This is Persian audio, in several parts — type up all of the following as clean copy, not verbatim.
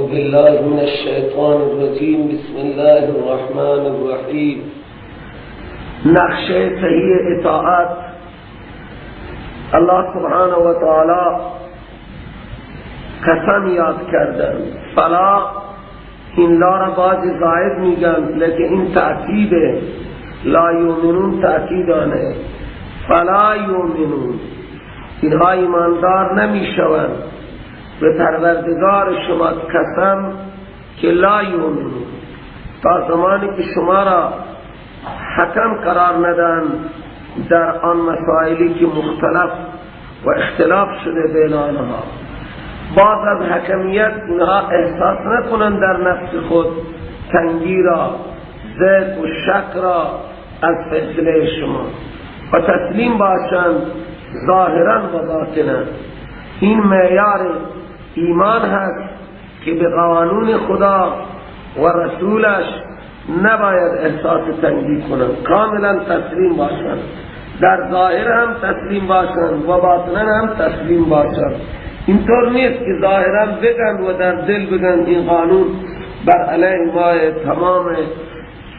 بالله من الشیطان الرجیم. بسم الله الرحمن الرحیم. نقشه صحیح اطاعت. الله سبحانه و تعالی قسم یاد کردن. فلا این لا را باز زائد میگن، لیکن این تأکیده. لا یؤمنون تأکیدانه. فلا یؤمنون، اینها ایماندار نمیشوند. به پروردگار شما قسم که لا یؤمنون، تا زمانی که شما را حکم قرار ندن در آن مسائلی که مختلف و اختلاف شده بین آنها. باز از حکمیت اینها احساس نکنند در نفس خود تنگی را، ضیق و شک را از فیصله شما، و تسلیم باشند ظاهرا و باطنا. این معیار ایمان هست که به قانون خدا و رسولش نباید احساس تنگی کنند، کاملا تسلیم باشند. در ظاهر هم تسلیم باشند و باطنا هم تسلیم باشند. اینطور نیست که ظاهرا بگن و در دل بگن این قانون بر علیه ما تمام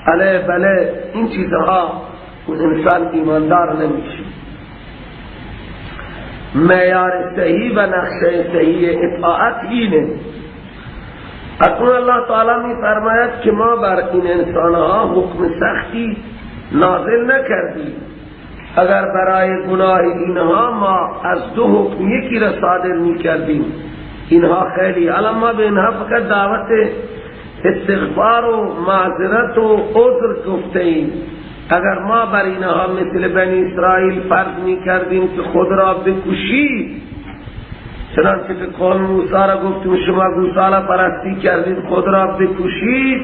علیه بله، این چیزها انسان ایماندار نمیشه. معیار صحیح و نقشه صحیح اطاعت اینه. اکنون الله تعالی می فرماید که ما بر این انسانها حکم سختی نازل نکردیم. اگر برای گناه اینها ما از دو حکم یکی را صادر می کردیم، اینها خیلی، الان ما به اینها فقط دعوت استغفار و معذرت و عذر گفته ایم. اگر ما بر اینها مثل بنی اسرائیل فرض می کردیم که خود را بکشید، چنانچه که قوم موسی را گفتیم شما گوساله پرستی کردید خود را بکشید،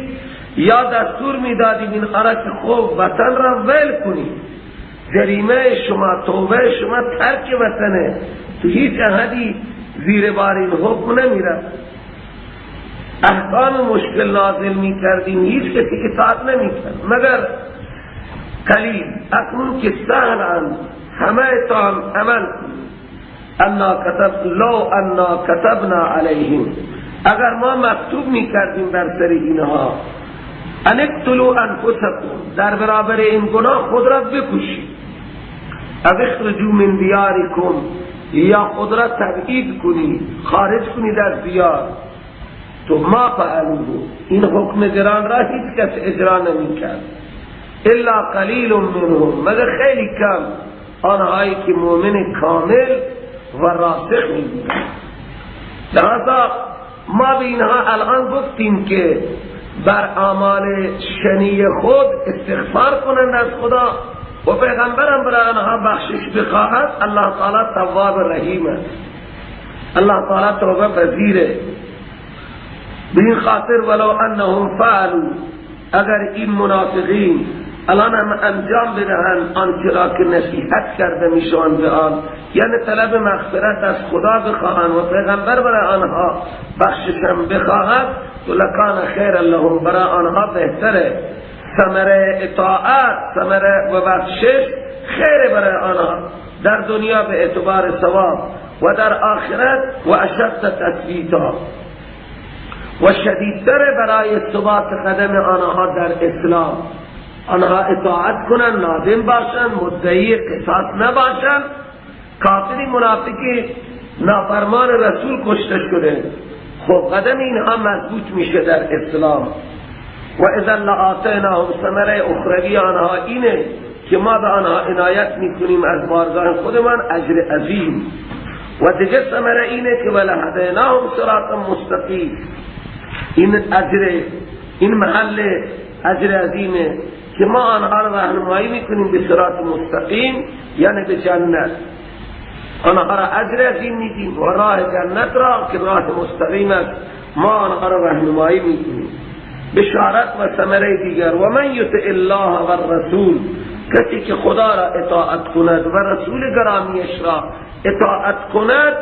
یا دستور می دادیم اینها را که خوب وطن را ول کنید، جریمه شما، توبه شما ترک وطنه، تو هیچ احدی زیر بار این حکم نمی رفت. احکام مشکل نازل می کردیم، هیچ کسی اطاعت نمی کرد مگر قلیل. اکنون که سهل همه تان عمل کنید. انا کتب لو انا کتبنا علیهم، اگر ما مکتوب می کردیم بر سر اینها ان اقتلوا انفسکم، در برابر این گناه خود را بکشید، او اخرجوا من دیارکم، یا خود را تبعید کنید، خارج کنید از دیار، تو ما فعلوه، این حکم گران را هیچ کس اجرا نمی کرد الا قلیل منهم، مگر خیلی کم آنهایی که مؤمن کامل و راسخ می بودند. لذا ما به اینها الان گفتیم که بر اعمال شنیع خود استغفار کنند از خدا و پیغمبرم برای آنها بخشش بخواهد. الله تعالی تواب رحیم است، الله تعالی توبه پذیره. به این خاطر ولو انهم فعلوا، اگر این منافقین الان هم انجام بدهند آنچه را که نصیحت کرده میشوند به آن، یعنی طلب مغفرت از خدا بخواهند و پیغمبر برای آنها بخششم بخواهد، تو لکان خیر لهم، برای آنها بهتره. ثمره اطاعت، ثمره و بخشش خیر برای آنها در دنیا به اعتبار ثواب و در آخرت و اشد تثبیتا و شدیدتر برای ثبات قدم آنها در اسلام. آنها اطاعت کنند، نادم باشند، مدعی قصاص نباشند. کافری منافقی نافرمان رسول کشته شده، خب قدم اینها مضبوط میشه در اسلام. و اذا لآتیناهم، ثمره اخروی آنها اینه که ما به آنها عنایت میکنیم از بارگاه خودمان اجر عظیم. و دیگه ثمره اینه که ولهدیناهم صراطا مستقیم، این اجر، این محل اجر عظیمه که ما آنها را راهنمایی میکنیم به صراط مستقیم، یعنی به جنت. آنها را اجر عظیم میدیم و راه جنت را که راه مستقیم است ما آنها را راهنمایی میکنیم. بشارت و ثمره دیگر، و من یطع الله و الرسول، کسی که خدا را اطاعت کند و رسول گرامیش را اطاعت کند،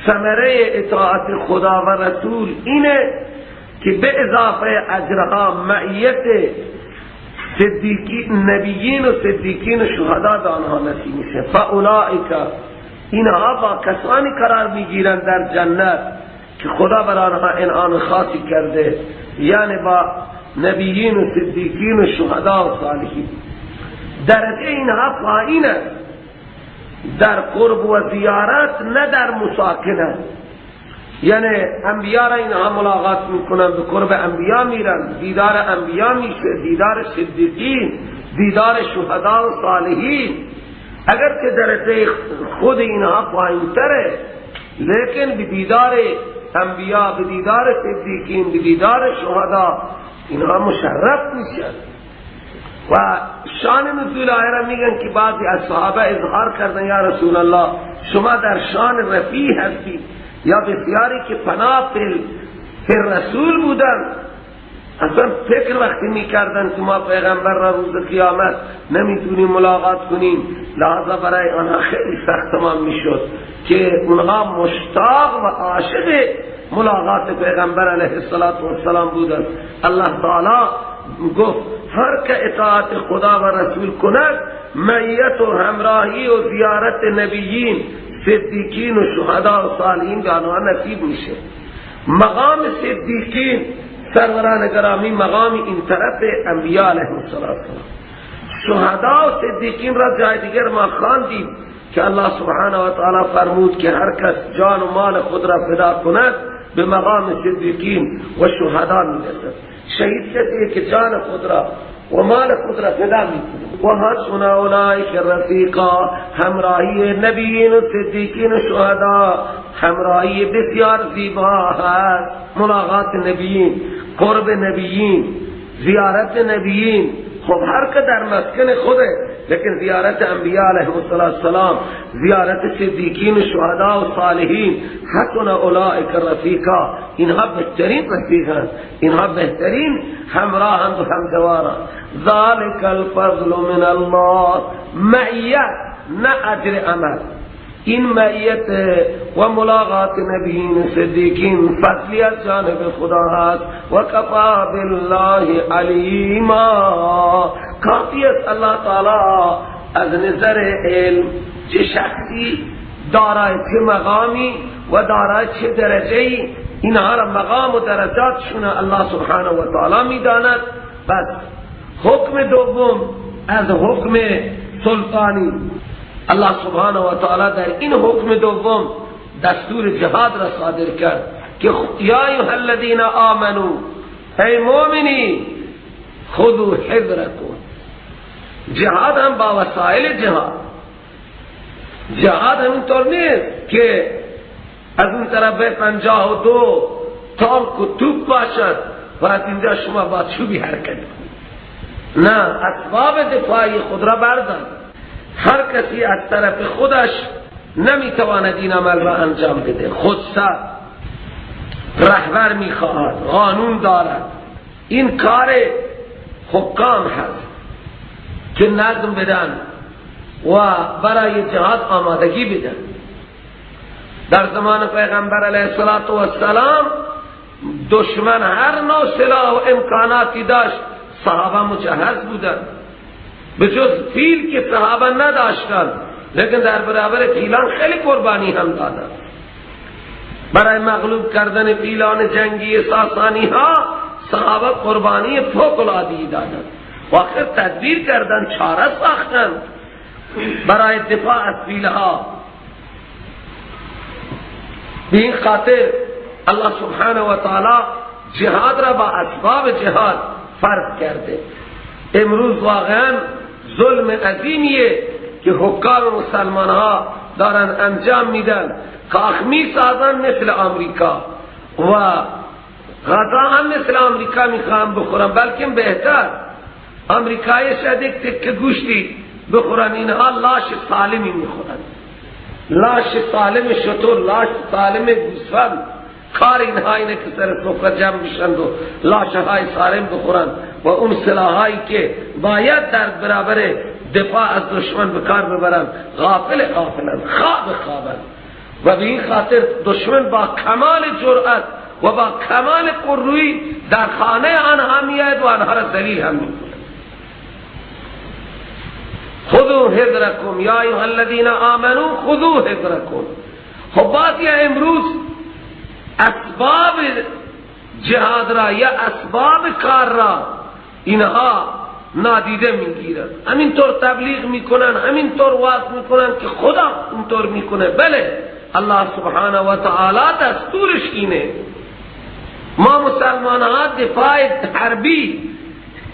ثمره اطاعت خدا و رسول اینه که به اضافه اجرها معیت صدیقین، نبیین و صدیقین و شهدا به آنها نصیب میشه. فاولئک، اینها با کسانی قرار میگیرند در جنت که خدا بر آنها انعام خاصی کرده، یعنی با نبیین و صدیقین و شهدا و صالحین. درجه اینها پایین است در قرب و زیارت، نه در مساکنه. یعنی انبیا را اینها ملاقات میکنن، به قرب انبیا میرن، دیدار انبیا میشه، دیدار صدیقین، دیدار شهدا و صالحین. اگر که درجه خود اینها پایین تره، لیکن به دیدار انبیا، به دیدار صدیقین، به دیدار شهدا اینها مشرف میشن. و شان نزول آیه را میگن که بعضی از صحابه اظهار کردن یا رسول الله شما در شان رفیع هستید، یا بسیاری که پناه فی رسول بودن، اصلا فکر وقتی میکردن که ما پیغمبر را روز قیامت نمیتونیم ملاقات کنیم، لحاظا برای آنها خیلی سخت تمام میشد که اونها مشتاق و عاشق ملاقات پیغمبر علیه السلام بودن. الله تعالی گفت هر که اطاعت خدا و رسول کند، معیت و همراهی و زیارت نبیین، صدیقین و شهدا و صالحین به آنها نصیب میشه. مقام صدیقین سروران گرامی مقام این طرف انبیاء علیهم السلام، شهدا و صدیقین را جای دیگر ما خواندیم که الله سبحانه و تعالی فرمود که هر کس جان و مال خود را فدا کند به مقام صدیقین و شهدا میرسد. شهید کسی که جان خود را و مال خود را فدا میکنه. و حسن اولئک رفیقا، همراهی نبیین و صدیقین و شهدا همراهی بسیار زیبا هست. ملاقات نبیین، قرب نبیین، زیارت نبیین. خب هر که در مسکن خوده، لیکن زیارت انبیاء علیهم السلام، زیارت صدیقین و شهدا و صالحین، حسن اولئک رفیقا، اینها بهترین رفیقند، اینها بهترین همراهند و همجوارند. ذالک الفضل من الله، معیت نه اجر عمل. این معیت و ملاقات نبیین صدیقین فضلی از جانب خدا هست. و کفا بالله علیما، کافی است الله تعالی از نظر علم چه شخصی دارای چه مقامی و دارای چه درجه‌ای، اینها را مقام و درجاتشون الله سبحانه و تعالی میداند. بس حکم دوم از حکم سلطانی، الله سبحانه و تعالی در این حکم دوم دستور جهاد را صادر کرد که یا ایها الذین آمنو، ای مؤمنین، خذوا حذرکم. جهاد هم با وسایل جهاد، جهاد همینطور نیست که از اون طرف 52 تانک و توپ باشد و از اینجا شما با چوبی حرکت کنید. نه، اسباب دفاعی خود را بردار. هر کسی از طرف خودش نمیتواند این عمل را انجام بده، خودسر رهبر میخواهد، قانون دارد. این کار حکام هست که نظم بدن و برای جهاد آمادگی بدن. در زمان پیغمبر علیه السلام دشمن هر نوع سلاح و امکاناتی داشت، صحابه مجهز بودند، به جز فیل که صحابه نداشتند، لیکن در برابر فیلان خیلی قربانی هم دادند. برای مغلوب کردن فیلان جنگی ساسانی ها صحابه قربانی فوق العاده دادند. آخر تدبیر کردند، چاره ساختند برای دفاع از فیلها. به این خاطر الله سبحانه و تعالی جهاد را با اسباب جهاد فرض کرده. امروز واقعا ظلم عظیمیه که حکام مسلمان ها دارن انجام میدن. کاخ میسازن مثل آمریکا و غذا هم مثل آمریکا میخوان بخورن، بلکه بهتر. آمریکایی شاید یک تکه گوشتی بخورن، اینها لاش سالمی میخورن، لاش سالم شتر، لاش سالم گوسفند. کار اینها اینه که سر سفره جمع میشند و لاشه های سالم بخورن و اون سلاحایی که باید در برابر دفاع از دشمن به کار ببرن غافل غافلن، خواب خوابن. و به این خاطر دشمن با کمال جرأت و با کمال پررویی در خانه آنها میآید و آنها را ذلیل هم میکند. خذوا حذرکم یا ایها الذین آمنوا خذوا حذرکم. خب بعضی امروز اسباب جهاد را یا اسباب کار را اینها نادیده میگیرن. همینطور تبلیغ میکنن، همینطور وعظ میکنن که خدا اینطور میکنه. بله، الله سبحانه و تعالی دستورش اینه. ما مسلمان ها دفاع حربی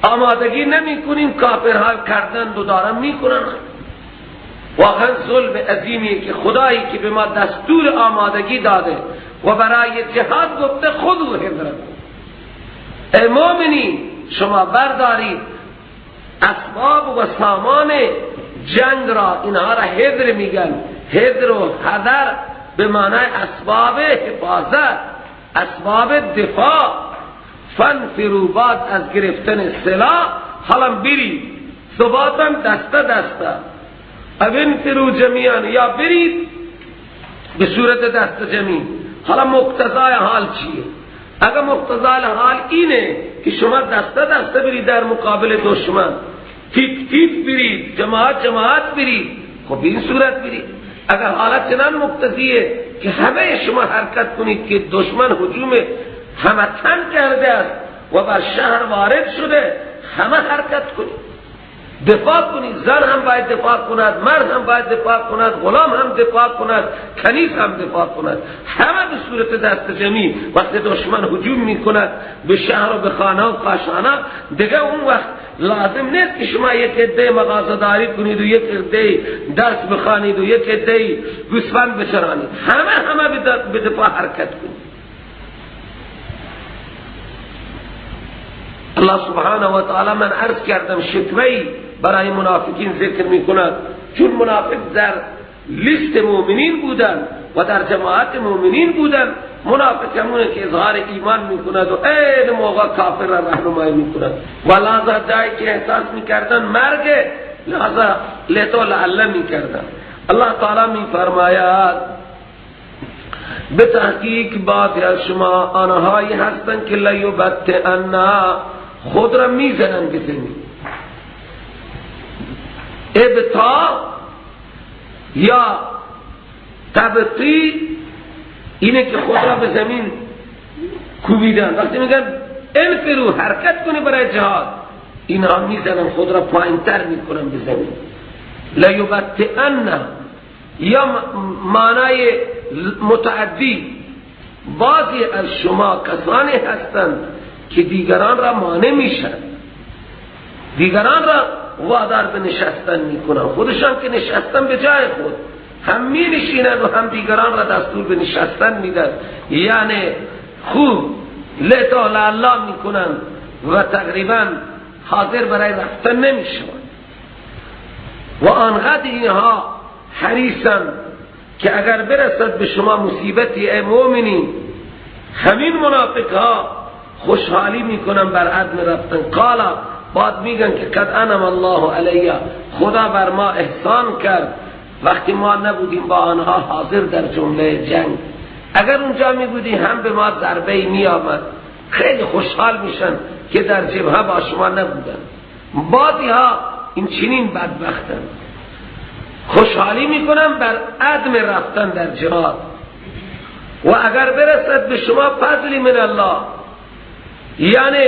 آمادگی نمی کنیم، کافرها کردن دو دارن میکنن. واقعا ظلم عظیمیه که خدایی که به ما دستور آمادگی داده و برای جهاد گفته خود و حضرت، ای مومنین شما بردارید اسباب و سامان جنگ را. اینها را حذر میگن. حذر و حذر به معنای اسباب حفاظت، اسباب دفاع. فانفروا، بعد از گرفتن سلاح حالا برید، ثباتم دسته دسته، انفروا جمیعا، یا برید به صورت دست جمعی. حالا مقتضای حال چیه؟ اگر مقتضای حال اینه که شما دسته دسته برید در مقابل دشمن، تیپ تیپ برید، جماعت جماعت برید، خب این صورت برید. اگر حالت چنان مقتضیه که همه شما حرکت کنید که دشمن هجوم همه تن کرده است و بر شهر وارد شده، همه حرکت کنید، دفاع کنید. زن هم باید دفاع کند، مرد هم باید دفاع کند، غلام هم دفاع کند، کنیز هم دفاع کند، همه به صورت دست جمعی. وقتی دشمن هجوم میکند به شهر و به خانه و کاشانه، دیگه اون وقت لازم نیست که شما یک عده مغازه‌داری کنید و یک عده درس بخوانید و یک عده گوسفند بچرانید. همه به دفاع حرکت کنید. الله سبحانه و تعالی، من عرض کردم شکوه‌ای برای منافقین ذکر میکند، چون منافق در لیست مؤمنین بودن و در جماعت مؤمنین بودن. منافق همونه که اظهار ایمان میکند و عین موقع کافر را راهنمایی میکند و لحظه جایی که احساس میکردن مرگ، لحظه لیتو لعله میکردن. الله تعالی میفرماید به تحقیق بعضی از شما آنهایی هستند که لیبطئن، خود را میزنن به زمین. ابطاء یا تبطی اینه که خود را به زمین کوبیدن. وقتی میگن انفرو، حرکت کنی برای جهاد، اینها میزنن خود را پایینتر میکنن به زمین. لیبطئن یا معنای متعدی، بعضی از شما کسانی هستند که دیگران را مانع میشن، دیگران را وادار به نشستن میکنن، خودشان که نشستن به جای خود هم می نشینن و هم دیگران را دستور به نشستن میدن. یعنی خوب لیتا لعلا میکنن و تقریبا حاضر برای رفتن نمیشن. و آنقدر اینها حریصن که اگر برسد به شما مصیبتی ای مؤمنین، همین منافق ها خوشحالی میکنن بر عدم رفتن. قالا، بعد میگن که قد انم الله علیه، خدا بر ما احسان کرد وقتی ما نبودیم با آنها حاضر در جمله جنگ. اگر اونجا می بودیم هم به ما ضربه می آمد. خیلی خوشحال میشن که در جبهه با شما نبودن. بعضی ها این چنین بدبختن، خوشحالی میکنن بر عدم رفتن در جهاد. و اگر برسد به شما فضلی من الله، یعنی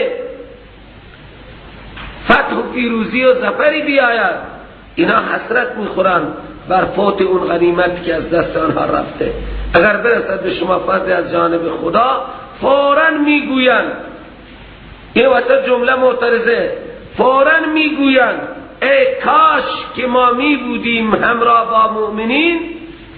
فتح و پیروزی و ظفری بیاید، اینا حسرت میخورن بر فوت اون غنیمت که از دست آنها رفته. اگر برسد به شما فضل از جانب خدا، فوراً میگویند، این واسه جمله معترضه، فوراً میگویند ای کاش که ما می بودیم همراه با مؤمنین،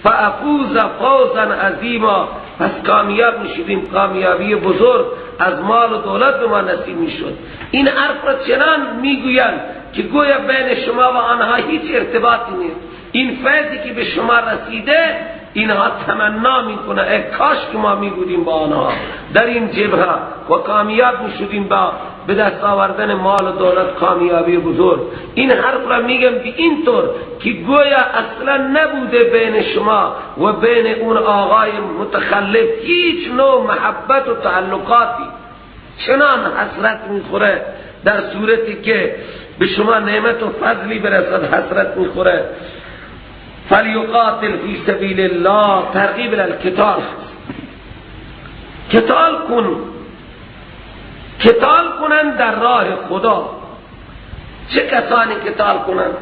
فافوز فوزا عظیما، پس کامیاب میشدیم، کامیابی بزرگ از مال و دولت به ما نصیب میشد. این حرف را چنان میگویند که گویا بین شما و آنها هیچ ارتباطی نیست. این فیضی که به شما رسیده، اینها تمنا میکنه ای کاش که ما میبودیم با آنها در این جبهه و کامیاب میشدیم با به دست آوردن مال و دولت، کامیابی بزرگ. این حرف را میگم به اینطور که گویا اصلا نبوده بین شما و بین اون آقای متخلف هیچ نوع محبت و تعلقاتی. چنان حسرت میخوره در صورتی که به شما نعمت و فضلی برسد، حسرت میخوره. فلیقاتل فی سبیل الله، ترغیب القتال. قتال کن، قتال کنند در راه خدا. چه کسانی قتال کنند؟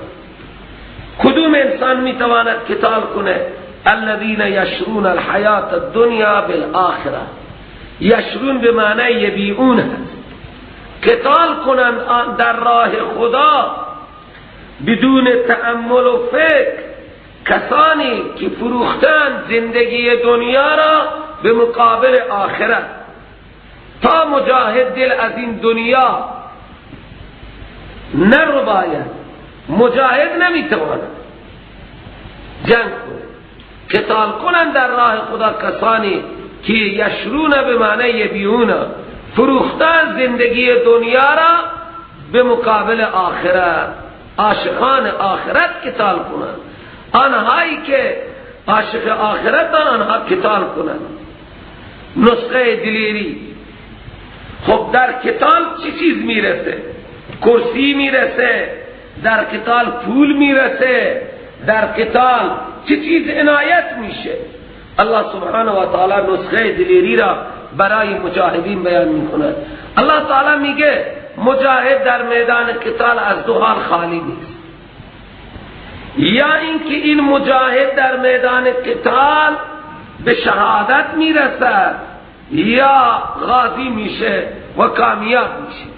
کدوم انسان میتواند قتال کنه؟ الذین یشرون الحیات الدنیا بالآخرة. یشرون به معنی یبیعون هست. قتال کنند در راه خدا بدون تأمل و فکر، کسانی که فروختن زندگی دنیا را به مقابل آخرت. تا مجاهد دل از این دنیا نرباید، مجاهد نمیتواند جنگ کنه. قتال کنند در راه خدا کسانی که یشرون به معنی یبیعون، فروختن زندگی دنیا را به مقابل آخرت. عاشقان آخرت قتال کنند، آنهایی که عاشق آخرت آنها قتال کنند. نسخه دلیری. خب در قتال چی چیز میرسه؟ کرسی میرسه، در قتال پول میرسه، در قتال چی چیز عنایت میشه؟ الله سبحانه و تعالی نسخه دلیری را برای مجاهدین بیان میکند. الله تعالی میگه مجاهد در میدان قتال از دو حال خالی نیست، یا اینکه این مجاهد در میدان قتال به شهادت میرسد یا غازی میشه و کامیاب میشه.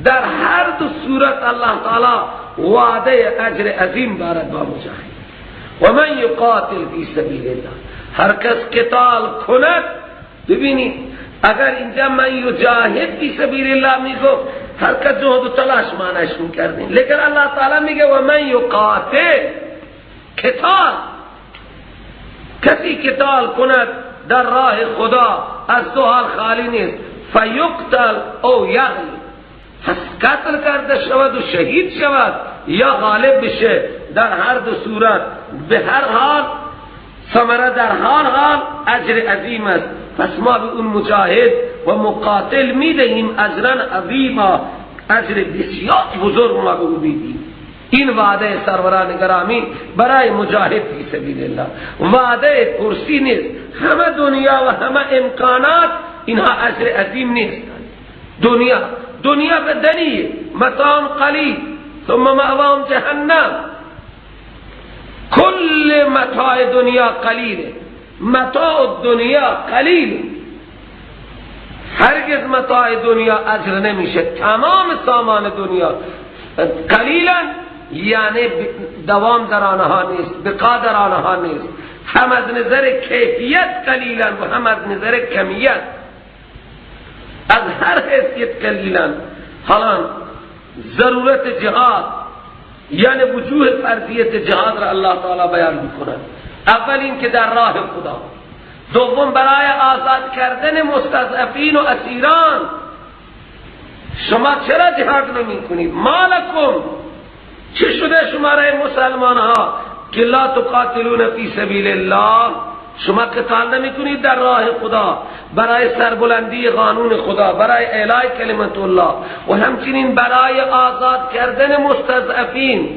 در هر دو صورت الله تعالی وعده اجر عظیم دارد با مجاهد. و من یقاتل فی سبیل الله، هر کس قتال کند. ببینید اگر اینجا من یجاهد فی سبیل الله میگو، هر کس جهد و تلاش معنیش میکردیم، لیکن الله تعالی میگه و من یقاتل، قتال، کسی قتال کند در راه خدا از دو حال خالی نیست، فیقتل او یغلب، پس قتل کرده شود و شهید شود یا غالب بشه. در هر دو صورت به هر حال ثمره در هر حال اجر عظیم است. پس ما به اون مجاهد و مقاتل میدهیم اجرا عظیما، اجر بسیار بزرگ ما به او میدیم. این وعده سروران گرامی برای مجاهد فی سبیل الله، وعده کرسی نیست. همه دنیا و همه امکانات اینها اجر عظیم نیست. دنیا بدنیه، متاع قلیل ثم مأواهم جهنم. کل متاع دنیا قلیله، متاع دنیا قلیل، هرگز متاع دنیا اجر نمیشه. تمام سامان دنیا قلیلا یعنی دوام در آنها نیست، بقا در آنها نیست، هم از نظر کیفیت قلیلا و هم از نظر کمیت، از هر حیثیت قلیلا. حالا ضرورت جهاد یعنی وجوه فرضیت جهاد را الله تعالی بیان میکند. اول این که در راه خدا، دوم برای آزاد کردن مستضعفین و اسیران. شما چرا جهاد نمی کنید؟ مالکم، چه شده شما رای مسلمان ها که لا تقاتلون فی سبیل الله، شما قتال نمی کنید در راه خدا برای سربلندی قانون خدا، برای اعلای کلمت الله و همچنین برای آزاد کردن مستضعفین.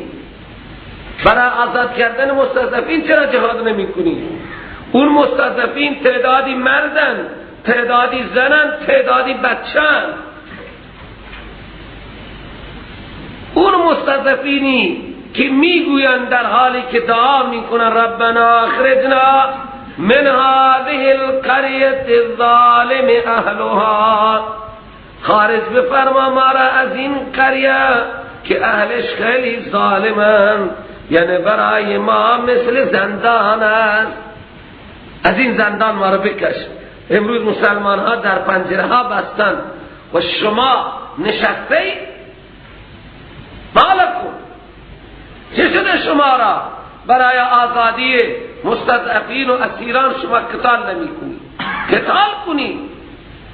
برای آزاد کردن مستضعفین چرا جهاد نمی کنید؟ اون مستضعفین تعدادی مردن، تعدادی زنن، تعدادی بچن. اون مستضعفینی که میگویند در حالی که دعا میکنن ربنا اخرجنا من هذه القرية الظالم اهلها، خارج بفرما ما را از این قریه که اهلش خیلی ظالمن، یعنی برای ما مثل زندان است، از این زندان ما را بکش. امروز مسلمان ها در پنجره ها بستن و شما نشسته اید. مالکم، چه شده شما را برای آزادی مستضعفین و اسیران شما قتال نمی کنید؟ قتال کنید،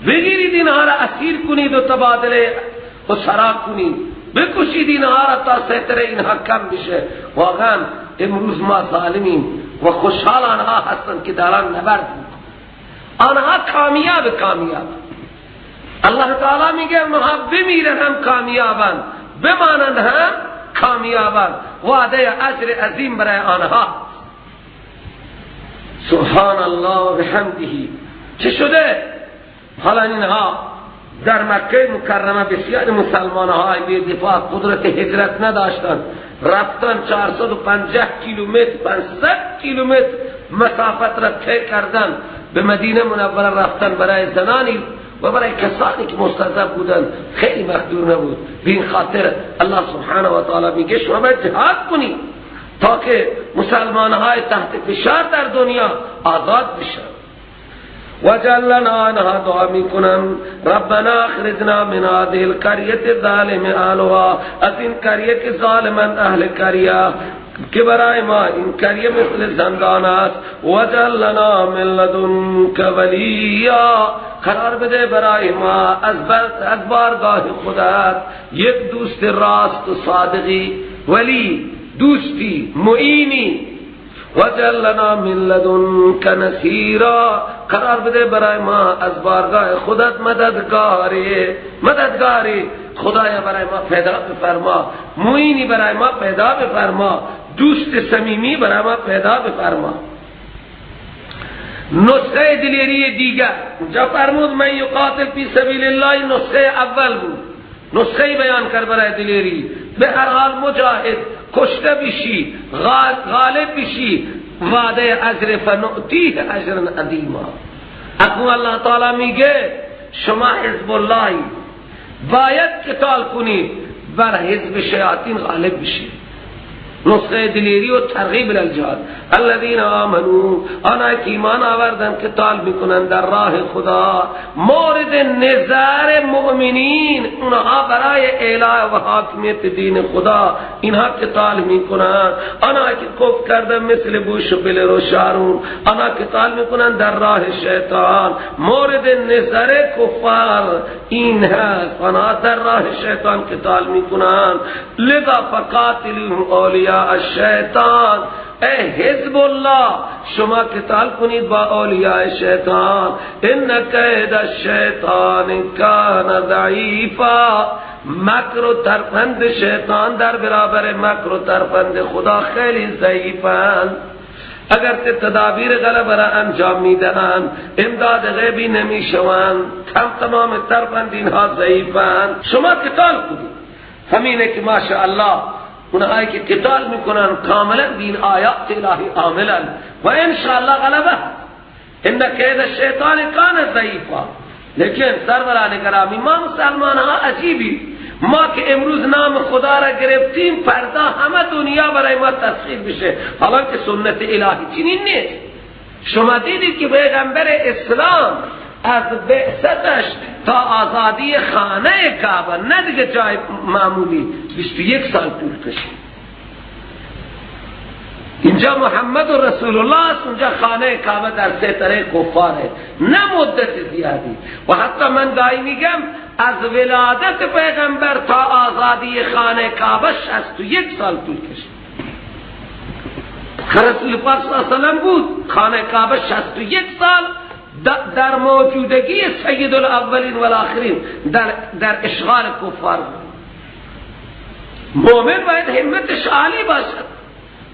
بگیرید اینها را اسیر کنید و تبادله و سرا کنید، بکشید اینها را تا ستر اینها کم بشه. واقعا امروز ما ظالمیم و خوشحال آنها هستند که دارن نبرد میکنند، آنها کامیاب کامیاب. الله تعالی میگه آنها بمیرن هم کامیابند، بمانند هم کامیابند. وعده اجر عظیم برای آنها. سبحان الله و بحمده. چه شده؟ حالا اینها در مکه مکرمه بسیار مسلمان های بی دفاع قدرت هجرت نداشتند، رفتن 450 کیلومتر 500 کیلومتر مسافت را طی کردن، به مدینه منوره رفتن. برای زنانی و برای کسانی که مستضعف بودند خیلی مقدور نبود. به این خاطر الله سبحانه و تعالی میگه شما باید جهاد کنید تا که مسلمان های تحت فشار در دنیا آزاد بشن. وجعلنا انها دعا میکنن ربنا اخرجنا من هذه القرية الظالم اهلها، از این قریه که ظالمند اهل قریه، که برای ما این قریه مثل زندان است. وجعلنا من لدنک ولیا، قرار بده برای ما از بارگاه خودت یک دوست راست و صادقی، ولی دوستی معینی. وجعلنا من لدنک نصیرا، قرار بده برای ما از بارگاه خودت مددگاری، مددگاری خدایا برای ما پیدا بفرما، معینی برای ما پیدا بفرما، دوست صمیمی برای ما پیدا بفرما. نسخه دلیری دیگر اونجا فرمود من یقاتل فی سبیل الله، نسخه اول بود، نسخه بیان کر برای دلیری. به هر حال مجاهد کشته بشی، غالب بشی، وعده اجر فنؤتیه اجرا عظیما. اکنون الله تعالی میگه شما حزب اللهی، باید قتال کنید، بر حزب شیاطین غالب بشید. نسخه دلیری و ترغیب الجهاد. الذین آمنوا، آنها که ایمان آوردن قتال میکنن در راه خدا، مورد نظر مؤمنین اونها برای اعلاء و حاکمیت دین خدا اینها قتال میکنن. آنها که کفر کردن مثل بوش و بلر و شارون، آنها قتال میکنن در راه شیطان، مورد نظر کفار این هست، آنها در راه شیطان قتال میکنن. لذا فقاتلوا اولیاء الشیطان، ای حزب الله شما قتال کنید با اولیاء شیطان. ان کید الشیطان کان ضعیفا، مکر و ترفند شیطان در برابر مکر و ترفند خدا خیلی ضعیفند. اگر تدابیر غلبه را انجام میدهند، امداد غیبی نمیشوند، تمام ترفند اینها ضعیفند. شما قتال کنید. همینه که ماشاءالله اونهایی که قتال میکنن کاملا بین آیات الهی عاملا و انشاءالله غلبه. ان کید الشیطان کان ضعیفا. لیکن سروران گرامی ما مسلمان ها عجیبی، ما که امروز نام خدا را گرفتیم فردا همه دنیا برای ما تسخیر بشه، حالا که سنت الهی چنین نیست. شما دیدید که پیغمبر اسلام از بعثتش تا آزادی خانه کعبه، نه دیگه جای معمولی، 21 سال طول کشید. اینجا محمد و رسول الله است، اونجا خانه کعبه در سیطره کفاره، نه مدت زیادی. و حتی من گاهی میگم از ولادت پیغمبر تا آزادی خانه کعبه 61 سال طول کشید. رسول پاک صلی الله علیه و سلم بود، خانه کعبه 61 سال در موجودگی سید الاولین والآخرین در اشغال کفار بود. مومن باید همتش عالی باشد.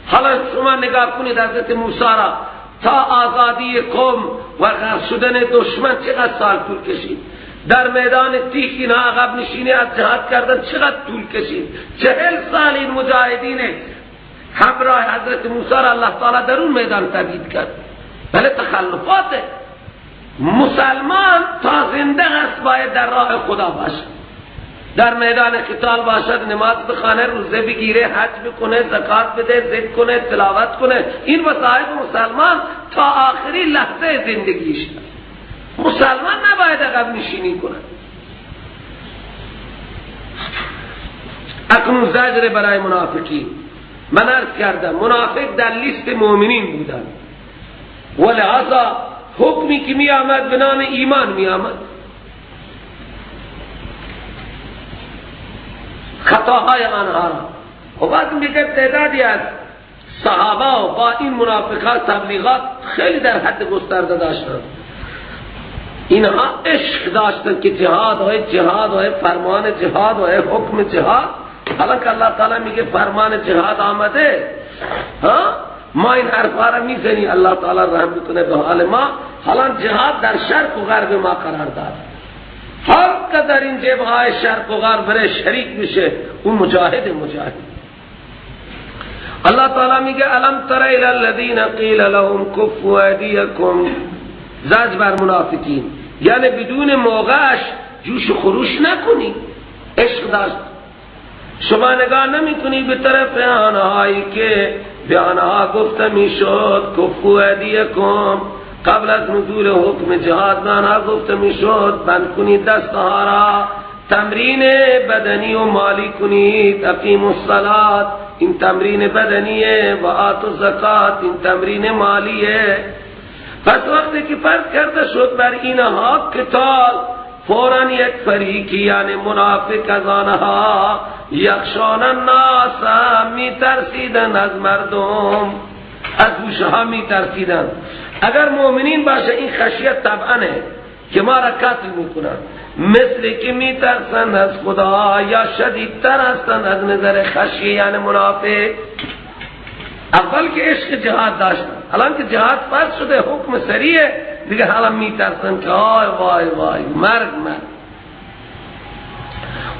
حالا شما نگاه کنید حضرت موسی را تا آزادی قوم و غرق شدن دشمن چقدر سال طول کشید. در میدان تیک اینها عقب نشینی از جهاد کردن چقدر طول کشید. 40 سال این مجاهدین همراه حضرت موسی را الله تعالی در اون میدان تبعید کرد. بله تخلفات مسلمان تا زنده است باید در راه خدا باشد، در میدان قتال باشد، نماز بخوانه، روزه بگیره، حج بکنه، زکات بده، ذکر کنه، تلاوت کنه. این وظایف مسلمان تا آخری لحظه زندگیش. مسلمان نباید عقب نشینی کنه. اکنون زجر برای منافقین. من عرض کردم منافق در لیست مؤمنین بودن، ولهذا حکمی که می آمد به نام ایمان می آمد. خطاهای آنها را و بعد میگه تعدادی از صحابه و با این منافقات تبلیغات خیلی در حد گسترده داشتند. اینها عشق داشتند که جهاد های جهاد های فرمان جهاد های حکم جهاد. حالا که الله تعالی میگه فرمان جهاد آمده، ها ما این حرفا را میزنی، الله تعالی رحم بکنه به حال ما. حالا جهاد در شرق و غرب ما قرار داد، هر قدر این جبهه شرق و غرب بره شریک میشه، اون مجاهد مجاهد. الله تعالی میگه الم تر الی الذین قیل لهم کفوا ایدیکم، زج بر منافقین، یعنی بدون موقعش جوش و خروش نکنی. عشق داشت، شما نگاه نمی کنی به طرف آنهایی که به آنها گفته میشد کفوا ایدیکم، قبل از نزول حکم جهاد به آنها گفته میشد بند کنید دستها را، تمرین بدنی و مالی کنید، اقیم الصلاة این تمرین بدنیه، و آتوا الزکات این تمرین مالیه. پس وقتی که فرض کرده شد بر اینها قتال، فوراً یک فریقی یعنی منافق از آنها یخشان الناس، می ترسیدن از مردم، از گوشه ها می ترسیدن. اگر مؤمنین باشه این خشیت طبعا که ما را قتل میکنن، مثل که می ترسن از خدا یا شدیدتر هستن از نظر خشیه، یعنی منافق. اول که عشق جهاد داشتن، الان که جهاد فرض شده حکم سریعه دیگه، حالا می ترسن که آی وای وای مرگ مرگ.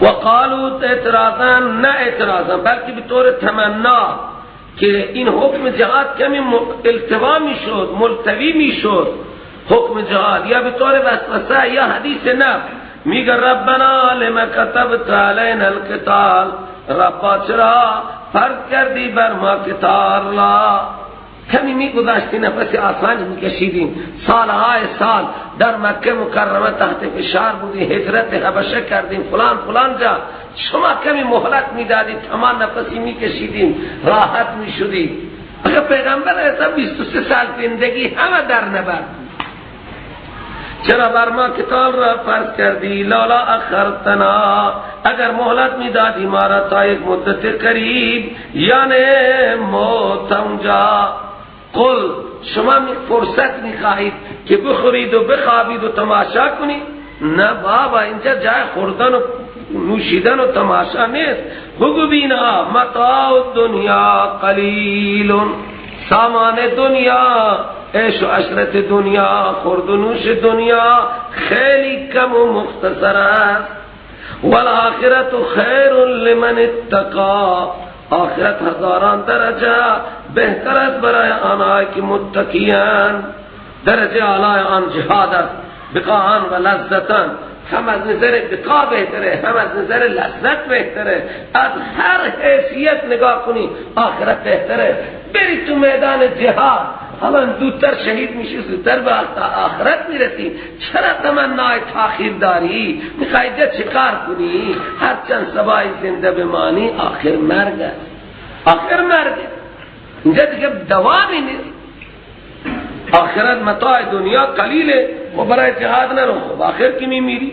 و قالوا اعتراضا، نه اعتراضا بلکه به طور تمنا که این حکم جهاد کمی التوا می شد، ملتوی می شد حکم جهاد، یا به طور وسوسه یا حدیث نفس میگه ربنا لما كتبت علينا القتال، ربا چرا فرض کردی بر ما قتال را؟ کمی میگذاشتی نفس آسانی میکشیدیم، سالهای سال در مکه مکرمه تحت فشار بودیم، هجرت حبشه کردیم، فلان فلان جا، شما کمی مهلت میدادید، تمام نفسی میکشیدیم، راحت میشدیم. اگر پیغمبر ایسا 23 سال زندگی همه در نبرد، چرا بر ما قتال را فرض کردی؟ لولا اخرتنا، اگر مهلت میدادی ما را تا یک مدت قریب، یعنی موت اونجا. قل، شما فرصت میخواهید که بخورید و بخوابید و تماشا کنید؟ نه بابا، اینجا جای خوردن و نوشیدن و تماشا نیست. بگو بینا متاع دنیا قلیل، سامان دنیا، عیش و عشرت دنیا، خورد و نوش دنیا خیلی کم و مختصر است. والآخرت خیر لمن اتقا، آخرت هزاران درجه بهتر است برای آنهایی که متقیان. درجه اعلی آن جهاد است، بقاء و لذتان، هم از نظر بقا بهتره، هم از نظر لذت بهتره، از هر حیثیت نگاه کنی آخرت بهتره. بری تو میدان جهاد، حالا زودتر شهید میشی، زودتر به آخرت میرسی. چرا تمنای تاخیر داری؟ میخوای چه کار کنی؟ هر چند سبای زنده بمانی آخر مرگ است، آخر مرگ. اینجا دیگه دوامی نیست. آخرت متاع دنیا قلیله و برای جهاد نرو، خب آخر کی میمیری؟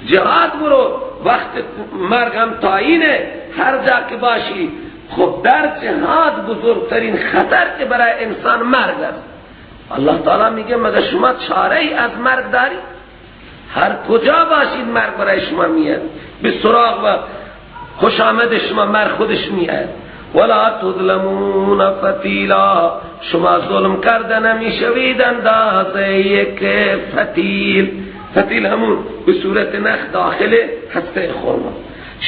جهاد برو، وقت مرگ هم تعیینه، هر جا که باشی. خب در جهاد بزرگترین خطر که برای انسان مرگ است. الله تعالی میگه مگر شما چاره ای از مرگ داری؟ هر کجا باشید مرگ برای شما میاد، به سراغ و خوش آمد شما مرگ خودش میاد. ولا تظلمون فتیلا، شما ظلم کرده نمیشوید اندازه یک فتیل. فتیل همون به صورت نخ داخل هسته خرما.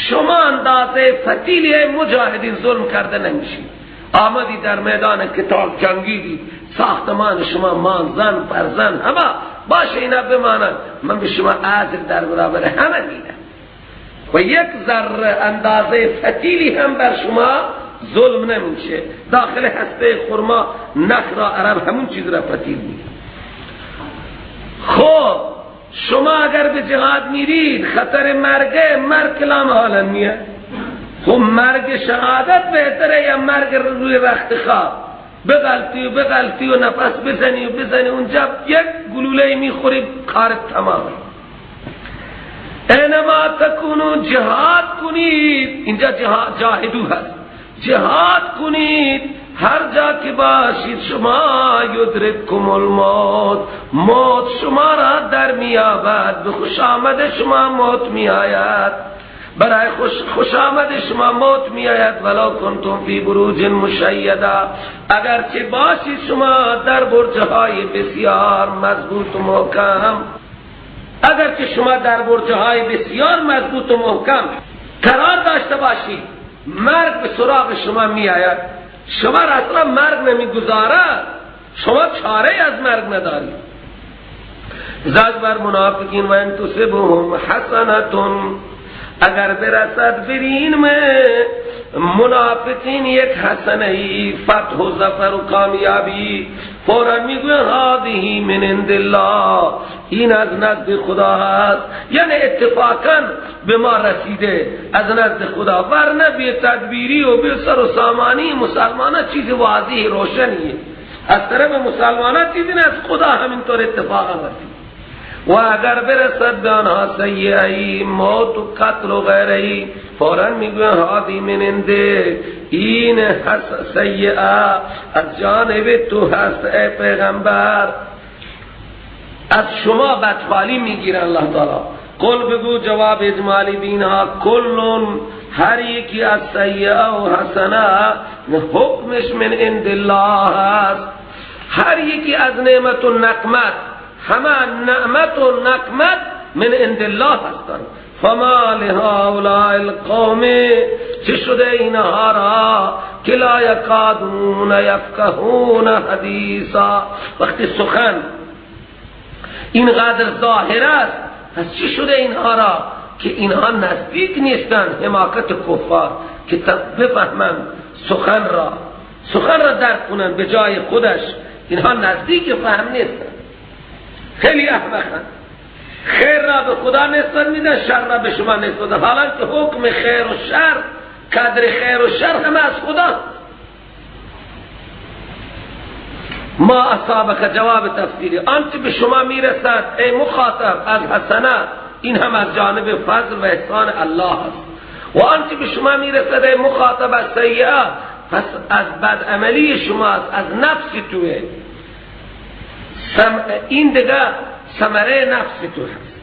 شما اندازه فتیل مجاهدین ظلم کرده نمیشید. آمدی در میدان کتاب جنگیدید، ساختمان شما، مان، زن، فرزند همه باشه، اینا بمانند، من به شما اجر در برابر همه میدم و یک ذره اندازه فتیلی هم بر شما ظلم نمیشه. داخل هسته خرما نخ را عرب همون چیز را فتیل میگه. خب شما اگر به جهاد میرید خطر مرگه، مرگ کلام حالا میه. خب مرگ شهادت بهتره یا مرگ روی رخت خواب؟ بغلطی و بغلطی و نفس بزنی و بزنی، اونجا یک گلوله میخوری کارت تمامه. اینما تکونو، جهاد کنید، اینجا جاهدو هست، جهاد کنید هر جا که باشید شما، یدرککم الموت، موت شما را در میابد، به خوش آمد شما موت میآید. برای خوش آمد شما موت می آید. ولو کنتم فی بروج مشیده، اگرچه باشی شما در برجهای بسیار مضبوط و محکم، اگرچه شما در برجهای بسیار مضبوط و محکم قرار داشته باشید، مرگ به سراغ شما می آید. شما را اصلا مرگ نمی گذارد، شما چاره از مرگ ندارید. زاد بر منافقین و ان تصبهم حسنة، اگر برسد برین منافقین یک حسنه، فتح و ظفر و کامیابی، فورا میگوین هذه من عند الله، این از نزد خدا هست، یعنی اتفاقا به ما رسیده از نزد خدا، ورنه بی تدبیری و بی سر و سامانی مسلمانه چیز واضح روشنیه، از طرف مسلمانه چیزی نه، از خدا همینطور اتفاقا رسید. و اگر برسد به آنها سیئه، موت و قتل و غیره، فوراً میگوین هذه من عنده، این سیئه از جانب تو هست ای پیغمبر، از شما بدفعلی میگیره الله تعالی. قل بگو جواب اجمالی بینها، کلون هر یکی از سیئه و حسنه حکمش من عند الله هست، هر یکی از نعمت و نقمت، همه نعمت و نقمت من عند الله هستند. فما لهؤلاء القوم، چه شده اینها را که لا یکادون یفقهون حدیثا. وقتی سخن اینقدر ظاهر است، پس چه شده اینها را که اینها نزدیک نیستند حماقت کفار که بفهمند سخن را، سخن را درک کنند به جای خودش، اینها نزدیک فهم نیستند، خیلی احمقند. خیر را به خدا نسبت میدن، شر را به شما نسبت میدن، حالا که حکم خیر و شر، قدر خیر و شر همه از خدا. ما اصابک، جواب تفسیری، آنچه به شما میرسد ای مخاطب از حسنه، این هم از جانب فضل و احسان الله است، و آنچه به شما میرسد ای مخاطب از سیئه، پس از بدعملی شما است، از نفس توه، این دیگه ثمره نفس تو هست،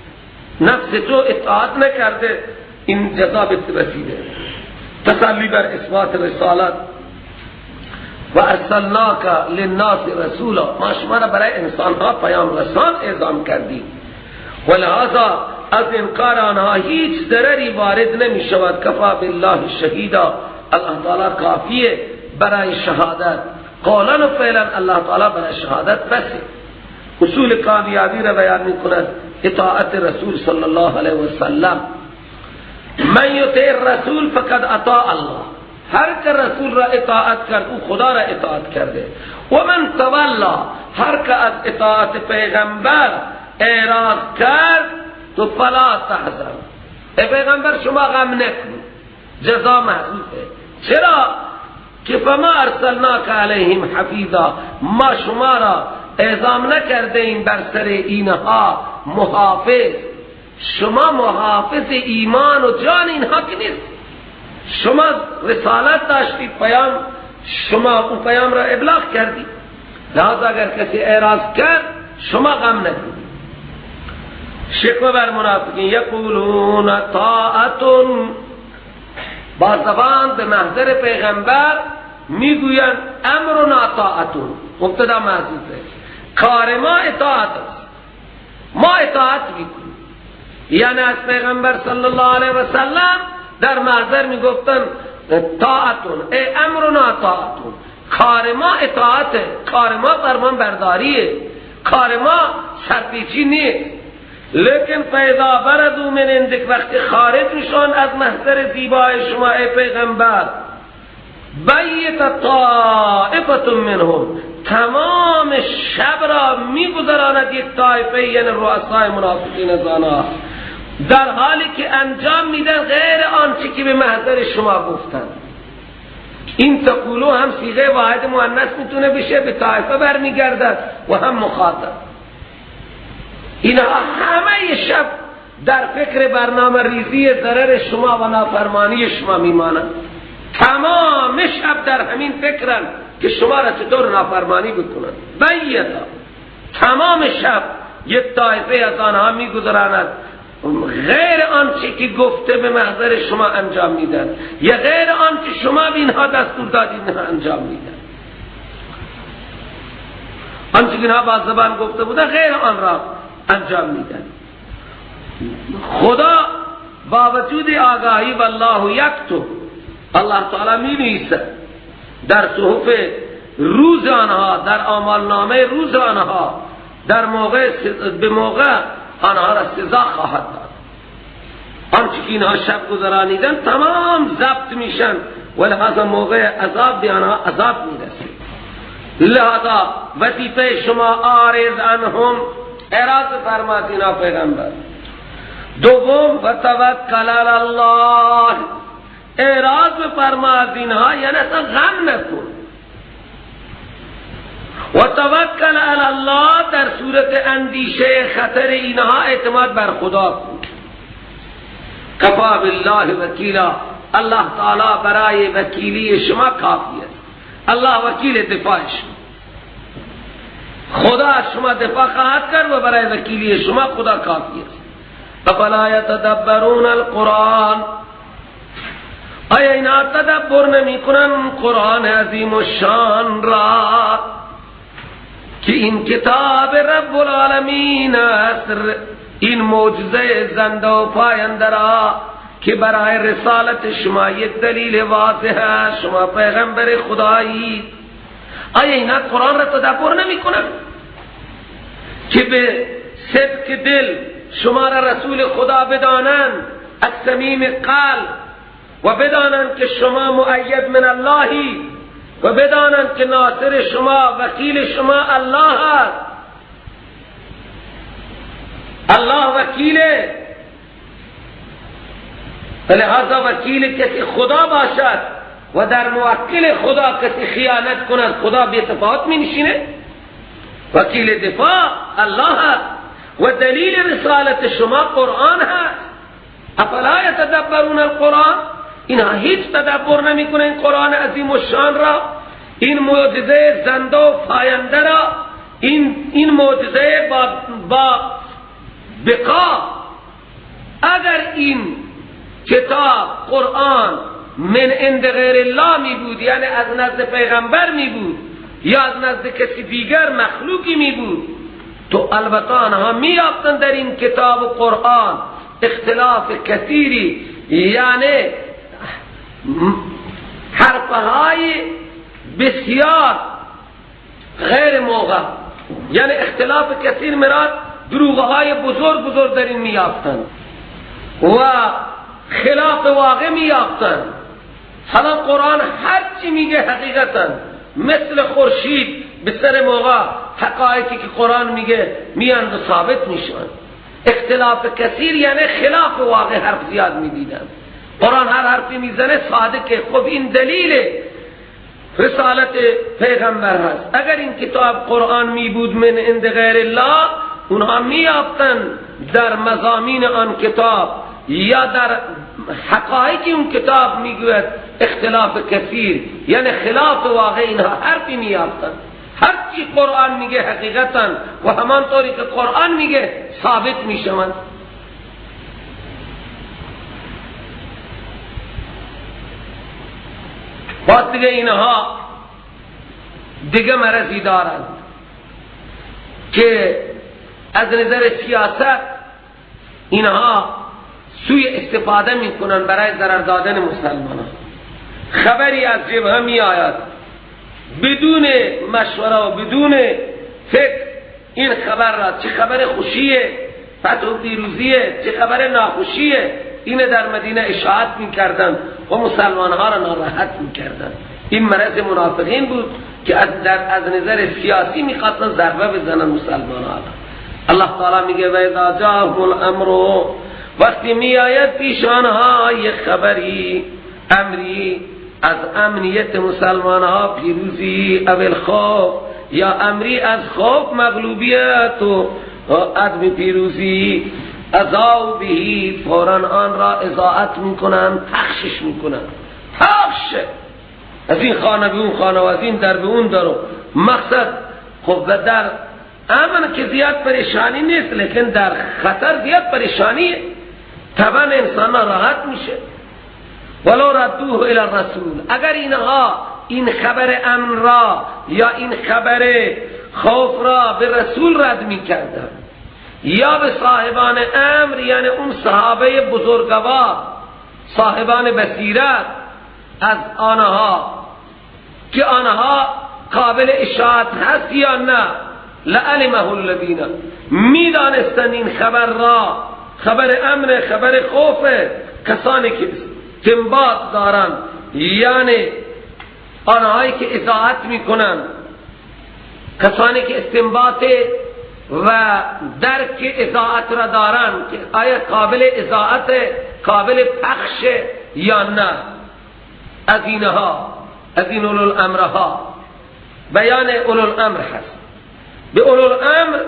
نفس تو اطاعت نکرده، این جزا به رسیده. تسلی بر اثبات رسالت. و ارسلناک للناس رسولا، ما شما را برای انسان ها پیام رسان اعزام کردیم، و لهذا از انکار آنها هیچ ضرری وارد نمی شود. کفا بالله شهیدا، الله تعالی کافیه برای شهادت، قولا و فعلا الله تعالی برای شهادت بسه. اصول کامیابی را بیان می کند اطاعت رسول صلی الله علیه وسلم. من یطیع الرسول فقد اطاع الله، هر که رسول را اطاعت کرد او خدا را اطاعت کرده. و من تولا، هر که از اطاعت پیغمبر اعراض کرد تو فلا تحزن، ای پیغمبر شما غم نکن، جزا محذوفه. چرا که فما ارسلناک علیهم حفیظا، ما شما را اعزام نکرده ایم بر سر اینها محافظ، شما محافظ ایمان و جان اینها که نیست، شما رسالت داشتید، پیام شما اون پیام را ابلاغ کردید، لہذا اگر کسی اعراض کرد شما غم نکنید. شکوه بر منافقین، یقولون طاعتون، با زبان به محضر پیغمبر میگویند امرنا طاعتون، مبتدا محذوفه، کار ما اطاعت است، ما اطاعت میکنیم. یعنی از پیغمبر صلی الله علیه و سلم در محضر میگفتن طاعتون، ای امرنا طاعتون، کار ما اطاعته، کار ما فرمان برداریه، کار ما سرپیچی نیست. لیکن فاذا برزوا من عندک، وقتی خارج میشن از محضر زیبای شما ای پیغمبر، بیت طائفه منهم، تمام شب را میگذراند یک طایفه، یعنی رؤسای منافقین از آنها، در حالی که انجام میدن غیر آنچه که به محضر شما گفتن. این تقولو هم صیغه واحد مؤنث میتونه بشه، به طایفه برمیگردد و هم مخاطب. اینها همه شب در فکر برنامه ریزی ضرر شما و نافرمانی شما میمانند، تمام شب در همین فکرن که شما را چطور نافرمانی بکنند. بیتا تمام شب یک طایفه از آنها میگذراند غیر آنچه که گفته به محضر شما انجام میدن، یا غیر آنچه شما به اینها دستور دادید اینها انجام میدن. آنچه که اینها با زبان گفته بودن غیر آن را انجام میدن. خدا با وجود آگاهی، والله یکتب، الله تعالی می نویسد در صحف روز آنها، در اعمالنامه روز آنها، در موقع به موقع آنها را سزا خواهد داد. آنچه که اینها شب گذرانیدن تمام ضبط میشن و لحاظا موقع عذاب به آنها عذاب میرسه. لہذا وظیفه شما عارض عنهم، اعراض فرماد اینا پیغمبر. دوم و توکل علی الله، اعراض فرماد اینها یعنی اصلا غم نکن. و توکل علی الله، در صورت اندیشه خطر اینها اعتماد بر خدا کن. کفا بالله وکیلا، الله تعالی برای وکیلی شما کافی است. الله وکیل دفاع شما، خدا شما دفاع خواهد کرد و برای وکیلی شما خدا کافی است. افلا یتدبرون القرآن، آیا اینا تدبر نمی کنن قرآن عظیم الشان را که این کتاب رب العالمین است، این معجزه زنده و پاینده را که برای رسالت شما یک دلیل واضح است، شما پیغمبر خدایی. آیا اینا قرآن را تدبر نمی کنن که به صدق دل شما را رسول خدا بدانند، از صمیم قلب، و بدانند که شما مؤید من اللهی، و بدانند که ناصر شما، وکیل شما الله است. الله وکیله، لہذا وکیل کسی خدا باشد و در موکل خدا کسی خیانت کند خدا بی تفاوت می نشینه. وکیل دفاع الله است و دلیل رسالت شما قرآن هست. افلا یتدبرون القرآن، اینها هیچ تدبر نمی کنن این قرآن عظیم الشان را، این معجزه زنده و پاینده را، این معجزه با بقا. اگر این کتاب قرآن من عند غیر الله می بود، یعنی از نزد پیغمبر می بود یا از نزد کسی دیگر مخلوقی می بود، تو البته آنها می یافتن در این کتاب و قرآن اختلاف کثیری، یعنی حرفهای بسیار غیر موقع، یعنی اختلاف کثیر مراد دروغهای بزرگ بزرگ در این می یافتن و خلاف واقع می یافتن. حالا قرآن هر چی میگه حقیقتا مثل خورشید به سر موقع حقایقی که قرآن میگه میان و ثابت میشن. اختلاف کثیر یعنی خلاف واقع حرف زیاد میدیدن. قرآن هر حرفی میزنه صادقه. خب این دلیل رسالت پیغمبر هست. اگر این کتاب قرآن می بود من عند غیر الله، اونها میافتن در مضامین آن کتاب یا در حقایق اون کتاب میگوید اختلاف کثیر، یعنی خلاف واقع اینها حرفی میافتن. هر چی قرآن میگه حقیقتا و همان طوری که قرآن میگه ثابت میشوند. باز دیگه اینها دیگه مرضی دارند که از نظر سیاست اینها سوی استفاده میکنن برای ضرر دادن مسلمانان. خبری از جبهه می آید بدون مشوره و بدون فکر، این خبر را، چه خبر خوشیه فتح و پیروزیه، چه خبر ناخوشیه، اینه در مدینه اشاعت میکردن و مسلمانها را ناراحت میکردن. این مرض منافقین بود که از نظر سیاسی میخواستن ضربه بزنن مسلمانها را. الله تعالی میگه و اذا جاءهم الامر، وقتی میآید پیش آنها یک خبری، امری از امنیت مسلمان ها، پیروزی، او الخوف، یا امری از خوف، مغلوبیت و عدم پیروزی، اذاعوا به، فوراً آن را اذاعت میکنن، پخشش میکنن، پخش از این خانه به اون خانه و از این در به اون در. مقصد خب در امن که زیاد پریشانی نیست، لیکن در خطر زیاد پریشانیه. طبعا انسان راحت میشه. ولو ردوه الی الرسول، اگر اینها این خبر امن را یا این خبر خوف را به رسول رد میکردن یا به صاحبان امر، یعنی اون صحابه بزرگوار، صاحبان بصیرت از آنها که آنها قابل اشاعت هست یا نه، لعلمه الذین، میدانستند این خبر را، خبر امن، خبر خوف، کسانی که استنباط دارند، یعنی آنهایی که اطاعت میکنند، کسانی که استنباط و درک اطاعت را دارند که آیا قابل اطاعت، قابل پخش یا نه. از اینها، از این اولو الامرها، بیان اولو الامر هست. به اولو الامر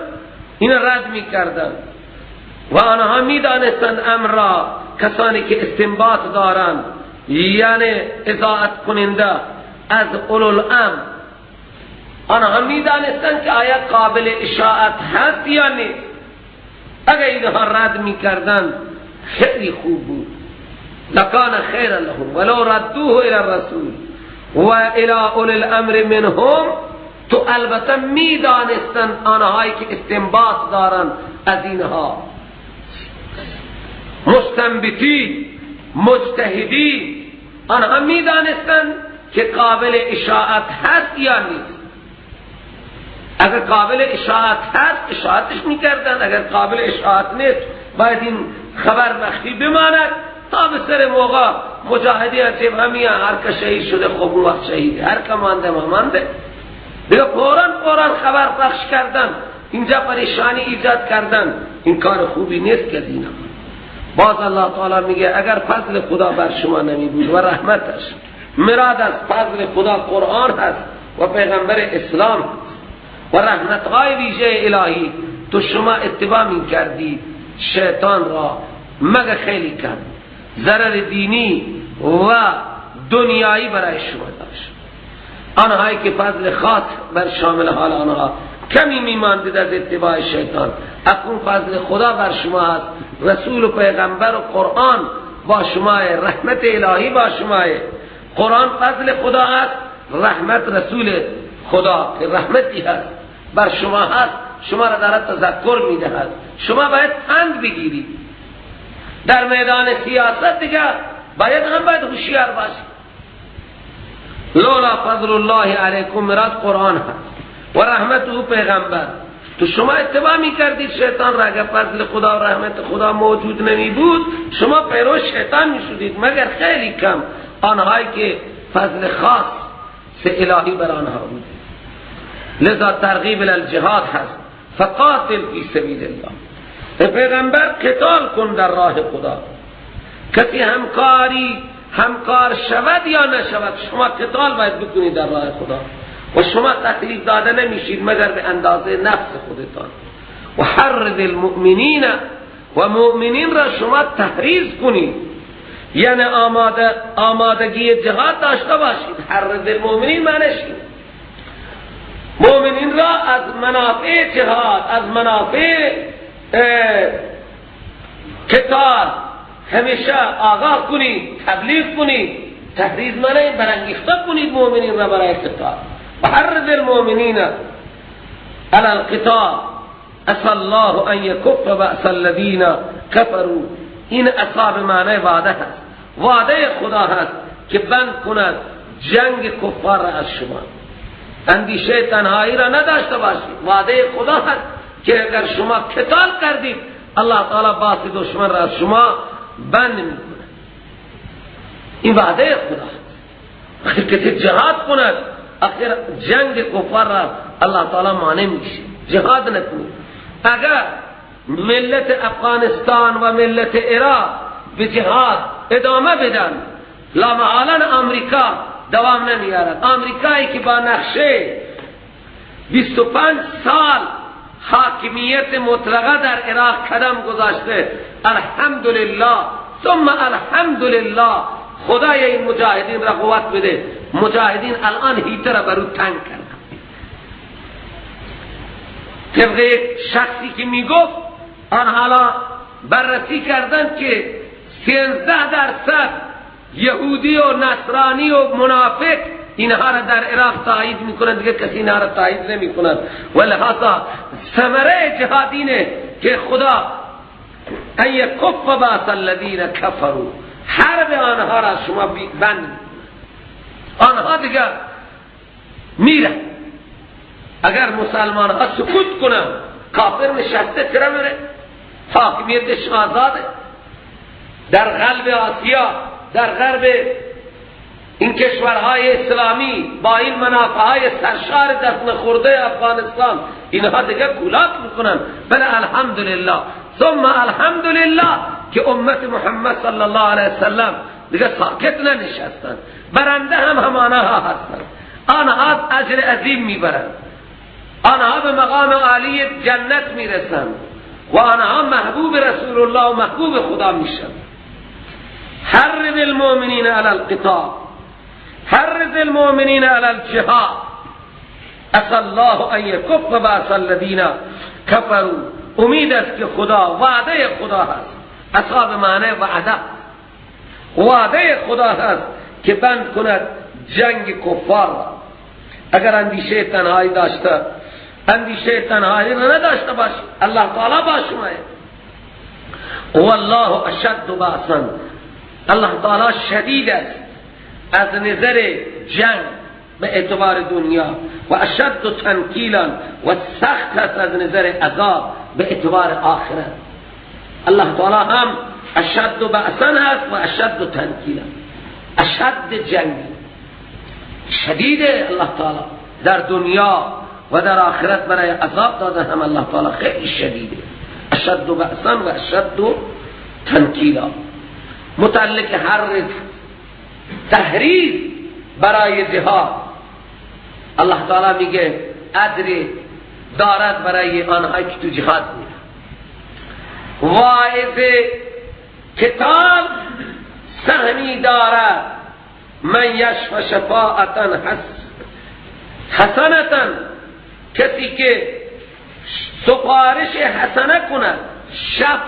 این رد میکردند و آنها میدانستند امر را، کسانی که استنباط دارند، یعنی اطاعت کننده از اولو الامر، آنها میدانستند که آیا قابل اشاعت هست یا نیست. اگر اینها رد میکردند خیلی خوب بود، لکان خیر لهم ولو ردوه الی الرسول و الی اولی الامر منهم. تو البته میدانستند آنهایی که استنباط دارند از اینها، مستنبطی، مجتهدی، آنها میدانستند که قابل اشاعت هست یا نیست. اگر قابل اشاعت هست اشاعتش میکردن، اگر قابل اشاعت نیست باید این خبر مخفی بماند تا به سر موقع مجاهدی از جبهه میان، هر که شهید شده خب اون وقت شهیده، هر که مانده مانده. دیگه فوراً خبر پخش کردن، اینجا پریشانی ایجاد کردن، این کار خوبی نیست که دینا. باز الله تعالی میگه اگر فضل خدا بر شما نمی بود و رحمتش، مراد از فضل خدا قرآن هست و پیغمبر اسلام و رحمتهای ویژه الهی، تو شما اتباع می کردید شیطان را، مگر خیلی کم ضرر دینی و دنیایی برای شما داشت. آنهایی که فضل خاص بر شامل حال آنها کمی میماندید از اتباع شیطان، اکنون فضل خدا بر شما هست، رسول و پیغمبر و قرآن با شما، رحمت الهی با شما. قرآن فضل خدا هست، رحمت رسول خدا که رحمتی هست بر شما هست، شما را دارد تذکر میدهد، شما باید پند بگیرید. در میدان سیاست دیگه باید هم باید هوشیار باشید. لولا فضل الله علیکم مراد قرآن هست و رحمت او پیغمبر، تو شما اتباع میکردید شیطان را. اگر فضل خدا و رحمت خدا موجود نمی بود شما پیرو شیطان میشدید، مگر خیلی کم آنهایی که فضل خاص سه الهی بر آنها بود. لذا ترغیب الجهاد هست، فقاتل فی سبیل الله، پیغمبر قتال کن در راه خدا. کسی همکار شود یا نشود شما قتال باید بکنید در راه خدا و شما تکلیف داده نمیشید مگر به اندازه نفس خودتان. و حرض المؤمنین، و مؤمنین را شما تحریض کنید، یعنی آمادگی جهاد داشته باشید. حرض المؤمنین معنیش مؤمنین را از منافع جهاد، از منافع قتال همیشه آگاه کنید، تبلیغ کنید. تحریض معنی برانگیخته کنید مؤمنین را برای قتال. و حرض المؤمنین علی القتال عسى الله ان يكف بأس الذين كفروا. این عصا به معنی وعده هست، وعده خدا هست که بند کند جنگ کفار را از شما. اندیشه تنهایی را نداشته باشید، وعده خدا هست که اگر شما قتال کردید الله تعالی باس دشمن را از شما بند میکند. این وعده خدا هست. وقتی کسی جهاد کند اخیر جنگ کفار را الله تعالی مانع میشه. جهاد نکنید. اگر ملت افغانستان و ملت عراق به جهاد ادامه بدن، لامحالا امریکا دوام نمیارد. امریکایی که با نقشه 25 سال حاکمیت مطلقه در عراق قدم گذاشته، الحمدلله ثم الحمدلله، خدای این مجاهدین را قوت بده. مجاهدین الان هیتر را برو تنگ کردن. طبق شخصی که میگفت آن حالا بررسی کردن که 13% یهودی و نصرانی و منافق اینها را در عراق تایید میکنند، دیگه کسی اینها را تایید نمیکند. و لحاظا ثمره جهاد اینه که خدا ان یکف باس الذین کفروا، حرب آنها را شما بند، آنها دیگه میرن. اگر مسلمان ها سکوت کنن، کافر نشسته چرا میره؟ حاکمیتش آزاده. در غرب آسیا، در غرب این کشورهای اسلامی با این منافعهای سرشار دست نخورده افغانستان، اینها دیگه کولاک میکنن. بله الحمدلله ثم الحمدلله که امت محمد صلی الله علیه وسلم دیگه ساکت ننشستن، برنده هم همانها هستند. آنها اجر عظیم میبرند، آنها به مقام عالی جنت میرسند و آنها محبوب رسول الله و محبوب خدا میشن. حرض المؤمنین علی القتال، حرض المؤمنین علی الجهاد، عسى الله ان یکف باس الذین کفروا. امید است که خدا، وعده خدا هست، عصا به معنی وعده، وعده خدا هست که بند کند جنگ کفار را. اگر اندیشه تنهایی داشته، اندیشه تنهایی را نداشته باش، الله تعالی با شما ہے. والله اشد باسا، الله تعالی شدید است از نظر جنگ به اعتبار دنیا، و اشد تنکیلا، و سخت است از نظر عذاب به اعتبار آخرت. الله تعالی هم اشد باسا هست و اشد تنکیلا، اشد جنگی شدید الله تعالی در دنیا و در آخرت برای عذاب داده هم الله تعالی خیلی شدیده، اشد بأسا و اشد تنکیلا. متعلق هر تحریض برای جهاد، الله تعالی میگه اجر دارد برای آنهایی که تو جهاد میرن. واعظ کتاب سهمی دارد، من یشف شفاعتا حسنتا، کسی که سفارش حسنه کند. شف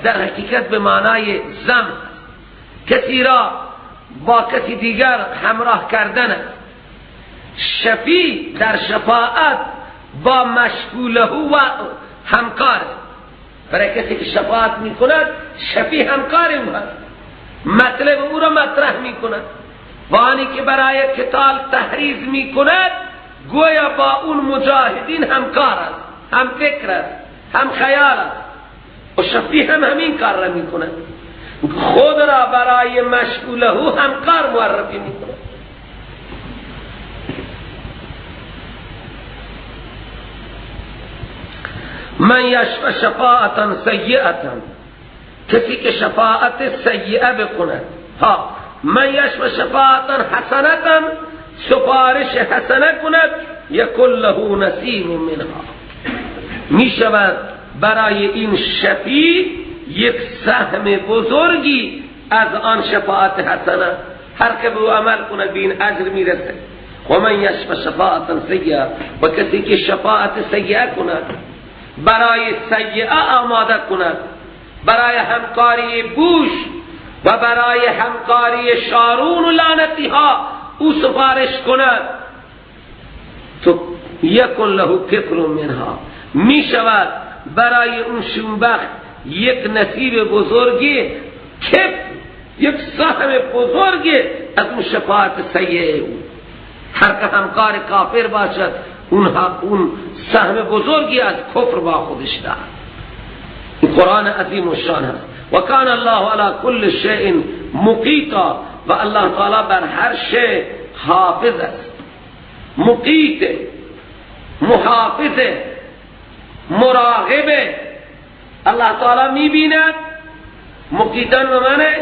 در حقیقت به معنای زم، کسی را با کسی دیگر همراه کردن است. شفیع در شفاعت با مشغوله و همکار، برای کسی که شفاعت میکند شفیع همکار او هست، مطلب او را مطرح میکند. و آنی که برای قتال تحریض میکند گویا با اون مجاهدین همکار است، هم فکر است، هم خیال است. و شفیع هم همین کار را میکند، خود را برای مشغوله همکار معرفی میکند. من یشف شفاعتا سیئتا، کسی که شفاعت سیئه بکند. ها، من یشف شفاعتا حسنتا، سفارش حسنه کند، یکن له نصیب منها، می شود برای این شفیع یک سهم بزرگی از آن شفاعت حسنه. هر که به عمل کند به این اجر میرسه. و من یشف شفاعتا سیئه، و کسی که شفاعت سیئه کند، برای سیئه آماده کند، برای همکاری بوش و برای همکاری شارون و لعنتی ها او سفارش کند، تو یکن له کفل منها، می شود برای اون شومبخت یک نصیب بزرگی، کفل، یک سهم بزرگی از اون شفاعت سیئه او. هر که همکار کافر باشد اون سهم بزرگی از کفر با خودش دارد. قرآن عظیم و شان هست. و کان الله علی کل شیء مقیتا، و الله تعالی بر هر شیء حافظ است، مقیت، محافظ، مراقب. الله تعالی میبیند. مقیتن به معنی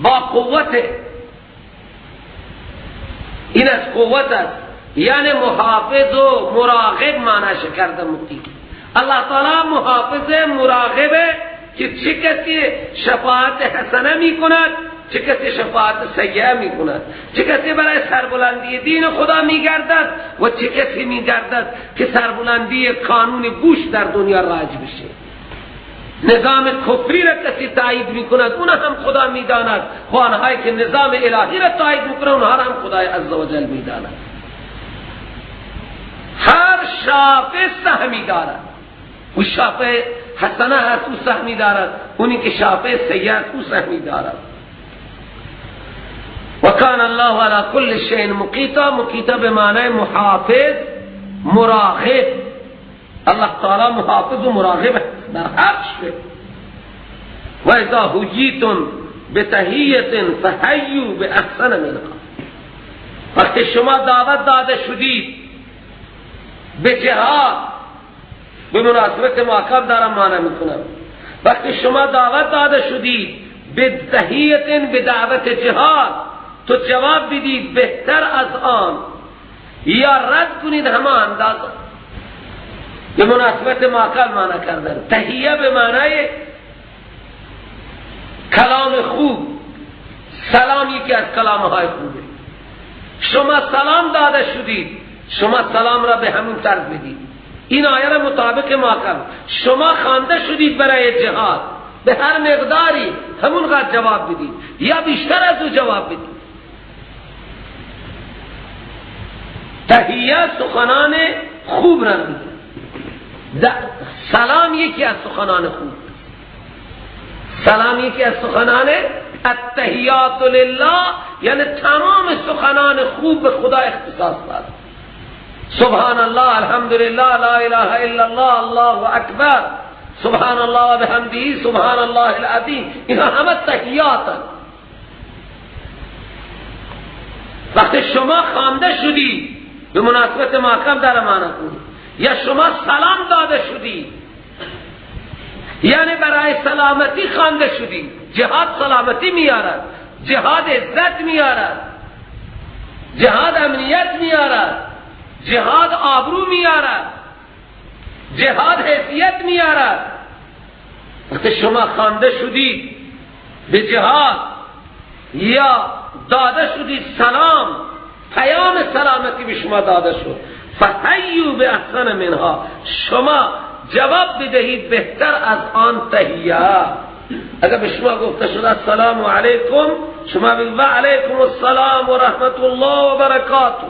با قوت، این از قوت است، یعنی محافظ و مراقب معنیش کرده مقیت. الله تعالی محافظ مراقبه که چه کسی شفاعت حسنه می کند، چه کسی شفاعت سیئه می کند، چه کسی برای سربلندی دین خدا می گردد و چه کسی می گردد که سربلندی قانون بوش در دنیا رایج بشه. نظام کفری را کسی تایید میکند اون هم خدا میداند، و آنهایی که نظام الهی را تایید میکنند اونها را هم خدای عزوجل میداند. هر شافه سهمی دارد، او شافه حسنه هست او سهمی دارد، اونی که شافه سیئه است او سهمی دارد. وکان الله علی کل شیء مقیتا. مقیتا به معنی محافظ، مراقب. الله تعالی محافظ و مراقب است در هر شی. و اذا حییتم بتحیه فحیوا باحسن منها. وقتی شما دعوت داده شدید به جهاد، به مناسبت معقب دارم معنی میکنم، وقتی شما دعوت داده شدید به تحیه، به دعوت جهاد، تو جواب بدید بهتر از آن یا رد کنید همان اندازه. به مناسبت معقل معنی کردن. تحیه به معنای کلام خوب، سلام یکی از کلامهای خوبه. شما سلام داده شدید، شما سلام را به همون طرز بدید. این آیه را مطابق معقل. شما خوانده شدید برای جهاد، به هر مقداری همون قدر جواب بدید یا بیشتر از او جواب بدید. تحیه سخنان خوب را میگه. سلام یکی از سخنان خوب، سلام یکی از سخنان التحیات لله، یعنی تمام سخنان خوب به خدا اختصاص داد. سبحان الله، الحمدلله، لا اله الا الله، الله اکبر، سبحان الله و بحمده، سبحان الله العظیم، اینها همه تحیات. وقتی شما خوانده شدی به مناسبت محکم در معنی کنید، یا شما سلام داده شدی، یعنی برای سلامتی خوانده شدی. جهاد سلامتی میارد، جهاد عزت میارد، جهاد امنیت میارد، جهاد آبرو میارد، جهاد حیثیت میارد. وقتی شما خوانده شدید به جهاد یا داده شدید سلام، پیام سلامتی به شما داده شد، فحیوا باحسن منها، شما جواب بدهید بهتر از آن تحیه. اگر به شما گفته شده السلام علیکم، شما بگید و علیکم السلام و رحمت الله و برکاته.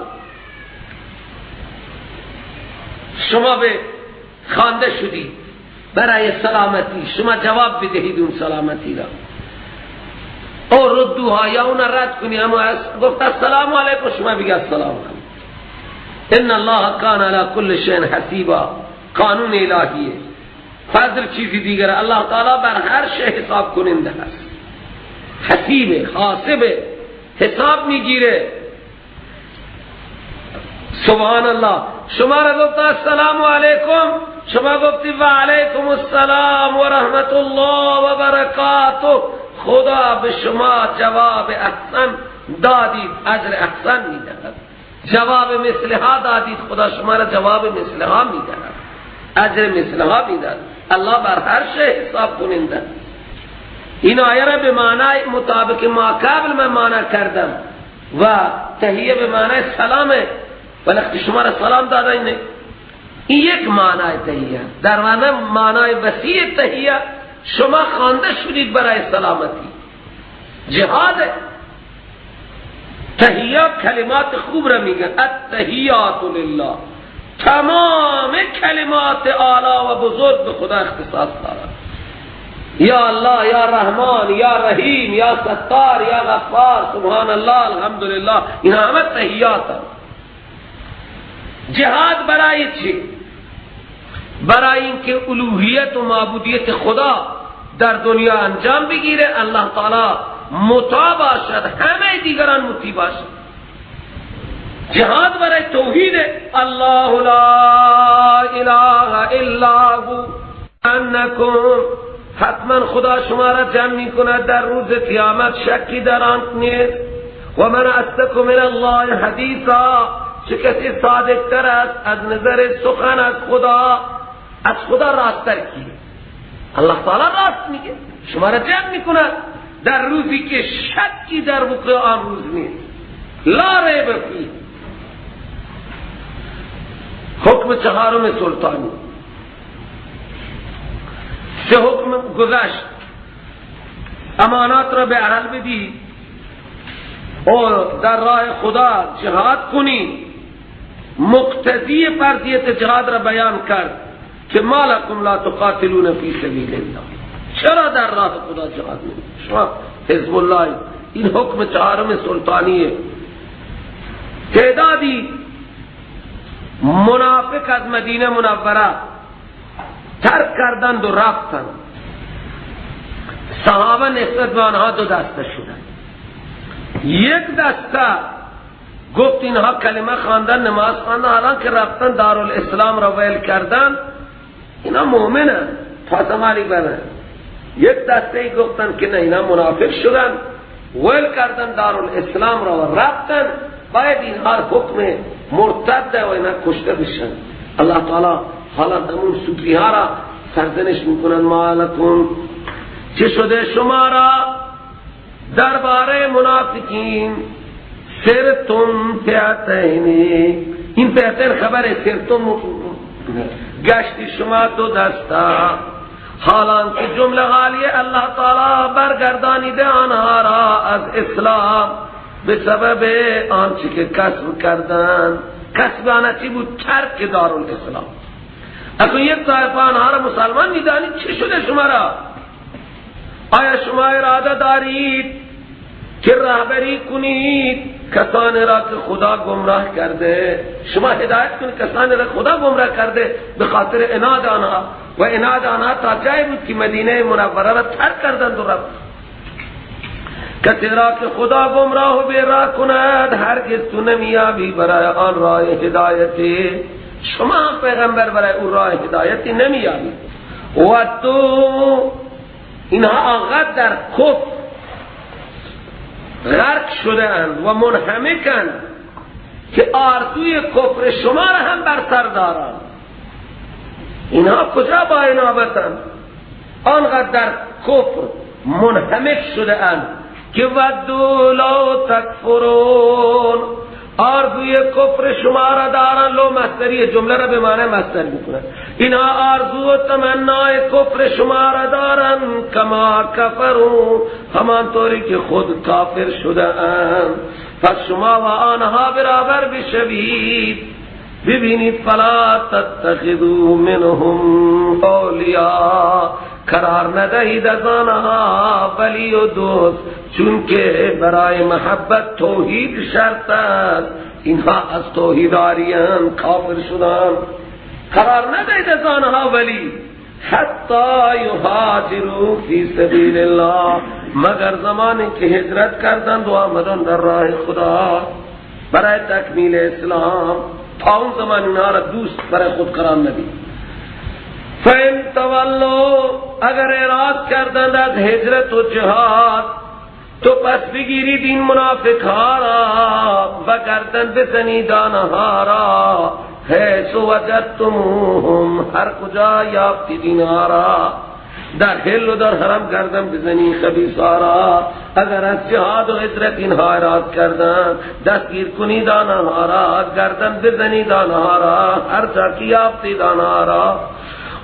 شما به خوانده شدید برای سلامتی، شما جواب بدهید اون سلامتی را. او ردوها، یا اون رد کنی، اما گفت السلام علیکم، شما بگید السلام علیکم. ان الله کان علی کل شیء حسیبا. قانون الهیه، فضل چیزی دیگر. الله تعالی بر هر شی حساب کننده است، حسیب، حاسب، حساب میگیره. سبحان الله. شما را گفت السلام علیکم، شما گفتی و علیکم السلام و رحمت الله و برکاته. خدا به شما جواب احسن دادید، اجر احسن میدهد. جواب مثلها دادید، خدا شما را جواب مثلها میدهد، اجر مثلها میدهد. الله بر هر شی حساب کننده. این آیه را به معنای مطابق ما قبل من معنی کردم و تحیه به معنای سلامه، ولی شما را سلام داده اینه. این یک معنای تحیه. در معنای وسیع تحیه شما خوانده شدید برای سلامتی، جهاد. تحیه کلمات خوب را میگن، التحیات لله، تمام کلمات اعلی و بزرگ به خدا اختصاص دارد. یا الله، یا رحمان، یا رحیم، یا ستار، یا غفار، سبحان الله، الحمدلله، اینا همه تحیات. جهاد برای چی؟ برای اینکه الوهیت و معبودیت خدا در دنیا انجام بگیره، الله تعالی مطاع باشد، همه دیگران مطیع باشد. جهاد برای توحید، الله لا اله الا هو انکم، حتما خدا شما را جمع میکند در روز قیامت، شکی در آن نیست. و من اصدق من الله حدیثا، چه کسی صادق تر است از نظر سخن از خدا؟ از خدا راست تر کیه؟ الله تعالی راست میگه، شما را جمع میکند در روزی که شکی در وقوع آن روز نیست، لا ریب فیه. حکم چهارم سلطانی، سه حکم گذشت: امانات را به اهل بدید و در راه خدا جهاد کنید. مقتضی فرضیت جهاد را بیان کرد که ما لکم لا تقاتلون فی سبیل الله، چرا در راه خدا جهاد نمی؟ شما حزب الله. این حکم چهارم سلطانیه. تعدادی منافق از مدینه منوره ترک کردند و رفتند. صحابه نسبت به آنها دو دسته شدند. یک دسته گفت اینها کلمه خواندن، نماز خواندن، الان که رفتن دارالاسلام را ول کردن، اینا مؤمنن، فاطمه علی برن. یک دسته ای گفتن که نه، اینا منافق شدن، ول کردن دارالاسلام را و رفتن، باید اینها حکم مرتد و اینا کشته بشن. الله تعالی حالا همون سوپی ها را سرزنش میکنن: مالکم، چه شده شما را درباره منافقین؟ سرتم فئتین، این فئتین خبر سرتم گشتی شما دو دستا، حالان که جمله غالیه الله تعالی برگردانیده آنها را از اسلام به سبب آنچه که کسب کردن. کسب آنها چی بود؟ ترک دارالاسلام. اگر یک طایفه آنها را مسلمان میدانید، چه شده شما را؟ آیا شما اراده دارید که رهبری کنید کسانی را که خدا گمراه کرده؟ شما هدایت کنید کسانی را خدا گمراه کرده به خاطر عناد آنها، و عناد آنها تا جایی بود که مدینه منوره را ترک کردند و رفت. کسی را که خدا گمراه و بیراه کند هرگز تو نمیابی برای آن راه هدایتی. شما هم پیغمبر برای اون راه هدایتی نمیابی. و تو اینها آنقدر در کفر غرق شده اند و منهمکند که آرزوی کفر شما را هم بر سر دارند. اینها کجا با انابتند؟ آنقدر در کفر منهمک شده اند که ودوا لو تکفرون، آرزوی کفر شما را دارن. لو مصدری جمله را به معنی مصدر میکنن. اینها آرزو و تمنای کفر شما را دارن، کما کفرو، همانطوری که خود کافر شده اند. پس شما و آنها برابر بشوید. ببینید فلا تتخذوا منهم اولیاء، قرار ندهید از آنها ولی و دوست، چون که برای محبت توحید شرط است. اینها از توحید عاریان، کافر شدن. قرار ندهید از آنها ولی، حتی یهاجروا فی سبیل الله، مگر زمانی که هجرت کردند و آمدند در راه خدا برای تکمیل اسلام، تا اون زمان اینها را دوست برای خود قرار ندید. فَإِن تَوَلَّوْا، اگر اعراض کردند از هجرت و جهاد، تو پس بگیرید این منافق ها را و گردن بزنید آنها را، حیث وجدتموهم، هر کجا یافتید اینها را، در حل و در حرم گردن بزنی خبیث را. اگر از جهاد و هجرت اینها اعراض کردن، دستگیر کنید آنها را، گردن بزنید آنها را، هر جا که یافتید آنها را.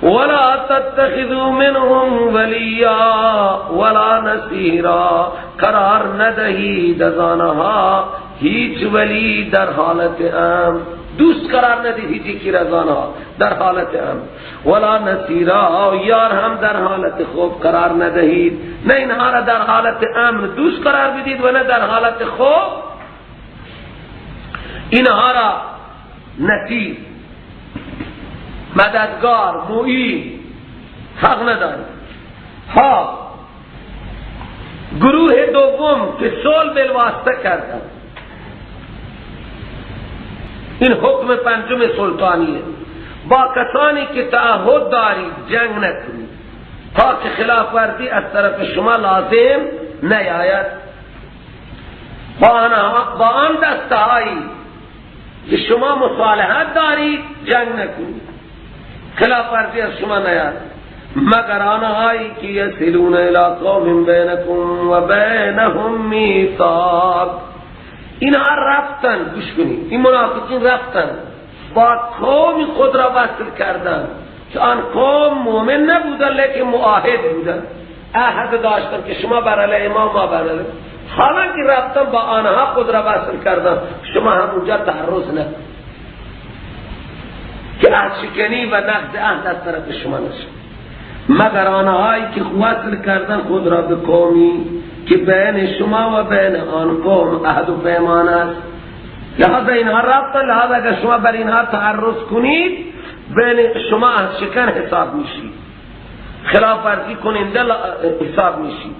ولا تتخذوا منهم ولیا ولا نصیرا، قرار ندهید از آنها هیچ ولی در حالت امن، دوست قرار ندید هیچ یکی از آنها در حالت امن، ولا نصیرا، یار هم در حالت خوف قرار ندهید. نه اینها را در حالت امن دوست قرار بدید و نه در حالت خوف اینها را نصیر، مددگار، معین حق ندارید. ها، گروه دوم که صلح بالواسطه کردن، این حکم پنجم سلطانیه. با کسانی که تعهد دارید جنگ نکنید تا که خلاف ورزی از طرف شما لازم نیاید. با آن دستهایی که شما مصالحت دارید جنگ نکنید، خلاف ورزی از شما نیاید، مگر آنهایی که یصلون الی قوم بینکم و بینهم میثاق. اینها رفتن، گوش کنید، این منافقین رفتن با قوم خود را وصل کردن که آن قوم مؤمن نبودن لیکن معاهد بودن، عهد داشتن که شما بر علیه ما، ما بر علیه. حالا که رفتن با آنها خود را وصل کردن، شما هم اونجا تعرض نه که عهد شکنی و نقض عهد از طرف شما نشه. مگر آنهایی که وصل کردن خود را به قومی که بین شما و بین آن قوم عهد و پیمان است. لحاظا اینها رفتن، لحاظا اگر شما بر اینها تعرض کنید بین شما عهد شکن حساب میشید، خلاف ورزی کننده حساب میشید.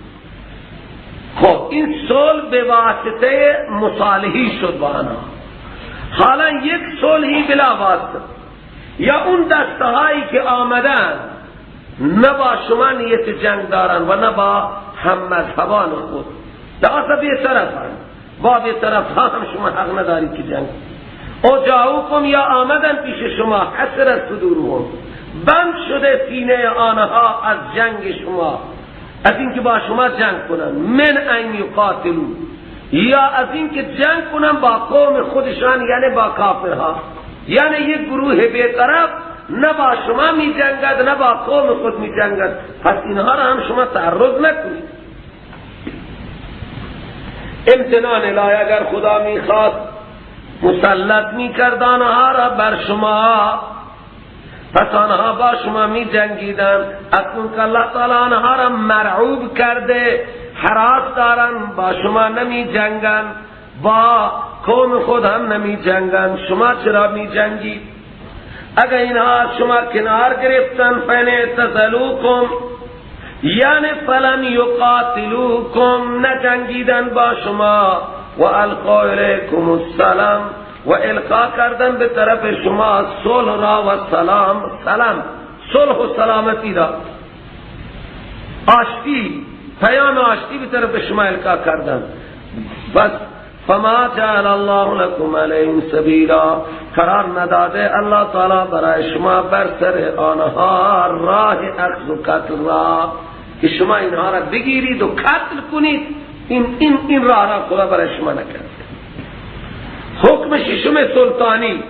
خب این صلح به واسطه مصالحی شد با آنها. حالا یک صلحی بلا واسطه، یا اون دسته هایی که آمدن نه با شما نیت جنگ دارن و نه با هم مذهبان خود، لحاظا بی طرف هن. با بی طرف ها هم شما حق ندارید که جنگ. او جاؤکم، یا آمدن پیش شما، حسرت صدورهم، بند شده سینه آنها از جنگ شما، از اینکه با شما جنگ کنن، من ان یقاتلو، یا از اینکه جنگ کنن با قوم خودشان، یعنی با کافرها، یعنی یک گروه بی‌طرف نه با شما می جنگد نه با قوم خود می جنگد، پس اینها را هم شما تعرض نکنید. امتنان الهی، اگر خدا می خواست مسلط می کرد آنها را بر شما، پس آنها با شما می جنگیدن. اکنون که الله تعالی آنها را مرعوب کرده، هراس دارن، با شما نمی جنگن، با قوم خود هم نمی جنگن، شما چرا می جنگید؟ اگر اینها از شما کنار گرفتن، فإن اعتزلوکم، یعنی فلم یقاتلوکم، نجنگیدن با شما، و القوا الیکم السلام، و القا کردن به طرف شما صلح را و سلام، سلام صلح و سلامتی را، آشتی، پیام آشتی به طرف شما القا کردن. بس فما جعل الله لكم علیهم سبیلا، قرار نداده الله تعالی برای شما بر سر آنها راه اخذ و قتل را، که شما اینها را بگیرید و قتل کنید. این راه را خدا برای شما نکرد. حکم ششم سلطانی،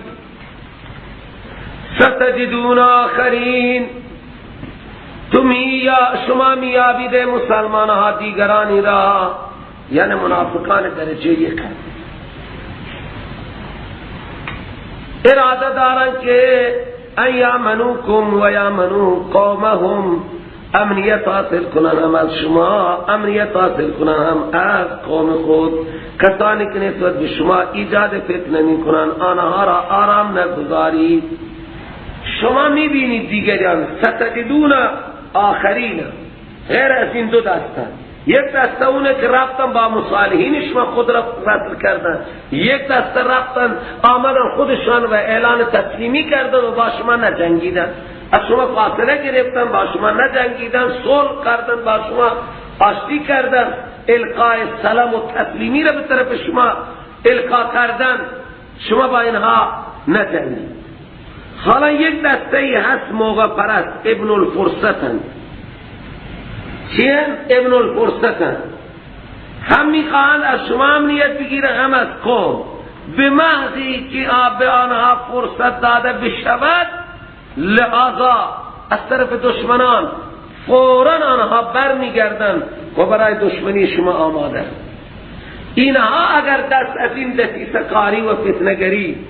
ستجدون آخرین، یا شما میابید مسلمان ها دیگرانی را، یعنی منافقان درجه یک اراده دارن که ان یامنوکم و یامنو قومهم، امنیت حاصل کنن هم از شما، امنیت حاصل کنن هم از قوم خود. کسانی که نسبت به شما ایجاد فتنه می کنن آنها را آرام نگذارید. شما می بینید دیگران، ستجدون آخرین، غیر از این دو دسته، یک دسته اونه که رفتن با مصالحین شما خود را وصل کردن، یک دسته رفتن آمدن خودشان و اعلان تسلیمی کردن و با شما نجنگیدن، از شما فاصله گرفتن، با شما نجنگیدن، صلح کردن، با شما آشتی کردن، القاء سلام و تسلیمی را به طرف شما القا کردن، شما با اینها نجنگید. حالا یک دسته ای هست موقع پرست، ابن الفرصتن. چیه؟ ابن الفرصتن، هم میخواهند از شما امنیت بگیره هم از قوم. به محضی که به آنها فرصت داده بشود، لحاظا از طرف دشمنان فوراً آنها بر میگردن و برای دشمنی شما آماده. اینها اگر دست از این دسیسه کاری و فتنگری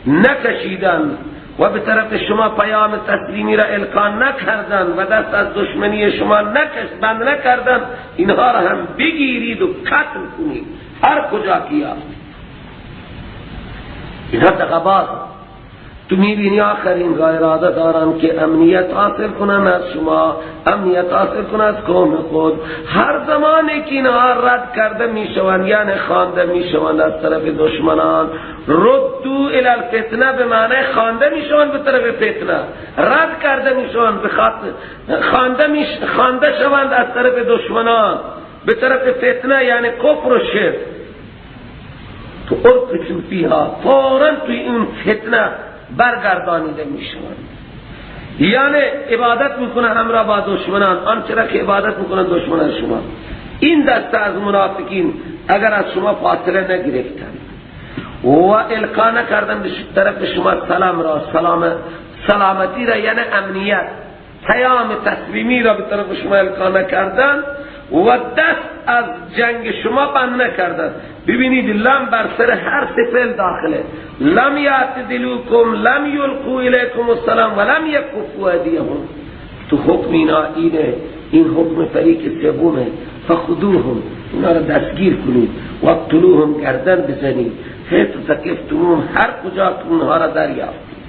نکشیدن و به طرف شما پیام تسلیمی را القا نکردن و دست از دشمنی شما بند نکردن، اینها را هم بگیرید و قتل کنید هر کجا کیا. اینها دغاباز تو میبینی آخرین را اراده دارن که امنیت حاصل کنن از شما، امنیت حاصل کنن از قوم خود. هر زمانی که اینها رد کرده میشوند، یعنی خوانده میشوند از طرف دشمنان، ردو الی الفتنه به معنی خوانده میشوند به طرف فتنه، رد کرده میشوند، به خاطر خوانده شوند از طرف دشمنان به طرف فتنه، یعنی کفر و شرک. تو ارکسو فیها، فوراً توی این فتنه برگردانیده میشوند، یعنی عبادت میکنه همراه با دشمنان، آنچه را که عبادت میکنن دشمنان شما. این دسته از منافقین اگر از شما فاصله نگرفتن و القا نکردن به طرف شما سلام را، سلامتی را یعنی امنیت، پیام تسلیمی را به طرف شما القا نکردن و دست از جنگ شما بند نکردن. ببینید لم بر سر هر سه فعل داخله، لم یعتدلوکم، لم یلقوا الیکم السلام و لم یکفوا ایدیهم. تو حکم اینا اینه، این حکم فریق سومه. فخذوهم، اینا را دستگیر کنید، واقتلوهم، گردن بزنید، حیث ثقفتموهم، هر کجا که اونها را دریافتید.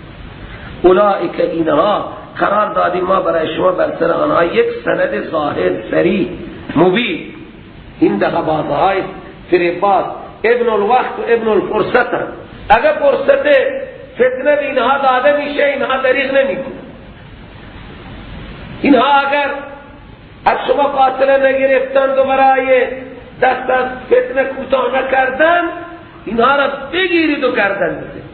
اولئک، اینها قرار دادیم ما برای شما بر سر آنها یک سند ظاهر صریح مبین. این دغبازهای فریباز، ابن الوقت و ابن الفرصت. اگر فرصت فتنه به اینها داده میشه، اینها دریغ نمیکنه. اینها اگر از شما قاتل نگرفتند و برای دست از فتنه کوتاه نکردن، اینها را بگیرید و گردن بزنید.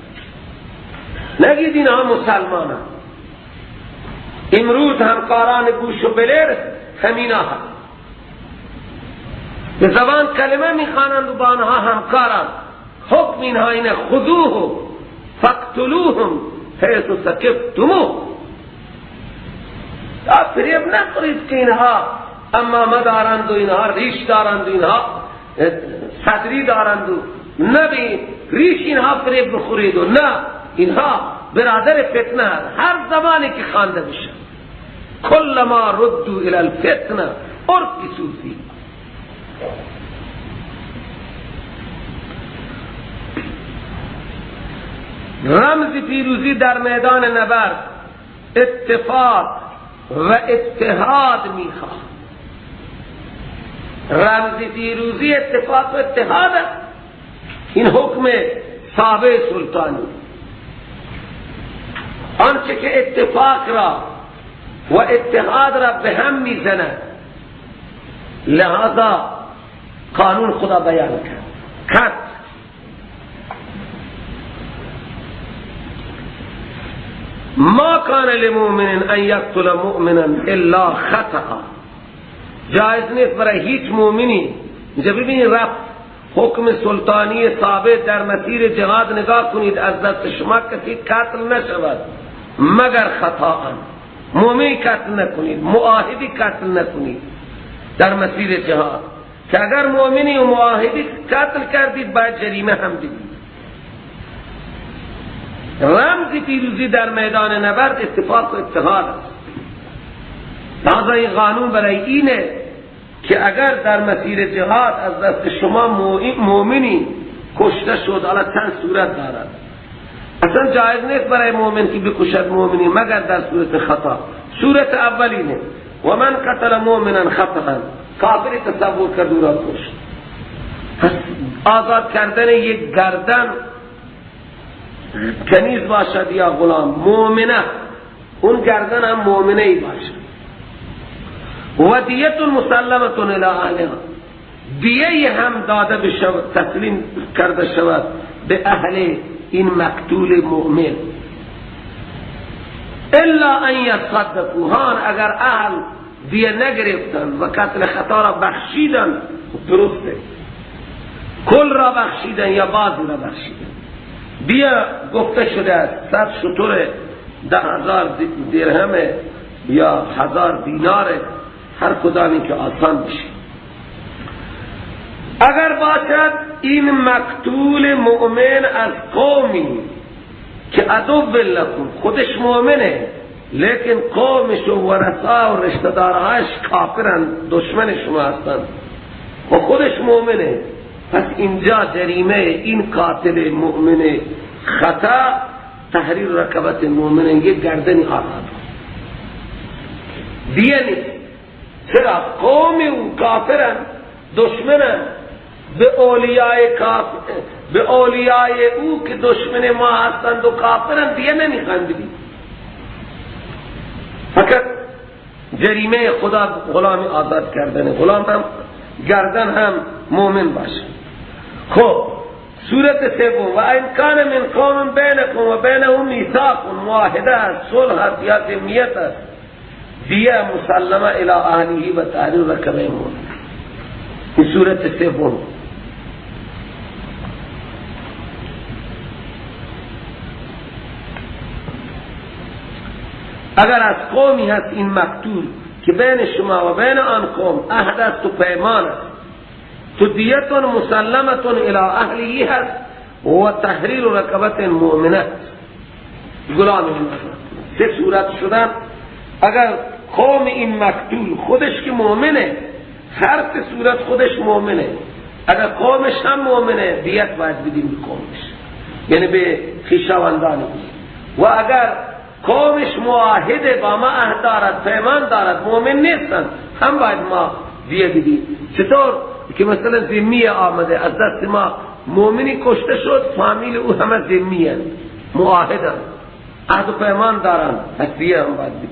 نگید اینها مسلمانند. امروز همکاران بوش و بلر همینا هست، به زبان کلمه میخوانند و با آنها همکارند. حکم اینها اینه خذوه فاقتلوهم حیث ثقفتموه. فریب نخورید که اینها امامه دارند و اینها ریش دارند و اینها صدری دارند و نه به ریش اینها فریب بخورید و نه، اینها برادر فتنه هست. هر زمانی که خوانده بشه کلما ردوا الی الفتنه ارکسوا فیها. رمز پیروزی در میدان نبرد اتفاق و اتحاد میخواد. رمز پیروزی اتفاق و اتحاد. این حکم صحابه سلطانی، آنچه که اتفاق را و اتحاد را به هم میزند، لہذا قانون خدا بیان کرد. کت ما کان لمؤمن ان یقتل مؤمنا الا خطأ. جایز نیست برای هیچ مؤمنی. اینجا ببینید رفت حکم سلطانی ثابت در مسیر جهاد نگاه کنید، از دست شما کسی قتل نشود مگر خطاً. مؤمنی قتل نکنید، معاهدی قتل نکنید در مسیر جهاد، که اگر مؤمنی و معاهدی قتل کردید باید جریمه هم بدید. رمز پیروزی در میدان نبرد اتفاق و اتحاد است. لذا این قانون برای اینه که اگر در مسیر جهاد از دست شما مؤمنی کشته شد، حالا چند صورت دارد. اصلا جایز نیست برای مؤمن که بکشد مؤمنی مگر در صورت خطا. صورت اول اینه و من قتل مؤمنا خطا، کافر تصور کرد او را کشت. پس آزاد کردن یک گردن، کنیز باشد یا غلام، مؤمنه، اون گردن هم مؤمنه ای باشد. و دیت مسلمة الی اهلها، دیه هم داده بشود، تسلیم کرده شود به اهل این مقتول مؤمن. الا ان یصدقوا، هان اگر اهل دیه نگرفتند و قتل خطا را بخشیدند، درسته، کل را بخشیدن یا بعضی را بخشیدن. دیه گفته شده است 100 شتر، 10,000 درهم یا 1000 دینار، هر کدامی که آسان بشه. اگر باشد این مقتول مؤمن از قومی که عدو لکم، خودش مؤمنه لیکن قومش و ورثا و رشته دارهاش کافرن، دشمن شما هستند و خودش مؤمنه، پس اینجا جریمه این قاتل مؤمن خطا تحریر رقبت مؤمن، یک گردنی آزاد دیه نیست. چرا؟ قوم او کافرن، دشمنن، به اولیاء او که دشمن ما هستند و کافرن دیه نمیخوان بدیم. فقط جریمه خدا غلام آزاد کردن، غلام هم گردن هم مؤمن باشه. خب صورت سوم و ان کان من قوم بینکم و بینهم میثاق، معاهده است، صلح است یا ذمیت است، دیه مسلمه الی اهله و تحریر رقبه مؤمن. این صورت سوم. اگر از قومی هست این مقتول که بین شما و بین آن قوم عهد است و پیمان است، تو دیتون مسلمتون الی اهلی هست و تحریر رقبت مؤمنه، غلام این سه صورت شدن. اگر قوم این مقتول خودش که مؤمنه، هر سه صورت خودش مؤمنه، اگر قومش هم مؤمنه دیت باید بدیم به قومش، یعنی به خویشاوندان. و اگر قومش معاهده با ما عهد دارد، پیمان دارد، مؤمن نیستن، هم باید ما دیه بدیم. چطور که مثلا ذمی آمده از دست ما مؤمنی کشته شد، فامیل او همه ذمی هستند، معاهدن، عهد و پیمان دارن، پس دیه هم باید بدیم.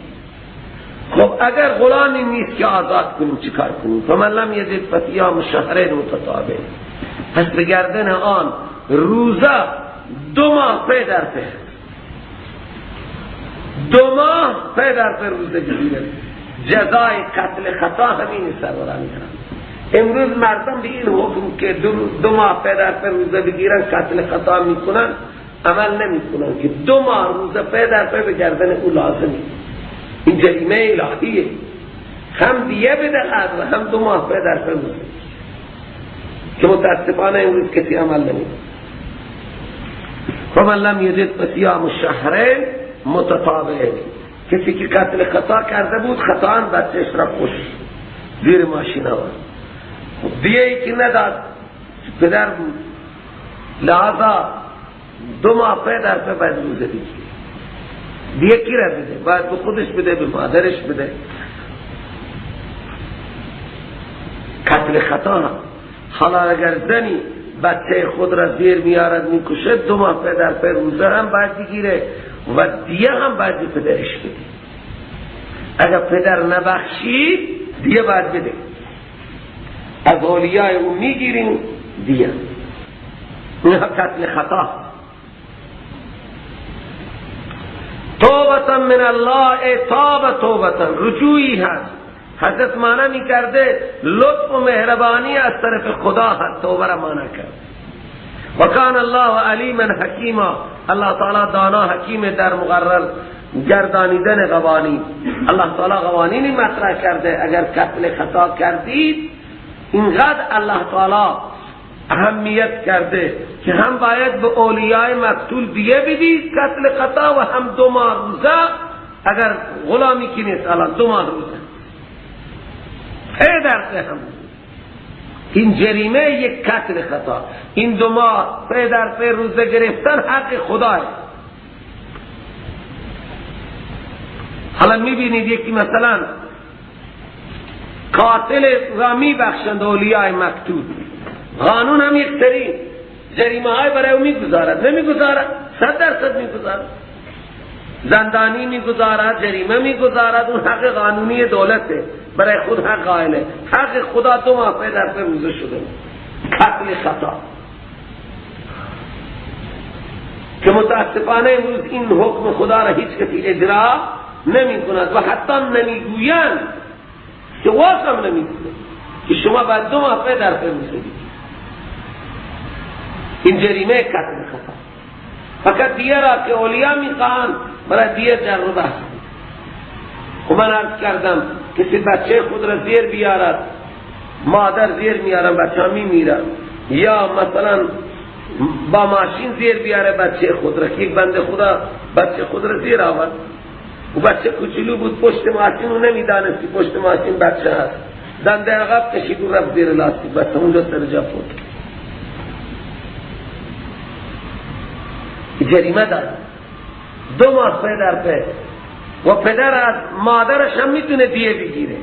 خب اگر غلامی نیست که آزاد کنیم چیکار کنیم؟ فمن لم یجد فصیام شهرین متتابعین. پس به گردن آن روزه 2 ماه پی در پی، 2 ماه پی در پی روزه گیرد. جزای قتل خطا همین سروران میرن. امروز مردم به این حکم که 2 ماه پی در پی روزه بگیرن قتل خطا میکنن، عمل نمیکنن که 2 ماه روزه پی در پی به گردن او لازمه. این جریمه الهیه، هم دیه بدهد و هم 2 ماه پی در پی روزه، که متاسفانه امروز کسی عمل نمیکنه. فمن لم یجد فصیام شهرین متتابعین. کسی که قتل خطا کرده بود، خطا بچهش را کشت، زیر ماشین آورد، دیه ای که نداد پدر بود، لہذا 2 ماه پی در پی باید روزه بگیره. دیه کی را بده؟ باید به خودش بده، به مادرش بده. قتل خطا. حالا اگر زنی بچه خود را زیر میارد میکشه، 2 ماه پی در پی روزه هم باید بگیره و دیه هم باید به پدرش بده. اگر پدر نبخشید دیه باید بده، از اولیای او میگیریم دیه. این قتل خطا. توبتا من الله، تاب توبتا، رجوعی هست. حضرت معنی میکرده لطف و مهربانی از طرف خدا هست، توبه را معنی کرد. وکان الله علیما حکیما، الله تعالی دانا حکیم در مقرر گردانیدن قوانین. الله تعالی قوانینی مطرح کرده، اگر قتل خطا کردید اینقدر الله تعالی اهمیت کرده که هم باید به اولیای مقتول دیه بدید قتل خطا و هم 2 ماه روزه، اگر غلامی که نیست الان 2 ماه روزه پی در پی هم. این جریمه یک قتل خطا، این 2 ماه پی در پی روزه گرفتن حق خداه. حالا میبینید یکی مثلا قاتل را میبخشند اولیای مقتول، قانون هم یک سری جریمه های برای او میگذارد، نمیگذارد، 100% میگذارد، زندانی میگذارد، جریمه میگذارد. اون حق قانونی دولته، برای خود حق قائله. حق خدا 2 ماه پی در پی روزه شده قتل خطا، که متاسفانه امروز این حکم خدا را هیچ کسی اجرا نمی کند و حتی نمیگویند که واقعا نمیگویند که شما باید 2 ماه پی در پی روزه بگیرید. این جریمه قتل خطا. فقط دیه را که اولیا میخواهند برای دیه جر و بحث. خب من عرض کردم کسی بچه خود را زیر بیارد، مادر زیر میارن بچه ها میمیرن، یا مثلا با ماشین زیر بیاره بچه خود را، که یک بنده خدا بچه خود را زیر آورد و بچه کوچولو بود، پشت ماشین رو نمیدانستی پشت ماشین بچه هست، دنده عقب کشید و رفت زیر لاستیک، بچه اونجا سر جا فوت. جریمه داره 2 ماه پی در پی، و پدر از مادرش هم میتونه دیه بگیره.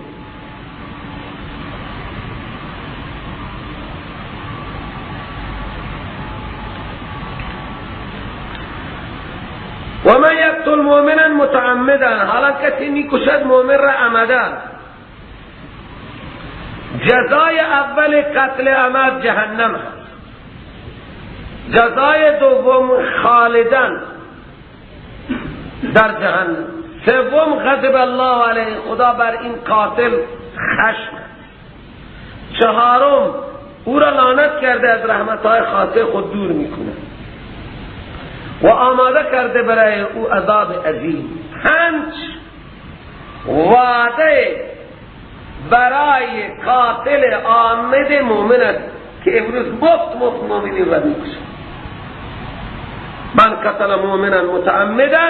و من یقتل مؤمنا متعمدا، حالا کسی میکشد مؤمن را عمدا، جزای اول قتل عمد جهنم هست، جزای دوم خالدن در جهنم، سوم غضب الله علیه، خدا بر این قاتل خشم، چهارم او را لعنت کرده از رحمتهای خاصه خود دور میکنه و آماده کرده برای او عذاب عظیم. 5 وعده برای قاتل عامد مؤمن است که امروز مفت مفت مؤمنین را میکشند. من قتل مؤمنا متعمدا،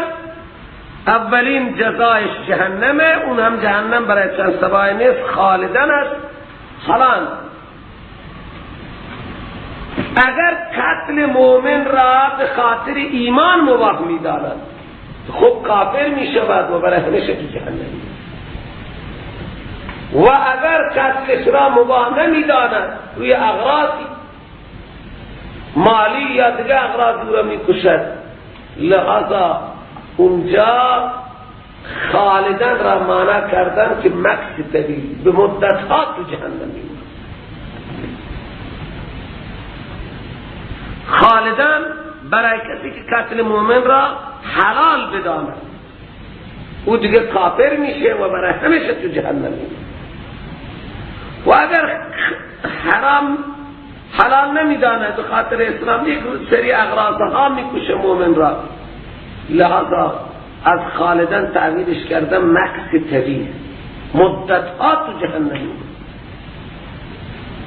اولین جزایش جهنمه، اون هم جهنم برای چند سبای نیست، خالدن است. حالا اگر قتل مؤمن را به خاطر ایمان مباح می‌داند، خب کافر می‌شود و برای همیشه تو جهنم. و اگر قتلش را مباح نمی‌داند، روی اغراضی مالی یا دیگه اغراض او را می‌کشد، لذا اونجا خالدن را معنا کردن که مکث طویل به مدت‌ها تو جهنم می‌ماند. خالدن برای کسی که قتل مؤمن را حلال بداند، او دیگه کافر میشه و برای همیشه تو جهنم میمونه. و اگر حرام حلال نمیداند به خاطر اسلام یک سری اغراض ها میکشه مؤمن را، لذا از خالدن تعبیرش کردن مکث طویل، مدت ها تو جهنم میمونه.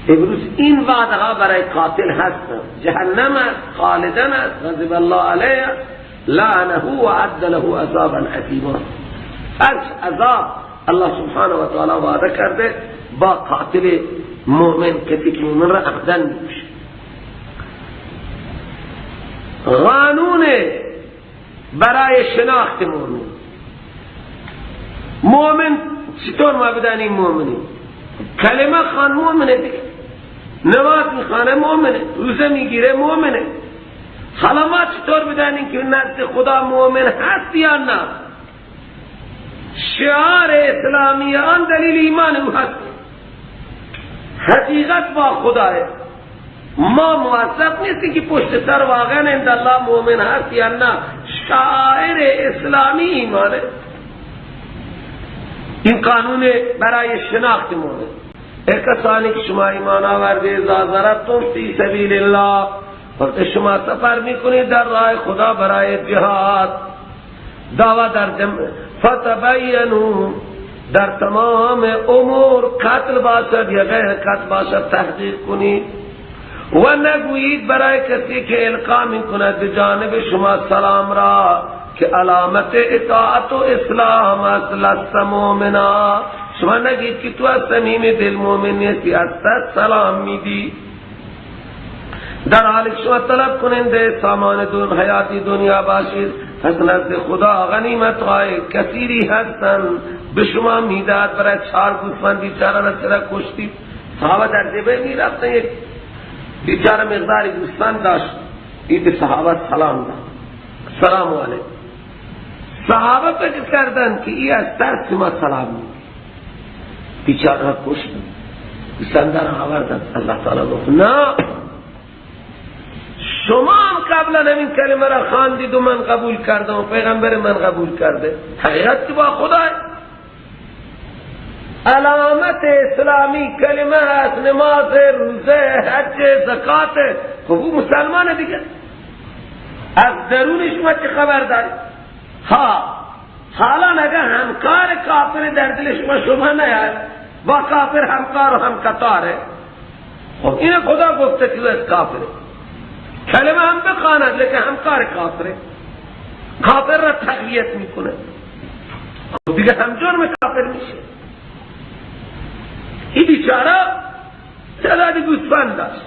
امروز این وعده ها برای قاتل هستند، جهنم است، خالدن است، غضب الله علیه، لعنه و عد له عذابا عظیما. پنج عذاب الله سبحانه و تعالی وعده کرده با قاتل مؤمن، کسی که مؤمن را عمدن میکشه. قانون برای شناخت مؤمن، مؤمن چطور ما بدانیم مؤمنی؟ کلمه خوان مؤمنه دیگه، نماز میخوانه مؤمنه، روزه میگیره مؤمنه. حالا ما چطور بدانیم که نزد خدا مؤمن هست یا نه؟ شعار اسلامی آن دلیل ایمان او هست، حقیقت با خداه. ما موظف نیستیم که پشت سر واقعا عند الله مؤمن هست یا نه. شعائر اسلامی ایمانه. این قانون برای شناخت مؤمن. ای کسانی که شما ایمان آورده، اذا ضربتم فی سبیل الله، وقتی شما سفر میکنید در راه خدا برای جهاد، دعوت در جمع، فتبینوا، در تمام امور قتل باشد یا غیر قتل باشد تحقیق کنید و نگویید برای کسی که القا میکند به جانب شما سلام را که علامت اطاعت و اسلام است، لست مؤمنا. شما نگید که تو از صمیم دل مؤمن نیستی، از سلام میدی، در حال شما طلب کننده سامان دون حیاتی دنیا باشید. پس نزد خدا غنیمت های کثیری هستند به شما میداد. برای چهار گوسفند بیچاره را چرا کشتید؟ صحابه در جبه میرفتن، یک بیچاره مقداری گوسفند داشت، این به صحابه سلام داد، سلام علیکم. صحابه فکر کردن که ای از ترس ما سلام میده، بیچاره را کشتن، گوسفند را آوردن. الله تعالی گفت نه، شما هم قبلا همین کلمه را خواندید و من قبول کردم و پیغمبر من قبول کرده. حقیقت که با خدای علامت اسلامی کلمه هست، نماز، روزه، حج، زکات. خب او مسلمانه دیگه، از درون شما چه خبر داری؟ ها، حالا اگر همکار کافر در دل شما شما نیاد، با کافر همکار و همقطاره، خب این خدا گفته که از کافره، کلمه هم بخواند لیکن همکار کافره، کافر را تقویت میکنه، خب دیگه هم جرم کافر میشه. این بیچاره تعداد گوسفند داشت.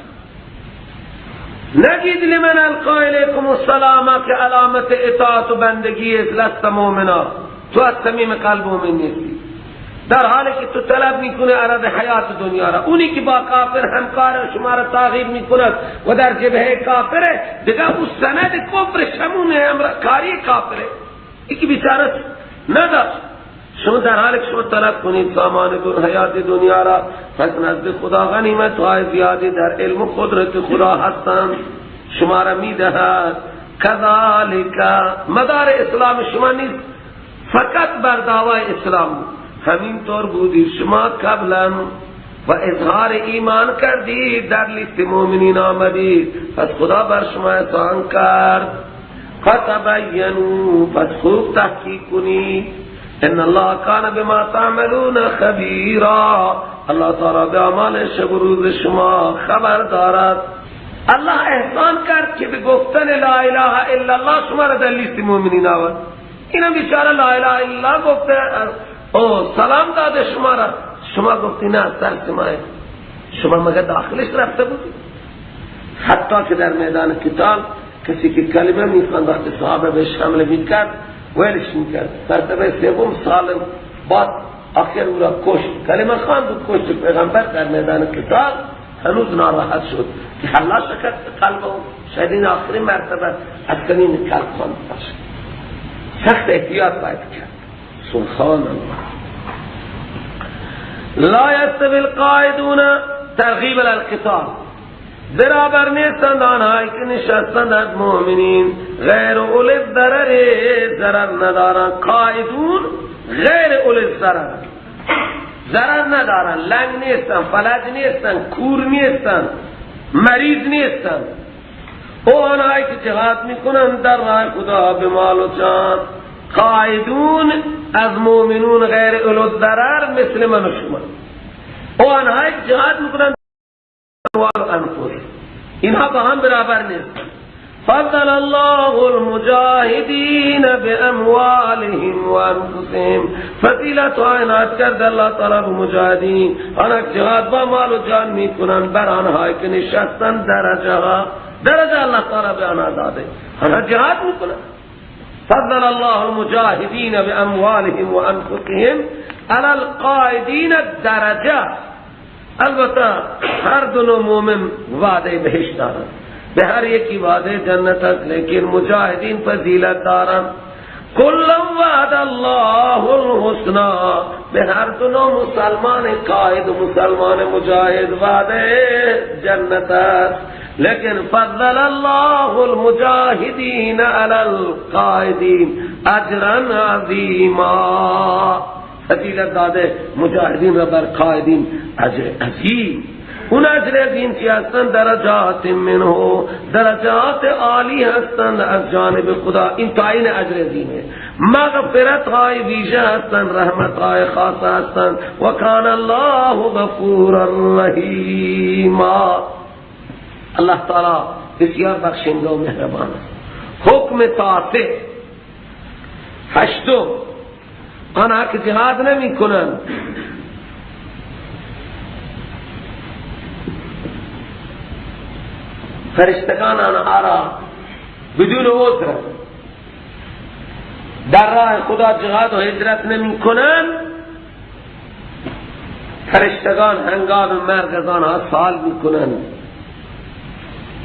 نگید لمن القا الیکم السلام که علامت اطاعت و بندگی است، لست مؤمنا، تو از صمیم قلب مؤمن نیستی، در حالی که تو طلب میکنه عرض حیات دنیا را. اونی که با کافر همکار شما را تغییر میکند و در جبهه کافره، دیگه او سند کفر شمونه، کاری کافره، یکی بیچاره نداشت. شما در حالی که شما طلب کنید سامان حیات دنیا را، پس نزد خدا غنیمت های زیادی در علم و قدرت خدا هستند، شما را میدهد. کذالک مدار اسلام شما نیست فقط بر دعوای اسلام، همینطور بودی شما قبلا و اظهار ایمان کردید، در لیست مؤمنین آمدید، پس خدا بر شما احسان کرد. فتبینوا، پس خوب تحقیق کنید. ان الله کان بما تعملون خبیرا، الله تعالی به اعمال شب و روز شما خبر دارد. الله احسان کرد که به گفتن لا اله الا الله شما را در لیست مؤمنین آورد. اینم بیچاره لا اله الا الله گفته، او سلام داده شما را، شما گفتی نه سر ماه، شما مگر داخلش رفته بودی؟ حتی که در میدان قتال کسی که کلمه میخواند وقت صحابه بهش حمله میکرد ولش میکرد، مرتبه سوم سالم بعد آخر او را کشت، کلمه خواند و کشت. پیغمبر در میدان قتال هنوز ناراحت شد که حلا شکست قلب او، شاید این آخرین مرتبه از کنین قلب خواند باشه. سخت احتیاط باید کرد. سبحان الله. لا یستوی القاعدون ترغیب القتال، برابر نیستند آنهایی که نشستند از مؤمنین، غیر اولی الضرر، ضرر ندارند. قاعدون غیر اولی الضرر، ضرر ندارند، لنگ نیستند، فلج نیستند، کور نیستند، مریض نیستند. او آنهایی که جهاد میکنند در راه خدا به مال و جان. قاعدون از مؤمنون غیر اولی الضرر مثل من و شما. او آنهایی که جهاد میکنند و انفس، اینها با هم برابر نیستند. فضل الله المجاهدین باموالهم وانفسهم، فضیلت عنایت کرد الله تعالی به مجاهدین، آنها که جهاد با مال و جان میکنند بر آنهایی که نشستند درجه ها، درجه الله تعالی به آنها داده، آنها جهاد میکنند. فضل الله المجاهدین باموالهم وانفسهم علی القاعدین درجه. البته هر دو نوع مومن وعده بهشت دارند، به هر یکی وعده جنت است، لیکن مجاهدین فضیلت دارند. کلا وعد الله الحسنا، به هر دو نوع مسلمان قائد و مسلمان مجاهد وعده جنت است، لیکن فضل الله المجاهدین علی القائدین اجرا عظیما، فضیلت داده مجاهدین را بر قائدین اجر عظیم. اون اجر عظیم چی هستند؟ درجات منه، درجات عالی هستند از جانب خدا، این تعیین اجر عظیمه. مغفرت های ویژه هستند، رحمت های خاص هستند. و کان الله غفورا رحیما، الله تعالی بسیار بخشنده و مهربان است. حکم تاسع، هشتم، آنها که جهاد نمی کنند فرشتگان آنها را بدون عذر در راه خدا جهاد و هجرت نمی کنند، فرشتگان هنگام مرگ از آنها سوال می کنند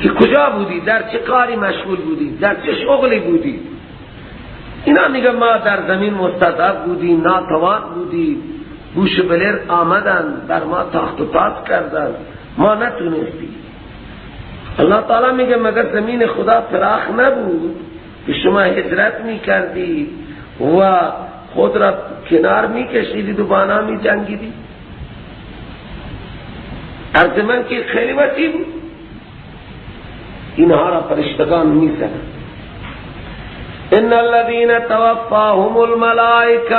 که کجا بودی، در چه کاری مشغول بودی، در چه شغلی بودی. اینا میگه ما در زمین مستضعف بودیم، ناتوان بودیم، بوش بلر آمدن در ما تاخت و تاز کردن، ما نتونستیم. الله تعالی میگه مگر زمین خدا فراخ نبود که شما هجرت میکردید و خود را کنار میکشیدید و بانا میجنگیدید؟ عرض من که خیلی وسیع بود. اینها را فرشتگان میزنند. ان الذين توفاهم الملائکه،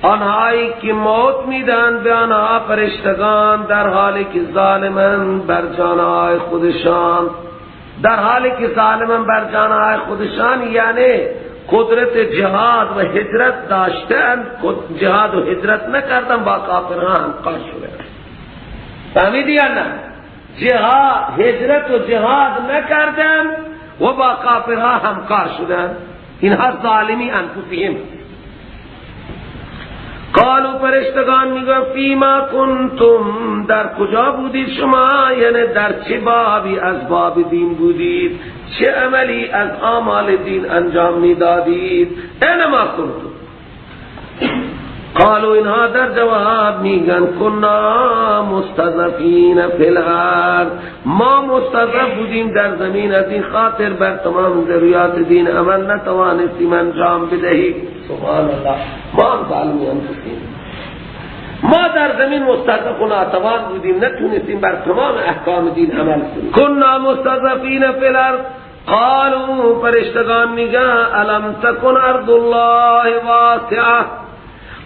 آنهایی که موت میدن به آنها فرشتگان در حالی که ظالمن بر جانهای خودشان، در حالی که ظالمن بر جانهای خودشان، یعنی قدرت جهاد و هجرت داشتند، جهاد و هجرت نکردن، با کافرها همکار شدند. فهمیدی یا نه؟ جهاد، هجرت و جهاد نکردن و با کافرها همکار شدند، اینها ظالمی انفسهم. قالوا فرشتگان میگن فیما کنتم، در کجا بودید شما، یعنی در چه بابی از باب دین بودید، چه عملی از اعمال دین انجام میدادید؟ اینما کنتم. قالوا اینها در جواب میگن کنا مستضعفین فی الارض، ما مستضعف بودیم در زمین، از این خاطر بر تمام ضروریات دین عمل نتوانستیم انجام بدهیم. سبحان الله، ما هم ظالمی انفسیم، ما در زمین مستضعف و ناتوان بودیم، نتونستیم بر تمام احکام دین عمل کنیم. کنا مستضعفین فی الارض قالوا فرشتگان میگن الم تکن ارض الله واسعه،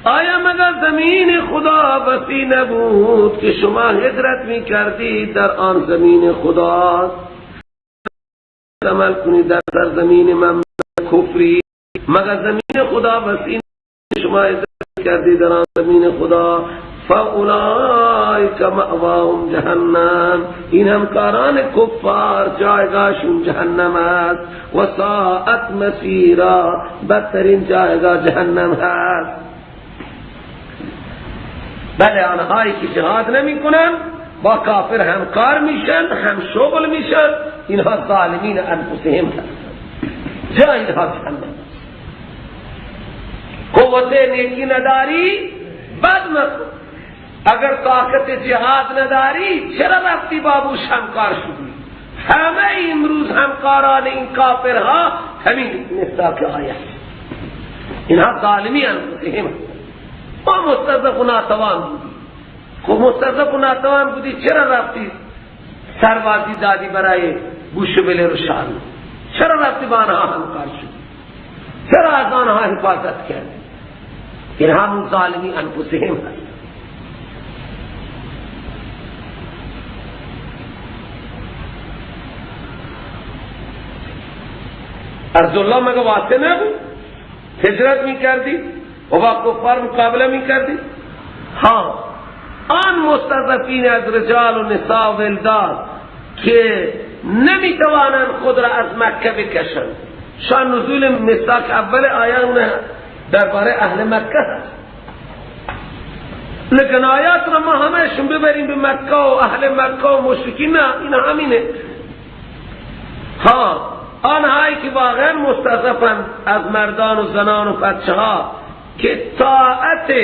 آیا مگر زمین خدا وسیع نبود که شما هجرت میکردید در آن زمین خدا؟ عمل کنید در زمین مملکت کفری، مگر زمین خدا وسیع شما هجرت کردید در آن زمین خدا؟ فاولئک مأواهم جهنم، این همکاران کفار جایگاهشون جهنم است، و ساعت مسیرا، بدترین جایگاه جهنم هست. بله آنهایی که جهاد نمی کنن با کافر همکار میشن، هم شغل میشن، اینها ظالمین انفسهم هستن، جای اینها جهنم است. قوت نیکی نداری بد مکن، اگر طاقت جهاد نداری چرا رفتی بابوش همکار شدی؟ همه امروز همکاران این کافرها همین مصداق آیه، اینها ظالمی انفسهم هستن. ما مستضعف و ناتوان بودی، خب مستضعف و ناتوان بودی چرا رفتی سربازی دادی برای بوش و بلیر و شارو؟ چرا رفتی با آنها همکار شدی؟ چرا از آنها حفاظت کردی؟ اینها هم ظالمی انفسهم هست. ارض الله مگه واسطه نبود؟ هجرت میکردی و با کفار مقابله میکردی؟ ها، آن مستضعفین از رجال و نساء و ولدان که نمیتوانند خود را از مکه بکشند، شان نزول مصداق اول آیه درباره اهل مکه هست، لیکن آیات را ما همهشون ببریم به مکه و اهل مکه و مشرکین، نه، این همینه. ها، آنهایی که واقعا مستضعفند از مردان و زنان و بچه ها که طاعت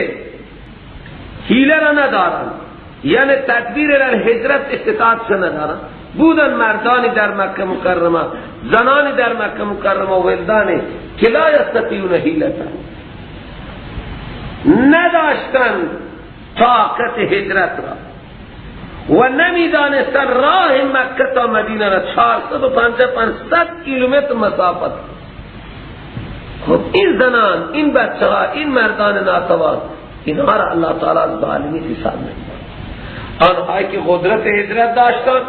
حیله را ندارند، یعنی تدبیر را هجرت استطاعت ندارند، بودن مردانی در مکه مکرمه، زنانی در مکه مکرمه و ولدانی که لا یستطیعون حیلتا، نداشتند طاقت هجرت را و نمیدانستند راه مکه تا مدینه را 450-500 کیلومتر مسافت. خب این زنان، این بچه ها، این مردان ناتوان، اینها را الله تعالی ظالمی حساب نمی‌کند. آنهایی که قدرت هجرت داشتند،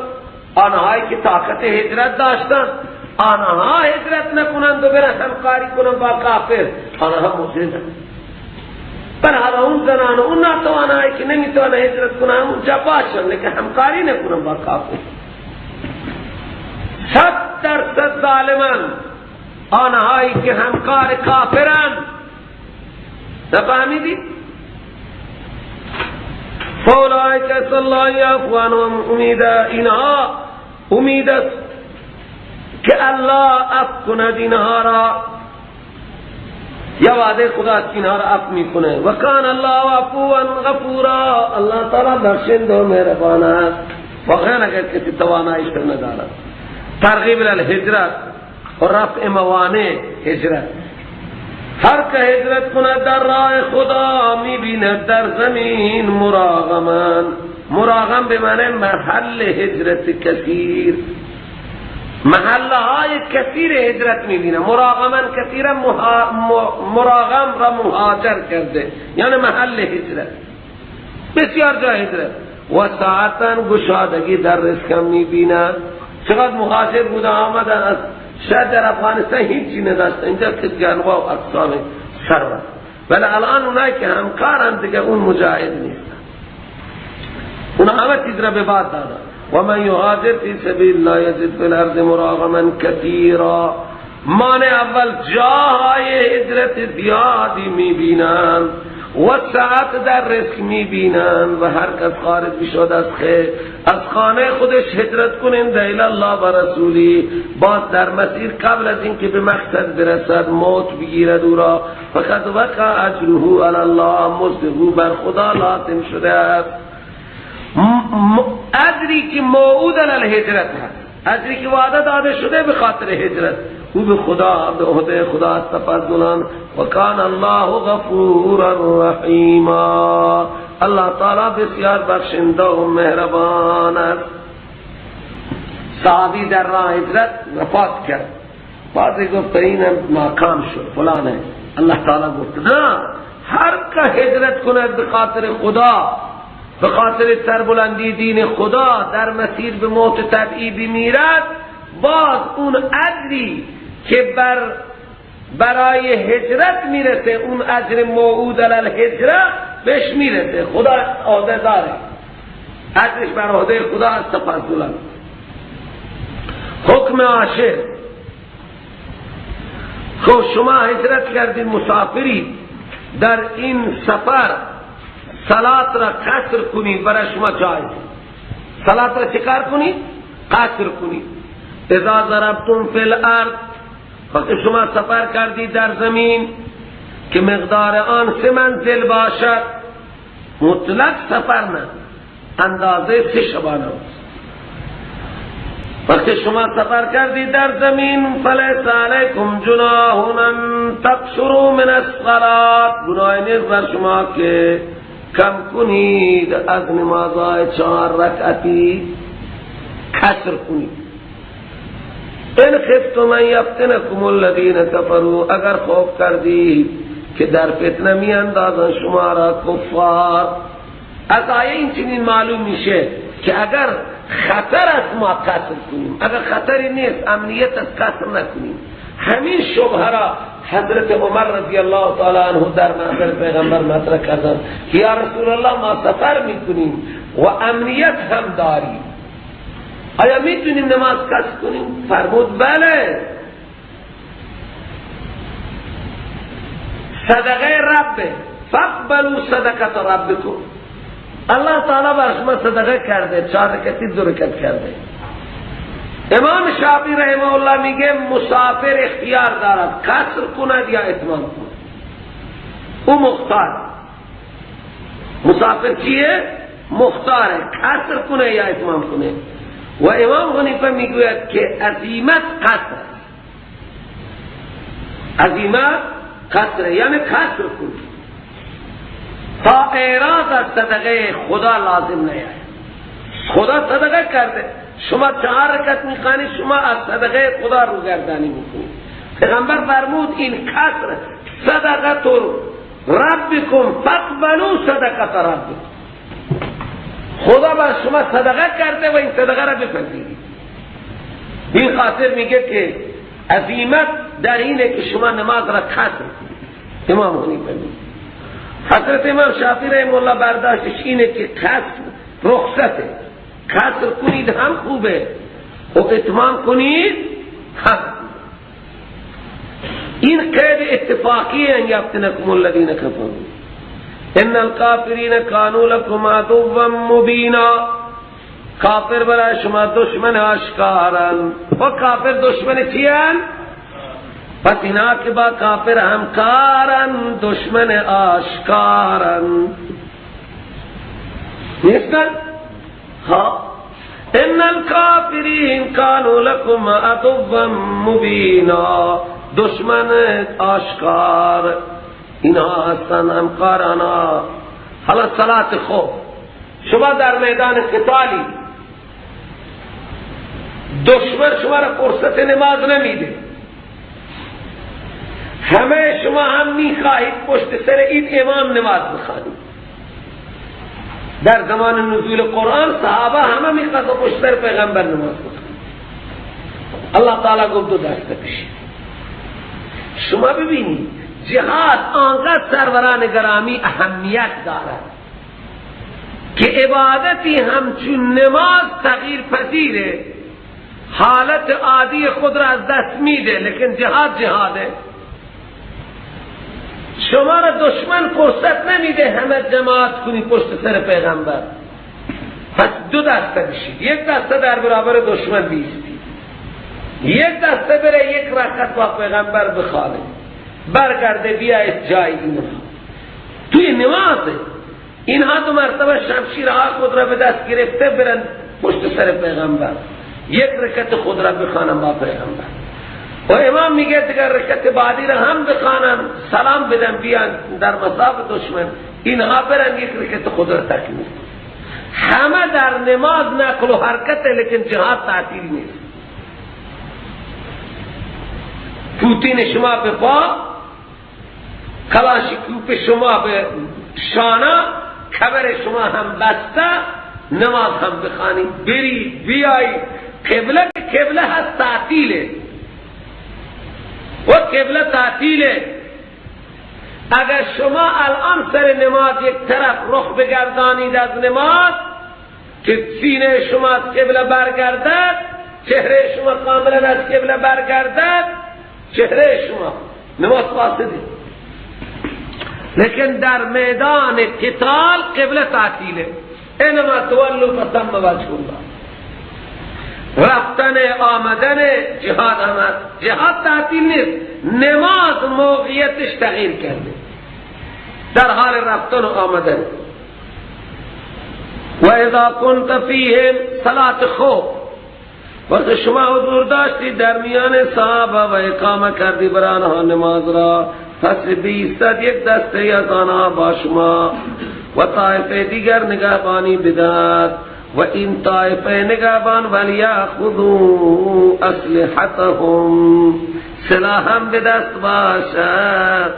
آنهایی که طاقت هجرت داشتند، آنها هجرت نکنند و برن همکاری کنند با کافر، آنها مجرمند. بل حالا اون زنان و اون ناتوانایی که نمیتوانند هجرت کنند اونجا باشند، لیکن همکاری نکنند با کافر. 100% ظالمند آنهایی که همکار کافرند. نفهمیدید؟ فاولئک عسی الله یعفو عنهم، امید اینها امید است که الله عفو کند اینها را، یا وعده خدا است که اینها را عفو میکنه. و کان الله عفوا غفورا، الله تعالی بخشنده و مهربان است. واقعا اگر کسی تواناییش ندارد، ترغیب الهجرت و رفع موانع هجرت، هر که هجرت کند در راه خدا میبیند در زمین مراغما، مراغم به معنی محل هجرت کثیر، محله های کثیر هجرت میبینه. مراغما کثیرا، مراغم را مهاجر کرده، یعنی محل هجرت، بسیار جای هجرت. و ساعتا گشادگی در رزق میبینه. چقدر مهاجر بوده آمدن از شاید در افغانستان هیچی نداشت، اینجا که جنوا و اقسام ثروت، ولی الان اونایی که همکارن دیگه اون مجاهد نیستن، اون همه چیز را به باد دادن. و من یهاجر فی سبیل الله یجد فی الارض مراغما کثیرا، مانع اول جاهای هجرت زیادی میبینن و ساعت در رزق میبینن و هر کس خارج میشد از خانه خودش هجرت کنین الی الله و رسولی، باز در مسیر قبل از اینکه به مقصد برسد موت بگیرد او را، فقد وقع اجره علی الله، مزد بر خدا لازم شده است. اجری که موعود علی الهجرت هست، اجری که وعده داده شده به خاطر هجرت، او به خدا، به عهده خدا است تفضلا. و کان الله غفورا رحیما، الله تعالی بسیار بخشنده و مهربان است. صحابی در راه هجرت وفات کرد. بعضی گفت اینم ناکام شد فلانه. الله تعالی گفت نه، هر که هجرت کند به خاطر خدا، به خاطر سربلندی دین خدا، در مسیر به موت طبیعی بمیرد، باز اون اجری که برای هجرت میرسه، اون اجر موعود علی الهجره بهش میرسه. خدا عهده داره، اجرش بر عهده خدا است. تفضلا حکم عاشر. خب شما هجرت کردید، مسافری، در این سفر صلات را قصر کنید، برای شما جایز. صلات را چکار کنید؟ قصر کنید. اذا ضربتم فی الارض، وقتی شما سفر کردید در زمین که مقدار آن 3 منزل باشد، مطلق سفر نه، اندازه 3 شبانه روز. وقتی شما سفر کردید در زمین، فلیس علیکم جناح ان تقصروا من الصلاة، گناهی نیست بر شما که کم کنید از نمازهای 4 رکعتی، کسر کنید. ان خفتم ان یفتنکم الذین کفروا، اگر خوف کردید که در فتنه می اندازن شما را کفار. از آیه این چنین معلوم میشه که اگر خطر است ما قتل کنیم، اگر خطری نیست امنیت است قتل نکنیم. همین شبهه را حضرت عمر رضی الله تعالی عنه در محضر پیغمبر مطرح کردند که یا رسول الله ما سفر میکنیم و امنیت هم داریم، آیا میتونیم نماز قصر کنیم؟ فرمود بله. صدقه رب، فقبلوا صدقه ربکم، الله تعالی بر شما صدقه کرده، 4 رکعتی 2 رکعت کرده. امام شافعی رحمه الله میگه مسافر اختیار دارد قصر کند یا اتمام کند، او مختار. مسافر چیه؟ مختاره، قصر کنه یا اتمام کنه. و امام حنیفه میگوید که عزیمت قصر، عزیمت قصر یعنی قصر کنه تا اعراض از صدقه خدا لازم نیاید. خدا صدقه کرده، شما 4 رکعت میخوانی، شما از صدقه خدا رو گردانی میکنید. پیغمبر فرمود این کسر صدقه ربکم فقبلوا صدقه ربکم، خدا بر شما صدقه کرده و این صدقه را بپذیرید. این خاطر میگه که عزیمت در اینه که شما نماز را کسر کنید. امام حنیفه میگه. حضرت امام شافعی رحمه الله برداشتش اینه که کسر رخصته، کسر کنید هم خوبه و اتمام کنید هم. این قید اتفاقی ان یفتنکم الذین کفروا ان الکافرین کانوا لکم عدوا مبینا، کافر برای شما دشمن آشکارن. و کافر دشمن چیان؟ پس اینا که با کافر همکارن، دشمن آشکارن نیستن؟ ها، ان الکافرین کانوا لکم عدوا مبینا، دشمن آشکار اینها هستن، همکارانا. حالا صلات خوف، شما در میدان قتالی، دشمن شما را فرصت نماز نمیده، همه شما هم میخواهید پشت سر این امام نماز بخوانید. در زمان نزول قرآن صحابه همه میخواستن پشت سر پیغمبر نماز بخوانید. الله تعالی گفت 2 دسته بشید. شما ببینید جهاد آنقدر سروران گرامی اهمیت دارد که عبادتی همچون نماز تغییر پذیره، حالت عادی خود را از دست میده، لیکن جهاد جهاده. شما را دشمن فرصت نمیده همه جماعت کنی پشت سر پیغمبر. پس 2 دسته بشید، یک دسته در برابر دشمن بیستید، یک دسته بره یک رکعت با پیغمبر بخوانه، برگرده بیاید جای اینها توی نمازه. اینها 2 مرتبه شمشیرها خود را به دست گرفته برن پشت سر پیغمبر، یک رکعت خود را بخوانن با پیغمبر، و امام میگه دیگر رکعت بعدی را هم بخوانن، سلام بدن بیان در مصاف دشمن، اینها برن یک رکعت خود را تکمیل. همه در نماز نقل و حرکت، لیکن جهاد تعطیل نیست. پوتین شما به پا، کلاشیکوف شما به شانه، کبر شما هم بسته، نماز هم بخوانی، بری بیای، قبله قبله هست تعطیله و قبله تعطیله. اگر شما الان سر نماز یک طرف رخ بگردانید از نماز که سینه شما از قبله برگردد، چهره شما کاملا از قبله برگردد، چهره شما نماز فاسده. لیکن در میدان قتال قبله تعطیله. اینما تولوا فثم وجه الله. رفتن آمدن جهاد هم هست، جهاد تعطیل نیست، نماز موقعیتش تغییر کرده در حال رفتن و آمدن. و اذا كنت فیهم، صلات خوف، وقت شما حضور داشتی در میان صحابه و اقامه کردی بر آنها نماز را، پس 20 یک دسته از آنها با شما و طایفه دیگر نگهبانی بداد، و این طایفه نگهبان ولیأخذوا اسلحتهم، سلاح هم به دست باشد،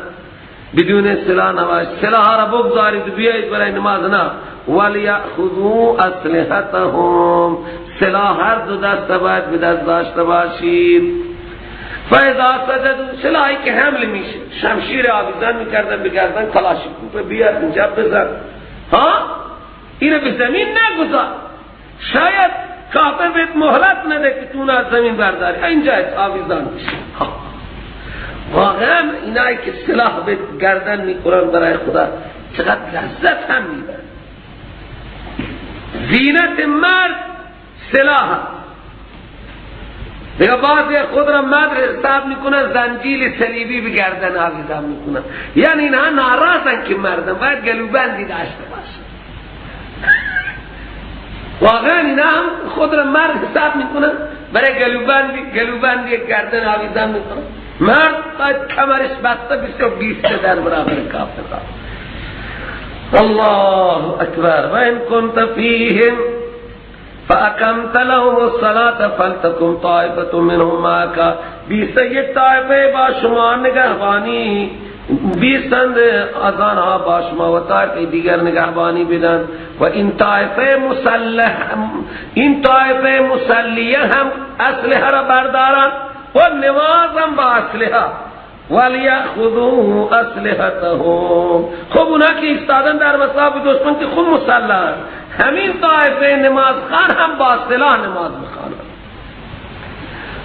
بدون سلاح نباشد، سلاح را بگذارید بیایید برای نماز نه، ولیأخذوا اسلحتهم، سلاح هر دو دست باید به دست داشته باشید. فاذا سجدوا، سلاحی که حمل میشه، شمشیر آویزان میکردن به گردن، کلاشینکوف بیار اینجا بزن، ها اینو به زمین نگذار، شاید کافر بهت مهلت نده که تو از زمین برداری، اینجا آویزان میشه. واقعا اینایی که سلاح به گردن میکنن برای خدا چقدر لذت هم میبرن. زینت مرد سلاح. دیگه بعضی خود را مرد حساب میکنن، زنجیل صلیبی به گردن آویزان میکنن، یعنی اینها ناراضن که مردم باید گلوبندی داشته باشه. واقعا اینا هم خود را مرد حساب میکنن، برای گلوبندی گردن آویزان میکنن. مرد باید کمرش بسته بشه و بیسته در برابر کافر. الله اکبر. و ان کنت فیهم فاقمت لهم الصلاة فلتكن طائفة منهم معك، 21 طائفه با شما نگهبانی، 20 از آنها با شما و طائفه دیگر نگهبانی بدن، و این طائفه مسلح، این طائفه مسلیه هم اسلحه را بردارن و نماز هم با اسلحه، ولیأخذوا اسلحتهم. خب اونا که ایستادن در مصاف دشمن که خود مسلح، همین طائفه نماز خوان هم با سلاح نماز بخوانند.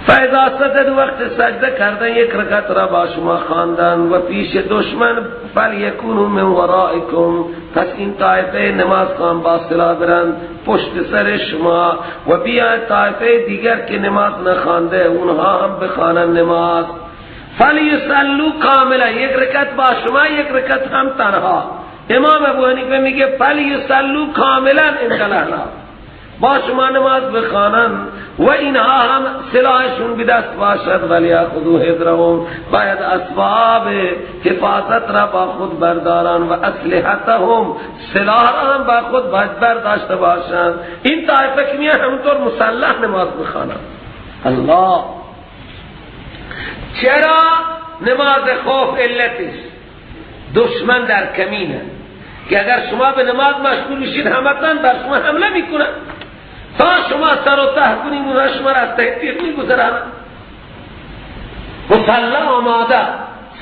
فاذا سجد، وقت سجده کردن یک رکعت را با شما خواندن و پیش دشمن، فلیکونوا من ورائکم، پس این طائفه نماز خوان با سلاح برند پشت سر شما، و بیا طائفه دیگر که نماز نخوانده اونها هم بخوانند نماز. فلیصلوا کاملا، یک رکعت با شما یک رکعت هم تنها. امام ابو حنیفه میگه فلیصلوا کاملا انقلاب، با شما نماز بخوانند و اینها هم سلاحشون به دست باشد. ولیأخذوا حذرهم، باید اسباب حفاظت را با خود بردارند و اسلحتهم، سلاح را هم با خود باید برداشته باشند. این طایفه که میه همونطور مسلح نماز بخوانند. الله، چرا نماز خوف علتش دشمن در کمینه که اگر شما به نماز مشغول بشید همتن بر شما حمله میکنن، تا شما سر و ته کنید اونها شما را از ته تیغ میگذرن. مسلح آماده،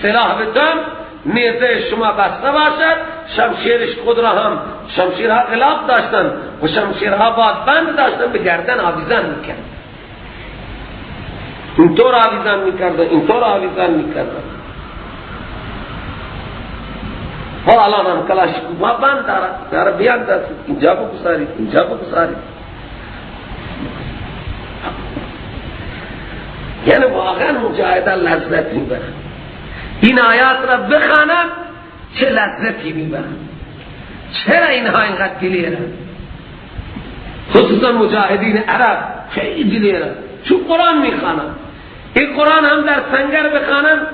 سلاح به دم، نیزه شما بسته باشد، شمشیرش خود را هم، شمشیرها غلاف داشتن و شمشیرها باد بند داشتن، به گردن آویزان میکردن، اینطور آویزان میکردن، اینطور آویزان میکردن. ها الان هم کلاشینکوف بند داره، داره بیان دست اینجا بگذارید، اینجا بگذارید. یعنی واقعا مجاهدان لذت میبرن، این آیات را بخوانند چه لذتی میبرن. چرا اینها اینقدر دلیرن؟ خصوصا مجاهدین عرب خیلی دلیرن، چون قرآن میخوانند. این قرآن هم در سنگر بخوانند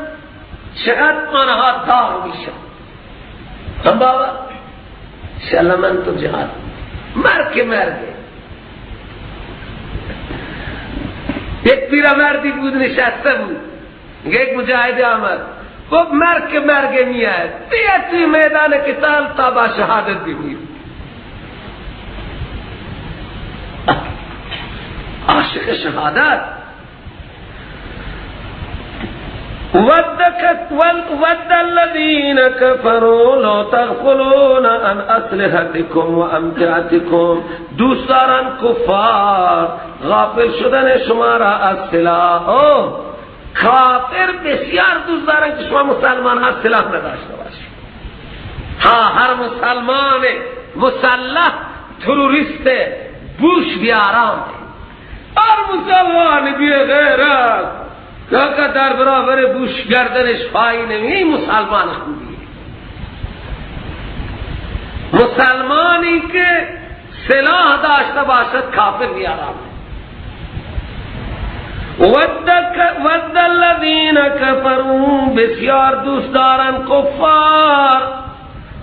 چقدر آنها داغ میشن. هم بابا انشاءالله من تو جهاد، مرگ مرگه. یک پیرمردی بود نشسته بود، یک مجاهد آمد گفت مرگ مرگ میاد، بیا توی میدان قتال تا با شهادت بمیر. عاشق شهادت. ود الذين كفروا لو تغفلون عن اسلحتكم وامتعتكم. دوست دارن کفار غافل شدن شما را از سلاح. کافر بسیار دوست دارن که شما مسلمان ها سلاح نداشته باشید. ها، هر مسلمان مسلح تروریست بوش بیارام، هر مسلمان بی غیرت که در برابر بوش گردنش پایی نمی، مسلمان خوبیه. مسلمانی که سلاح داشته باشد کافر بیارام. ود الذین کفروا، بسیار دوست دارن کفار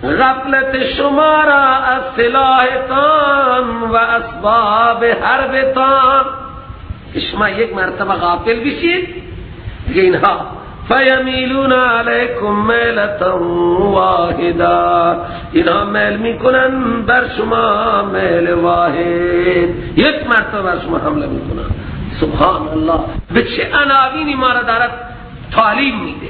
غفلت شما را از سلاحتان و اسباب حربتان، که شما یک مرتبه غافل بشید دیگه اینها فیمیلون علیکم میلة واحده، اینها میل میکنن بر شما میل واحد، یک مرتبه بر شما حمله میکنن. سبحان الله، به چه عناوینی ما را دارد تعلیم میده،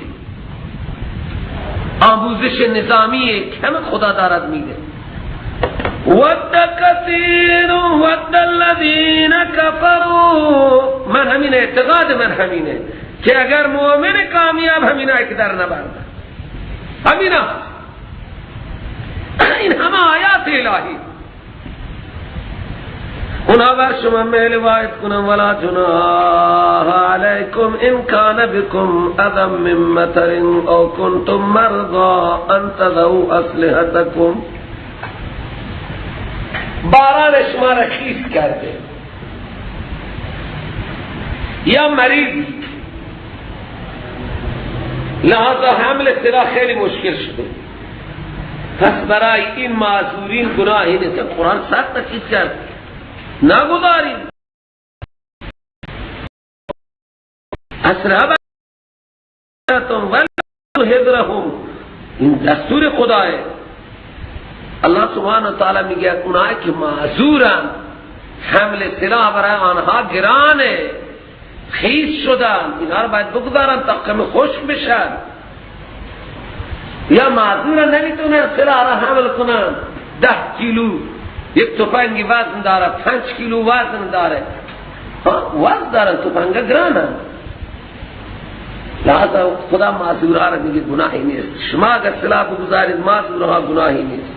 آموزش نظامی کم خدا دارد میده. ود کثیر ود الذین کفروا، من همین اعتقاد من همینه که اگر مؤمن کامیاب همینه که در نبرده، همینه. این همه آیات الهی. اونها بر شما میل واحد کنم، ولا جناح علیکم ان کان بكم اذى من مطر او کنتم مرضى ان تضعوا اسلحتکم. باران شما را خیس کرده یا مریض، لہذا حمل سلاح خیلی مشکل شده، پس برای این معذورین گناهی نیست. قرآن سخت تاکید کرد نگذارید اسلحه حذرهم، این دستور خداه. الله سبحانه و تعالی میگه اونایی که معذورن، حمل سلاح برای آنها گرانه، خیس شدن، اینها رو باید بگذارن تا کمی خشک بشن، یا معذورن نمیتونن سلاح را حمل کنن. 10 کیلو یک تفنگی وزن داره، 5 کیلو وزن داره، وزن دارن، تفنگ گرانن. لہذا خدا معذورها را میگه گناهی نیست، شما اگر سلاح بگذارید معذورها گناهی نیست،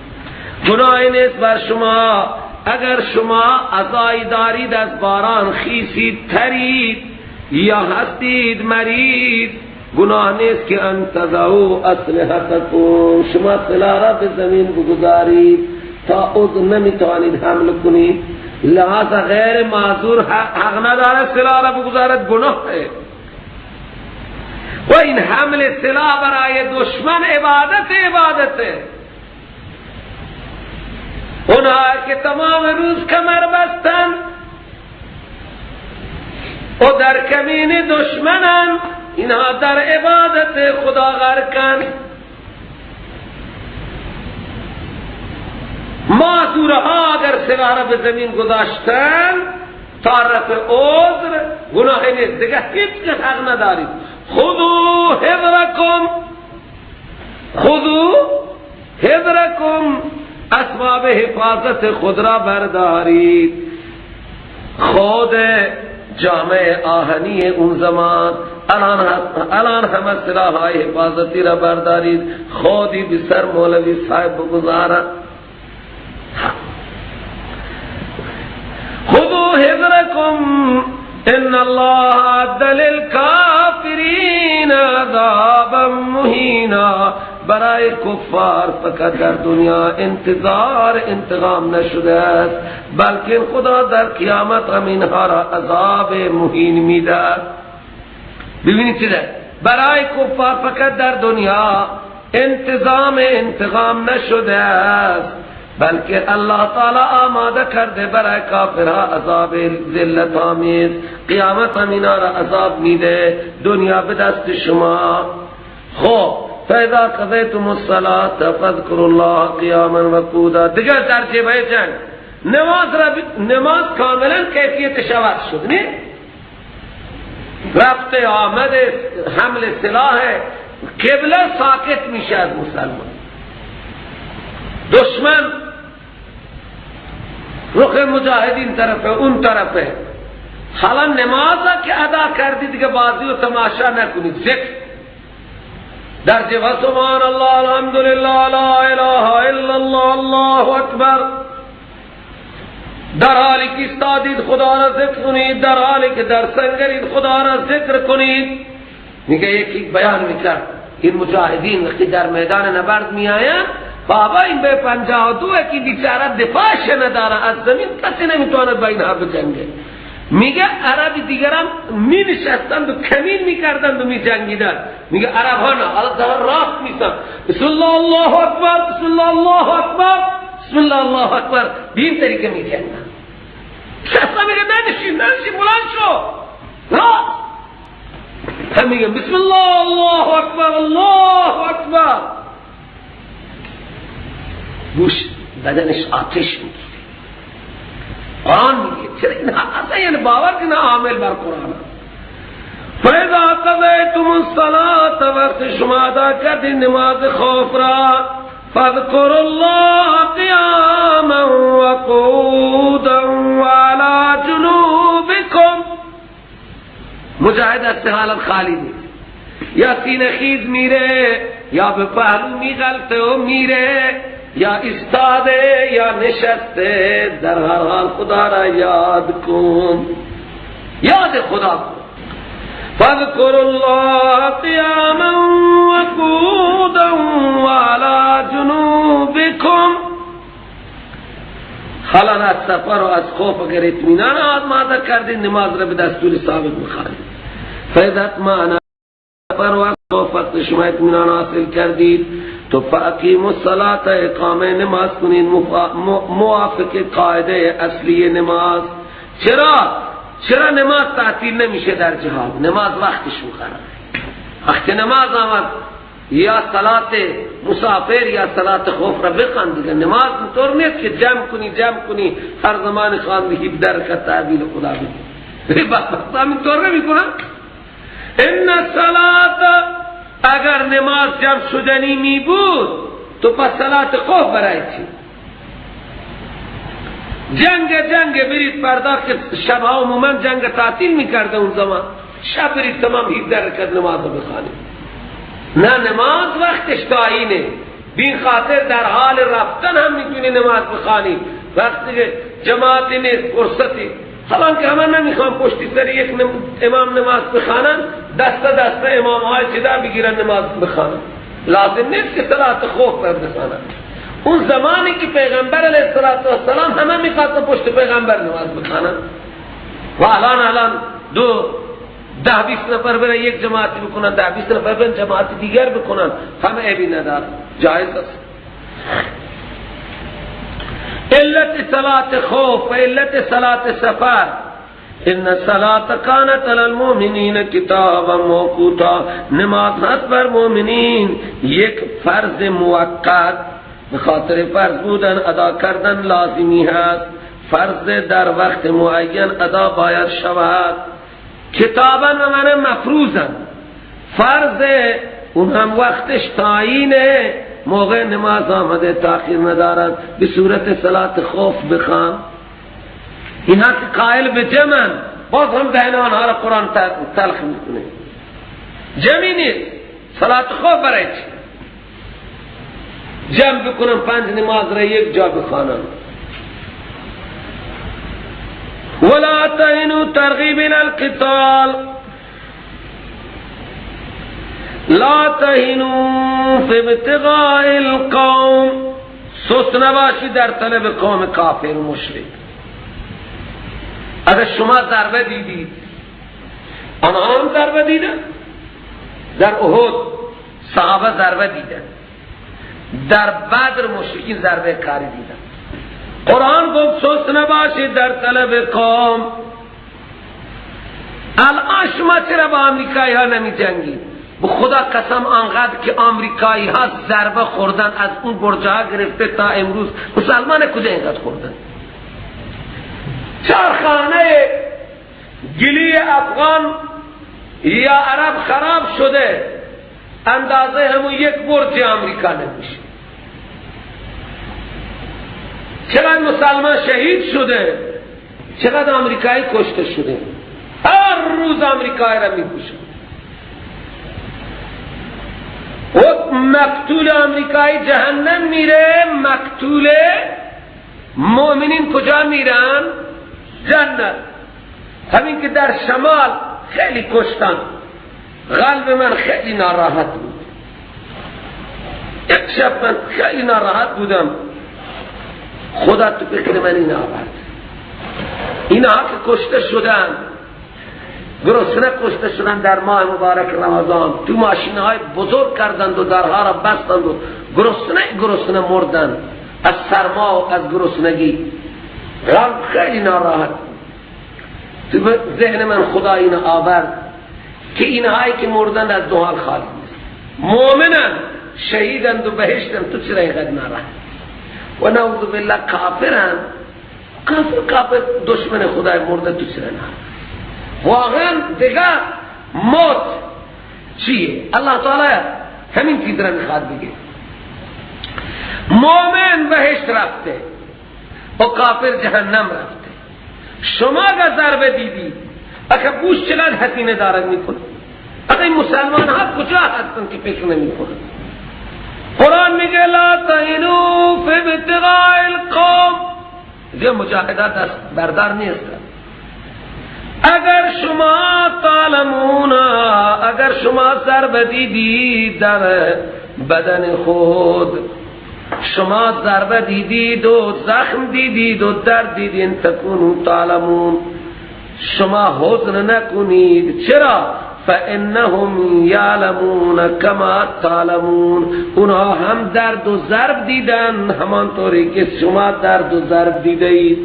گناهی نیست بر شما اگر شما عزای دارید از باران خیسید ترید یا هستید مریض، گناه نیست که ان تضعوا اسلحتکم، شما سلاح را به زمین بگذارید تا عضو نمیتوانید حمل کنید. لہذا غیر معذور حق نداره سلاح را بگذارد، گناه ہے. و این حمل سلاح برای دشمن عبادت عبادت ہے. اونها که تمام روز کمر بستن و در کمین دشمنن، اینها در عبادت خدا غرقن. معذورها اگر سلاح را به زمین گذاشتن تا رفع عذر گناه نیست، دیگه هیچ کس حق ندارید. خذوا حذرکم، خذوا حذرکم، اسباب حفاظت خود را بردارید. خود جامع آهنی اون زمان، الان همه سلاح های حفاظتی را بردارید، خودی به سر مولوی صاحب بگذارد. خذوا حذرکم ان الله اعد للکافرین عذابا مهینا. برای کفار فقط در دنیا انتظار انتقام نشده است، بلکه خدا در قیامت هم اینها را عذاب مهین میدهد. ببینید چه برای کفار فقط در دنیا انتظام انتقام نشده است، بلکه الله تعالی آماده کرده برای کافرها عذاب ذلت آمیز. قیامت هم اینا را عذاب میده، دنیا به دست شما. خب فاذا قضیتم الصلاة فاذکروا الله قیاما وقعودا. دیگر در جبهه جنگ نماز را نماز کاملا کیفیتش عوض شد، نه؟ رفت آمد حمل سلاح قبله ساکت میشه از مسلمان. دشمن رخ مجاهدین طرفه، اون طرفه. حالا نماز که ادا کردی دیگه بازی و تماشا نکنید، ذکر در جبهه سبحان الله الحمدلله لا اله الا الله الله اکبر. در حالی که استادید خدا را ذکر کنید، در حالی که در سنگرید خدا را ذکر کنید. میگه یکی بیان میکرد این مجاهدین وقتی در میدان نبرد میآیند، بابا این به 52 که بیچاره دفاعش نداره، از زمین کسی نمیتواند با اینها بجنگه. میگه عرب دیگرم می نشستند و کمین میکردند و می جنگیدند. میگه عرب ها نه، حالا در راست میسن، بسم الله الله اکبر، بسم الله الله اکبر، بسم الله الله اکبر، به این طریقه می جنگن. کسا میگه ننشین ننشین، بلند شو راست. هم میگه بسم الله الله اکبر الله اکبر. گوش بدنش آتش میگیره. قرآن میگه چرا این اصلا یعنی باور کنه عامل بر قرآن. فَإِذَا قَضَيْتُمُ الصَّلَاةَ، وقت شما ادا کردین نماز خوف را، فَاذْكُرُوا اللَّهَ قِيَامًا وَقُعُودًا وَعَلَى جُنُوبِكُمْ. مجاهد از حالت خالی نیست، یا سینه خیز میره، یا به پهلو میغلطه و میره، یا استاده یا نشسته. در هر حال خدا را یاد کن، یاد خدا کن. فاذکروا الله قیاما وقعودا وعلى جنوبکم. حالا از سفر و از خوف اگر اطمینان آماده کردین، نماز را به دستور سابق بخوانید. فاذا اطمأن سفر و از خوف وقت شما اطمینان حاصل کردید تو فاقیموا الصلاة، اقامه نماز کنید موافق قاعده اصلی نماز. چرا نماز تعطیل نمیشه در جهاد؟ نماز وقتش مقرره. وقت نماز آمد یا صلات مسافر یا صلات خوف را بخوان دیگه. نماز اینطور نیست که جمع کنی جمع کنی هر زمان خواندگی در تعبیل خدا بدی. بس اینطور نمیکنن. ان الصلاة، اگر نماز جمع شدنی می بود تو پس صلات خوف برای چی؟ جنگ جنگ برید فردا که شبها عموما جنگ تعطیل میکرده اون زمان، شب برید تمام 17 رکعت نماز رو بخوانید. نه، نماز وقتش تعیینه. بین خاطر در حال رفتن هم میتونی نماز بخوانی. وقتی که جماعتی نیست فرصتی، حالا که همه نمیخوان پشتی سر یک امام نماز بخوانن، دسته دسته امام های جدا بگیرن نماز بخوانن. لازم نیست که صلات خوف بر بخوانن. اون زمانی که پیغمبر علیه السلام همه میخواستن پشت پیغمبر نماز بخوانن، و الان 10-20 نفر برن یک جماعتی بکنن، 10-20 نفر برن جماعتی دیگر بکنن، همه عیبی نداره، جایز است. علت صلات خوف و علت صلات سفر، ان الصلاة كانت على المؤمنین کتابا موقوتا. نماز هست بر مؤمنین یک فرض موقت، به خاطر فرض بودن ادا کردن لازمی هست. فرض در وقت معین ادا باید شود. کتابا و معنی مفروضا، فرض اون هم وقتش تعیینه، موقع نماز آمده تاخیر ندارد، به صورت صلات خوف بخوان. اینها که قائل به جمعن، باز هم دهن آنها را قرآن تلخ میکنه. جمعی نیست، صلات خوف برای چی؟ جمع بکنم 5 نماز را یک جا بخوانم. ولا تهنوا، ترغیب الى القتال. لا تهنوا فی ابتغاء القوم، سست نباشی در طلب قوم کافر و مشرک. اگر شما ضربه دیدید، آنها هم ضربه دیدن. در احد صحابه ضربه دیدن، در بدر مشرکین ضربه کاری دیدن. قرآن گفت سست نباشید در طلب قوم. الان شما چرا با آمریکایی ها نمی جنگید؟ به خدا قسم آنقدر که آمریکایی ها ضربه خوردن، از اون برجه ها گرفته تا امروز، مسلمان کجا اینقدر خوردن؟ چارخانه گلی افغان یا عرب خراب شده، اندازه همون یک برج آمریکا نمیشه. چقدر مسلمان شهید شده، چقدر آمریکایی کشته شده. هر روز آمریکایی را میکشن. و مقتول آمریکایی جهنم میره، مقتول مؤمنین کجا میرن؟ جنت. همین که در شمال خیلی کشتن، قلب من خیلی ناراحت بود. یک شب من خیلی ناراحت بودم، خدا تو فکر من این آورد. اینها که کشته شدن، گرسنه کشته شدن در ماه مبارک رمضان، تو ماشین های بزرگ کردند و درها را بستند و گرسنه گرسنه مردند از سرما و از گرسنگی. قلب خیلی ناراحت. تو ذهن من خدا این آورد که اینهایی که مردن از دو حال خالی نیست، مؤمنن، شهیدند و بهشتند، تو چرا اینقدر ناراحت؟ و نعوذ بالله کافرن، کافر کافر دشمن خدای مرده، تو چرا ناراحت؟ واقعا دیگه موت چیه؟ الله تعالی همین چیز را میخواد بگه. مؤمن بهشت رفته و کافر جهنم رفته. شما اگر ضربه دیدی، اگر بوش چقدر هزینه دارد میکنه، اگر این مسلمان ها کجا هستن که فکر نمیکنن؟ قرآن میگه لا تهنوا فی ابتغاء القوم. دیگه مجاهدات دست بردار نیستن. اگر شما تعلمون، اگر شما ضربه دیدید در بدن خود، شما ضربه دیدید و زخم دیدید و درد دیدید، تکونو تعلمون، شما حزن نکنید. چرا؟ فانهم یعلمون کما تعلمون. اونها هم درد و ضرب دیدن همانطوری که شما درد و ضرب دیده اید.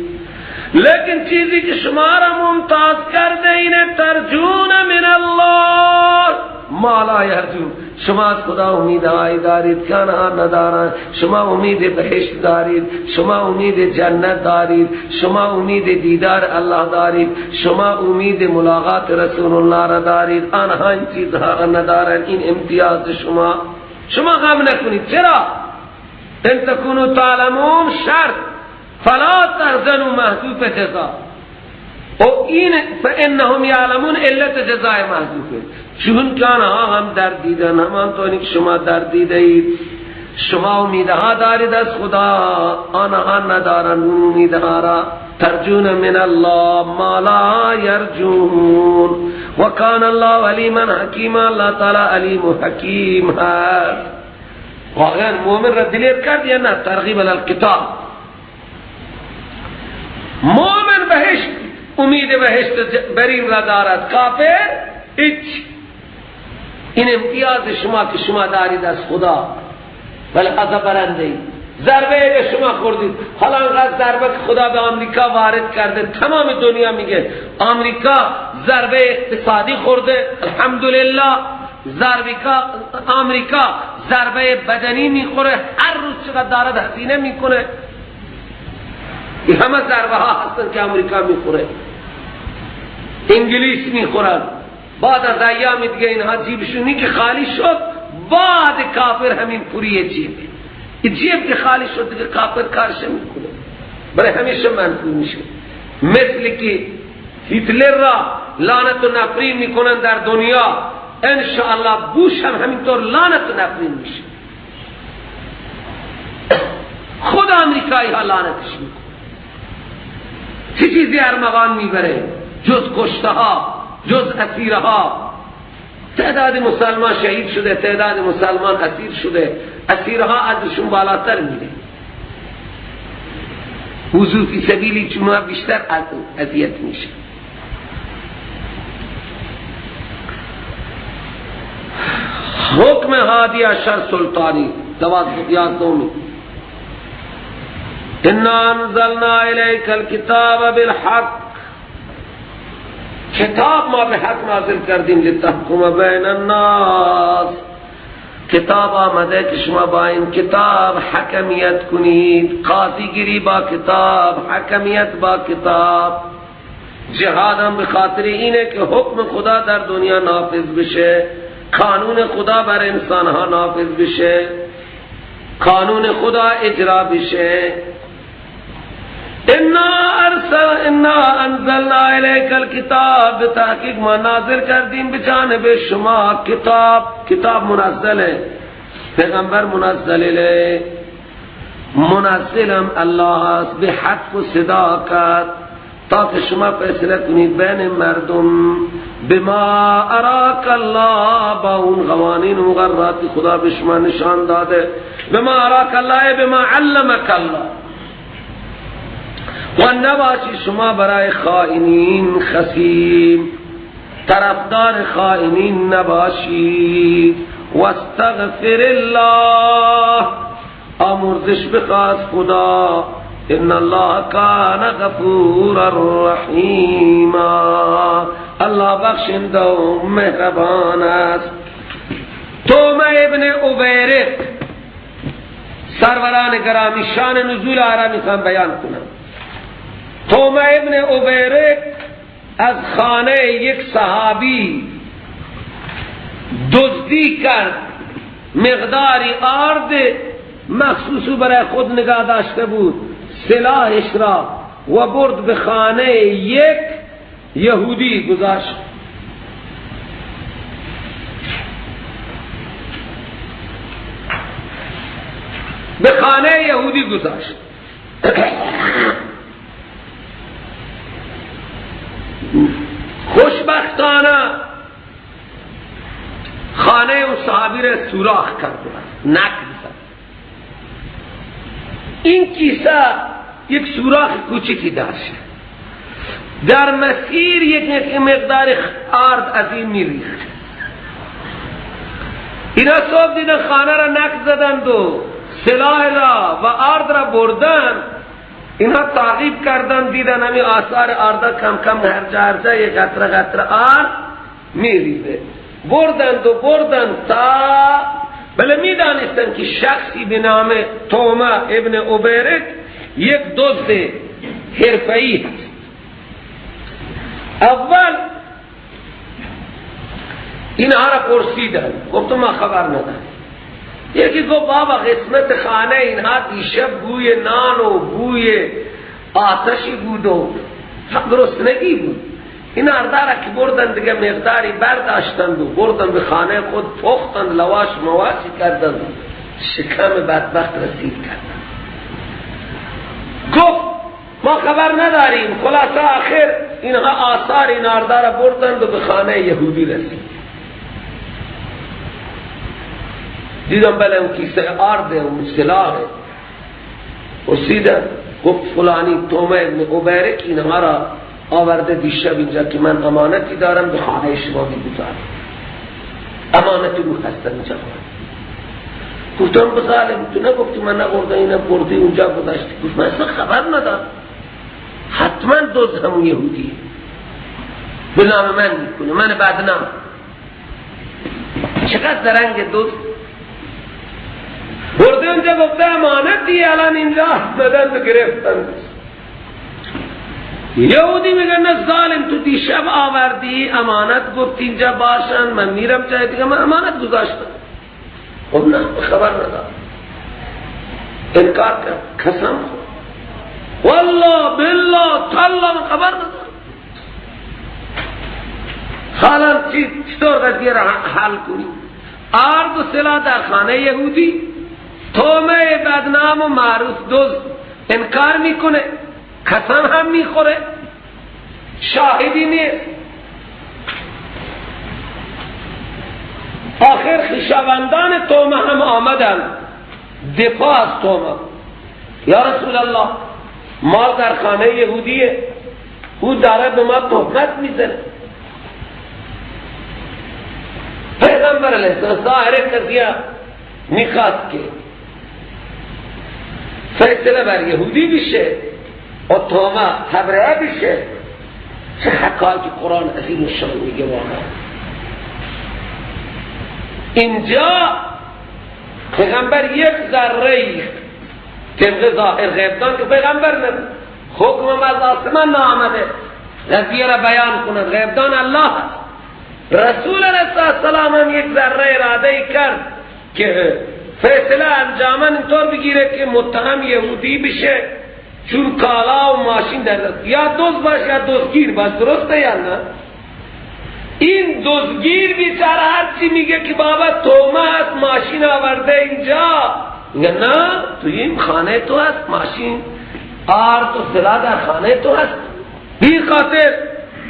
لیکن چیزی که شما را ممتاز کرده اینه ترجون من الله ما لا یرجون. شما از خدا امیدهایی دارید که آنها ندارند. شما امید بهشت دارید، شما امید جنت دارید، شما امید دیدار الله دارید، شما امید ملاقات رسول الله را دارید. آنها این چیزها را ندارند. این امتیاز شما، شما غم نکنید. چرا؟ ان تکونوا تعلمون شرط، فلا تحزنوا محذوف جزا، و این فانهم یعلمون علت جزای محذوفه. چون که آنها هم درد دیدن همانطوری که شما درد دیده اید. شما امیدها دارید از خدا، آنها ندارند امیدها را. ترجون من الله ما لا یرجون و کان الله علیما حکیما. الله تعالی علیم و حکیم هست. واقعا مؤمن را دلیر کرد یا نه؟ ترغیب علی القتال. مؤمن بهشت، امید بهشت برین را دارد، کافر هیچ. این امتیاز شما که شما دارید از خدا، ولی از برنده اید. ضربه به شما خوردید. حالا انقدر ضربه که خدا به آمریکا وارد کرده، تمام دنیا میگه آمریکا ضربه اقتصادی خورده، الحمدلله. آمریکا ضربه بدنی میخوره، هر روز چقدر دارد هزینه میکنه. این همه ضربه ها هستن که آمریکا میخوره، انگلیس میخورن. بعد از ایام دیگه اینها جیبشونی که خالی شد، بعد کافر همین پوری جیبه، این جیب که خالی شد دیگه کافر کارش میکنه، برای همیشه منفور میشه. مثل که هیتلر را لعنت و نفرین میکنن در دنیا، انشاءالله بوش هم همینطور لعنت و نفرین میشه. خود آمریکایی ها لعنتش میکنه. چه چیزی ارمغان میبره جز کشته ها، جز اسیرها؟ تعداد مسلمان شهید شده، تعداد مسلمان اسیر شده، اسیرها ازشون بالاتر میره. حضور فی سبیلی چون بیشتر اذیت میشه. حکم هادی عشر سلطانی 11. انا انزلنا الیک الکتاب بالحق، کتاب ما به حق نازل کردیم، لتحکم بین الناس، کتاب آمده که شما با این کتاب حکمیت کنید، قاضیگیری با کتاب، حکمیت با کتاب. جهاد هم به خاطر اینه که حکم خدا در دنیا نافذ بشه، قانون خدا بر انسانها نافذ بشه، قانون خدا اجرا بشه. انا انزلنا الیک الکتاب، تحقیق ما نازل کردیم به جانب شما کتاب. کتاب منزله، پیغمبر منزله، منزلم الله است به حق و صداقت، تا که شما فیصله کنید بین مردم بما اراک الله، با اون قوانین و مقررات خدا به شما نشان داده. بما اراک الله، بما علمک الله. و نباشی شما برای خائنین خصیم، طرفدار خائنین نباشید. واستغفر الله، آمرزش بخواست خدا، ان الله کان غفورا رحیما، الله بخشنده و مهربان است. تومه ابن عبیرق، سروران گرامی، شان نزول آرا میخوام بیان کنم. تومه ابن عبیرق از خانه یک صحابی دزدی کرد، مقداری آرد مخصوص برای خود نگاه داشته بود، سلاحش را و برد به خانه یک یهودی گذاشت. به خانه یهودی گذاشت. خوشبختانه خانه اون صحابی را سوراخ کرد، نقد زد. این کیسه یک سوراخ کوچکی داشت، در مسیر یک مقدار آرد از این میریخت. اینا صبح دیدن خانه را نقد زدند و سلاح را و آرد را بردن. اینها تعقیب کردن، دیدن همین آثار آردا کم کم هر جا هر جا یک قطره قطره آرد میریزه. بردند و بردند تا بله میدانستند که شخصی به نام تومه ابن عبیرق یک دزد حرفه‌ای هست. اول اینها را پرسیدن، گفتم ما خبر ندارم. یکی گفت بابا قسمت خانه اینها دیشب بوی نان و بوی آتشی بود و گرسنگی بود. این آردا را که بردن دیگه مقداری برداشتند و بردن به خانه خود، پختند، لواش مواشی کردند، شکم بدبخت رسید کردند. گفت ما خبر نداریم. خلاصه آخر اینها آثار این آردا را بردند و به خانه یهودی رسید. دیدم بله اون کیسه آرده، اون سلاحه. رسیدم، گفت فلانی تومه ابن عبیرق اینها را آورده دیشب اینجا که من امانتی دارم به خانه شما میگذارم، امانتی رو هستم اینجا. گفتم بظالم تو نگفتی من نبرده، اینه بردی اونجا گذاشتی. گفت من اصلا خبر ندارم، حتما دزد همون یهودیه، به نام من میکنه، من بدنام. چقدر زرنگ دزد. برده اونجا گفته امانتی، الان اینجا آمدن تو گرفتن. یهودی میگه نه ظالم، تو دیشب آوردی امانت، گفت اینجا باشن، من میرم جای دیگه، من امانت گذاشتم. خب نه خبر ندارم. انکار کرد، قسم خورد، والله بالله تالله من خبر ندارم. حالا چطور قضیه را حل کنیم؟ آرد و سلاح در خانه یهودی، تومه بدنام و معروف دزد انکار میکنه، قسم هم میخوره، شاهدی نیست. آخر خویشاوندان تومه هم آمدن دفاع از تومه. یا رسول الله مال در خانه یهودیه، او داره به ما تهمت میزنه. پیغمبر علیه السلام ظاهر قضیه میخواست که فیصله بر یهودی بشه و تومه تبرئه بشه. چه حکایت قرآن عظیم الشان میگه واقعا. اینجا پیغمبر یک ذره طبق ظاهر غیبدان که پیغمبر نبود، حکم از آسمان نامده قضیه را بیان کند، غیبدان الله است. رسول علیه السلام هم یک ذره اراده کرد که فیصله انجامن اینطور بگیره که متهم یهودی بشه، چون کالا و ماشین در دست، یا دزد باش یا دزدگیر باش، درسته یا نه؟ این دزدگیر بیچاره هرچی میگه که بابا تومه هست ماشین آورده اینجا، میگه نه تو این خانه تو هست ماشین، آرد و سلاح در خانه تو هست. بی خاطر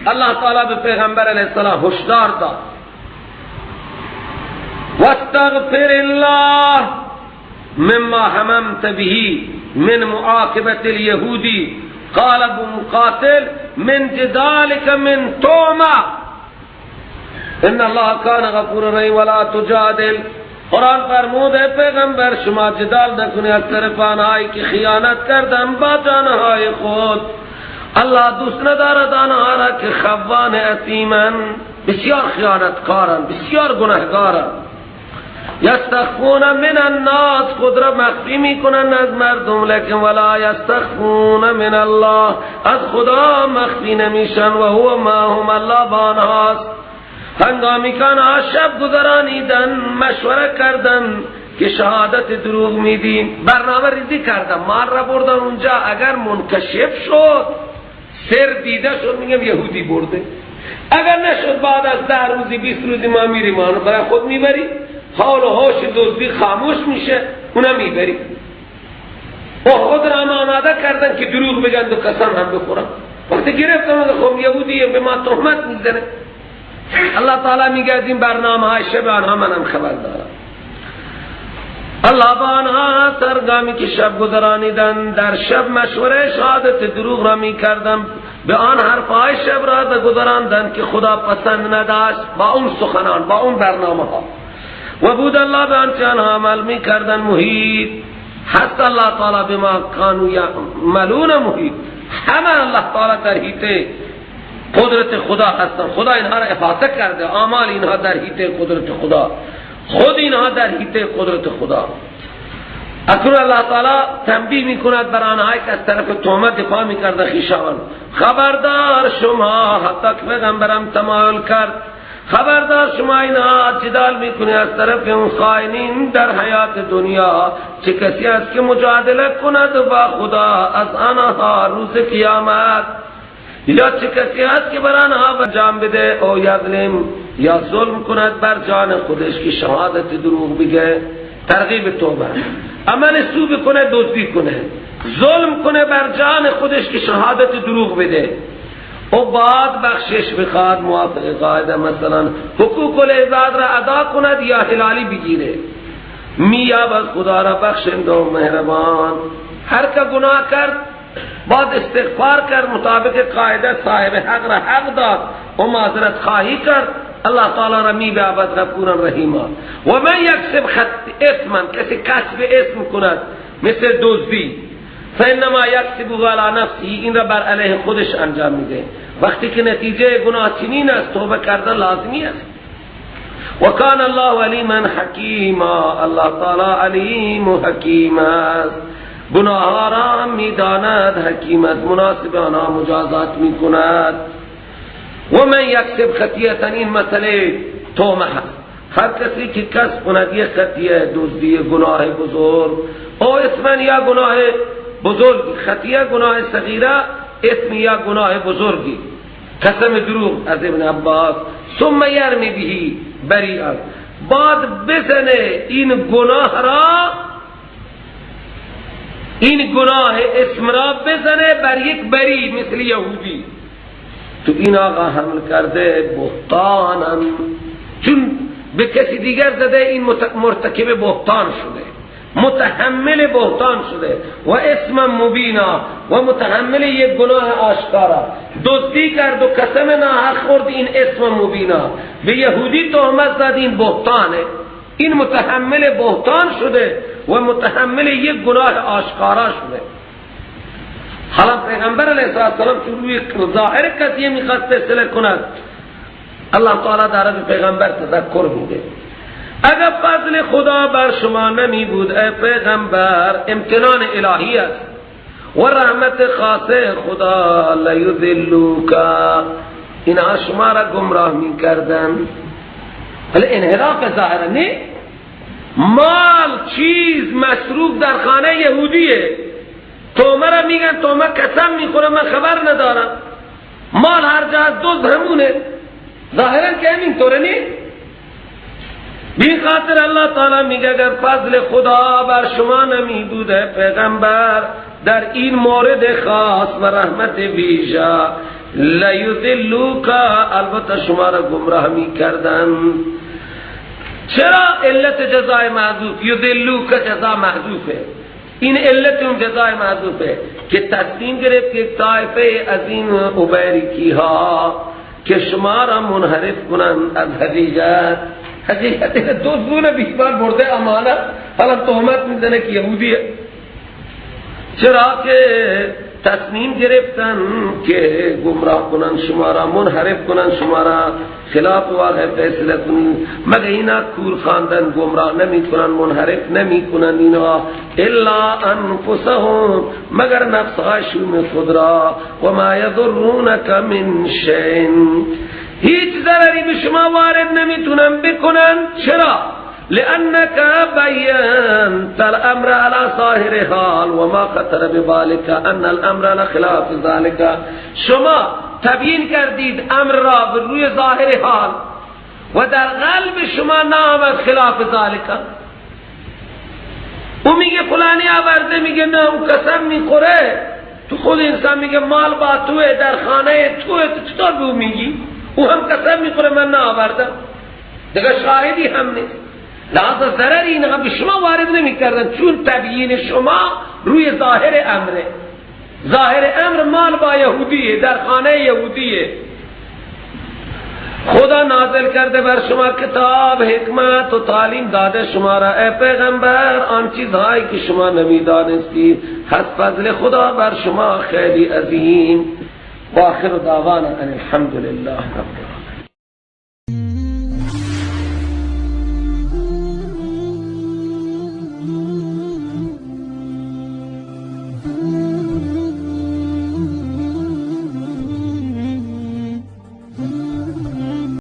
الله تعالی به پیغمبر علیه السلام هشدار داد، واستغفر الله مما هممت به من معاقبت اليهودی قال ابو مقاتل من جدالك من تومه ان الله کان غفور رحیم ولا تجادل. قرآن فرمود ہے پیغمبر شما جدال نکنی از طرف آنهایی که خیانت کردن با جانهای خود، الله دوست ندارد آنها را که خوان اثیمن، بسیار خیانتکارن، بسیار گناهگارن. یستخفون من الناس، خود را مخفی میکنن از مردم، لیکن ولا یستخفون من الله، از خدا مخفی نمیشن. و هو معهم، الله با آنهاست. هنگامی که آنها شب گذرانیدن مشوره کردن که شهادت دروغ میدیم، برنامه ریزی کردن، مال را بردن اونجا، اگر منکشف شد سر دیده شد میگم یهودی برده، اگر نشد بعد از 10 روزی 20 روزی ما میریم آنو برای خود میبری، حال و هوش دزدی خاموش میشه، اونا میبری. و خود را آماده کردن که دروغ بگن و قسم هم بخورن. وقتی گرفتن خب یهودی به ما تهمت میزنه. الله تعالی میگه از این برنامه های شب آنها منم خبر دارم. الله با آنها سرگامی که شب گذرانیدن در شب مشوره شهادت دروغ را میکردن، به آن حرفهای شب را گذراندن که خدا پسند نداشت، با اون سخنان، با اون برنامه ها. و بود الله به آنچه آنها عمل میکردن محیط. حتی الله تعالی بما کانوا یعملون محیط. همه الله تعالی در حیطه قدرت خدا هستن. خدا اینها را احاطه کرده، اعمال اینها در حیطه قدرت خدا، خود اینها در حیطه قدرت خدا. اکنون الله تعالی تنبیه میکند بر آنهایی که از طرف تهمت دفاع میکرده خویشاوند، خبردار شما، حتی که پیغمبرم تمایل کرد، خبردار شما اینها جدال میکنی از طرف اون خائنین در حیات دنیا، چه کسی است که مجادله کند با خدا از آنها روز قیامت، یا چه کسی است که بر آنها انجام بده، او یظلم، یا ظلم کند بر جان خودش که شهادت دروغ بگه، ترغیب توبه، عمل سو بکنه، دزدی کنه، ظلم کنه بر جان خودش که شهادت دروغ بده، او بعد بخشش بخواد موافق قاعده، مثلا حقوق العباد را ادا کند یا حلالی بگیره، میابد خدا را بخشنده و مهربان. هر که گناه کرد بعد استغفار کرد مطابق قاعده، صاحب حق را حق داد و معذرت خواهی کرد، الله تعالی را میبعبد غفورا رحیما. و من یکسب اثما، کسی کسب اسم کند مثل دزدی، فانما یکسب علی نفسه، این را بر علیه خودش انجام میده. وقتی که نتیجه گناه چنین است، توبه کردن لازمی است. و کان الله علیما حکیما، الله تعالی علیم و حکیم است، گناه را میداند، حکیم است، مناسب آنها مجازات میکند. و من یکسب خطیئة، این مسئله تومه هست، هر کسی که کسب کند یک خطیه، دزدی، گناه بزرگ، او اسمن یا گناه بزرگ، خطیه گناه صغیره، اسم یا گناه بزرگی، قسم دروغ از ابن عباس، ثم یرمی بهی بریئا، بعد بزنه این گناه را، این گناه اسم را بزنه بر یک بری مثل یهودی، تو این آقا حمل کرده بهتانم، چون به کسی دیگر زده، این مرتکب بهتان شده، متحمل بهتان شده، و اسم مبینا، و متحمل یک گناه آشکارا، دزدی کرد و قسم ناحق خورد، این اسم مبینا، به یهودی تهمت زد، این بهتانه، این متحمل بهتان شده. و متحمل یک گناه آشکارا شده. حالا پیغمبر علیه السلام چون روی ظاهر قضیه میخواست فیصله کند، الله تعالی داره به پیغمبر تذکر میده اگر فضل خدا بر شما نمی بود ای پیغمبر، امتنان الهی است و رحمت خاص خدا، لیذلوک، اینها شما را گمراه می کردن. ولی انحراف ظاهره نه، مال چیز مصروف در خانه یهودیه، تومه را میگن تومه قسم میخوره من خبر ندارم، مال هر جا از دوز همونه، ظاهرا که همین طوره نی. بی خاطر الله تعالی میگه اگر فضل خدا بر شما نمی بوده پیغمبر در این مورد خاص و رحمت ویژه، لیذلوک، البته شما را گمراه می کردن. چرا علت جزای محذوف؟ یذلوک جزا محذوفه، این علت اون جزای محذوفه که تصمیم گرفت یک طایفه از این عبیریکی ها که شما را منحرف کنن از حقیقت. حقیقت دو زون بیبار برده امانت، حالا تهمت میزنه که یهودیه. چرا که تصمیم گرفتن که گمراه کنن شما را، منحرف کنن شما را، خلاف واقع فیصله کنن. مگر اینا کور خواندن گمراه نمی کنن، منحرف نمی کنن اینا، الا انفسهم، مگر نفسهای شوم خود را، و ما یضرونک من شیء، هیچ ضرری به شما وارد نمیتونن بکنن. چرا؟ لأنك بينت الأمر على ظاهر حال وما خطر ببالك أن الأمر على خلاف ذلك. شما تبیین کردید امر را بر روی ظاهر حال و در قلب شما نآمد خلاف ذلك. او میگه فلانی آورده، میگه نه، او قسم میخوره. تو خود انسان میگه مال با توه، در خانه توه، تو چطور به او میگی؟ او هم قسم میخوره من نه آوردم، دیگه شاهدی هم نیست. لحاظ ضرری اینها به شما وارد نمی کردن، چون تبیین شما روی ظاهر امره. ظاهر امر مال با یهودیه، در خانه یهودیه. خدا نازل کرده بر شما کتاب، حکمت و تعلیم داده شما را ای پیغمبر آن چیزهایی که شما نمیدانستید. هست فضل خدا بر شما خیلی عظیم. و آخر دعوانا ان الحمد لله رب العالمین.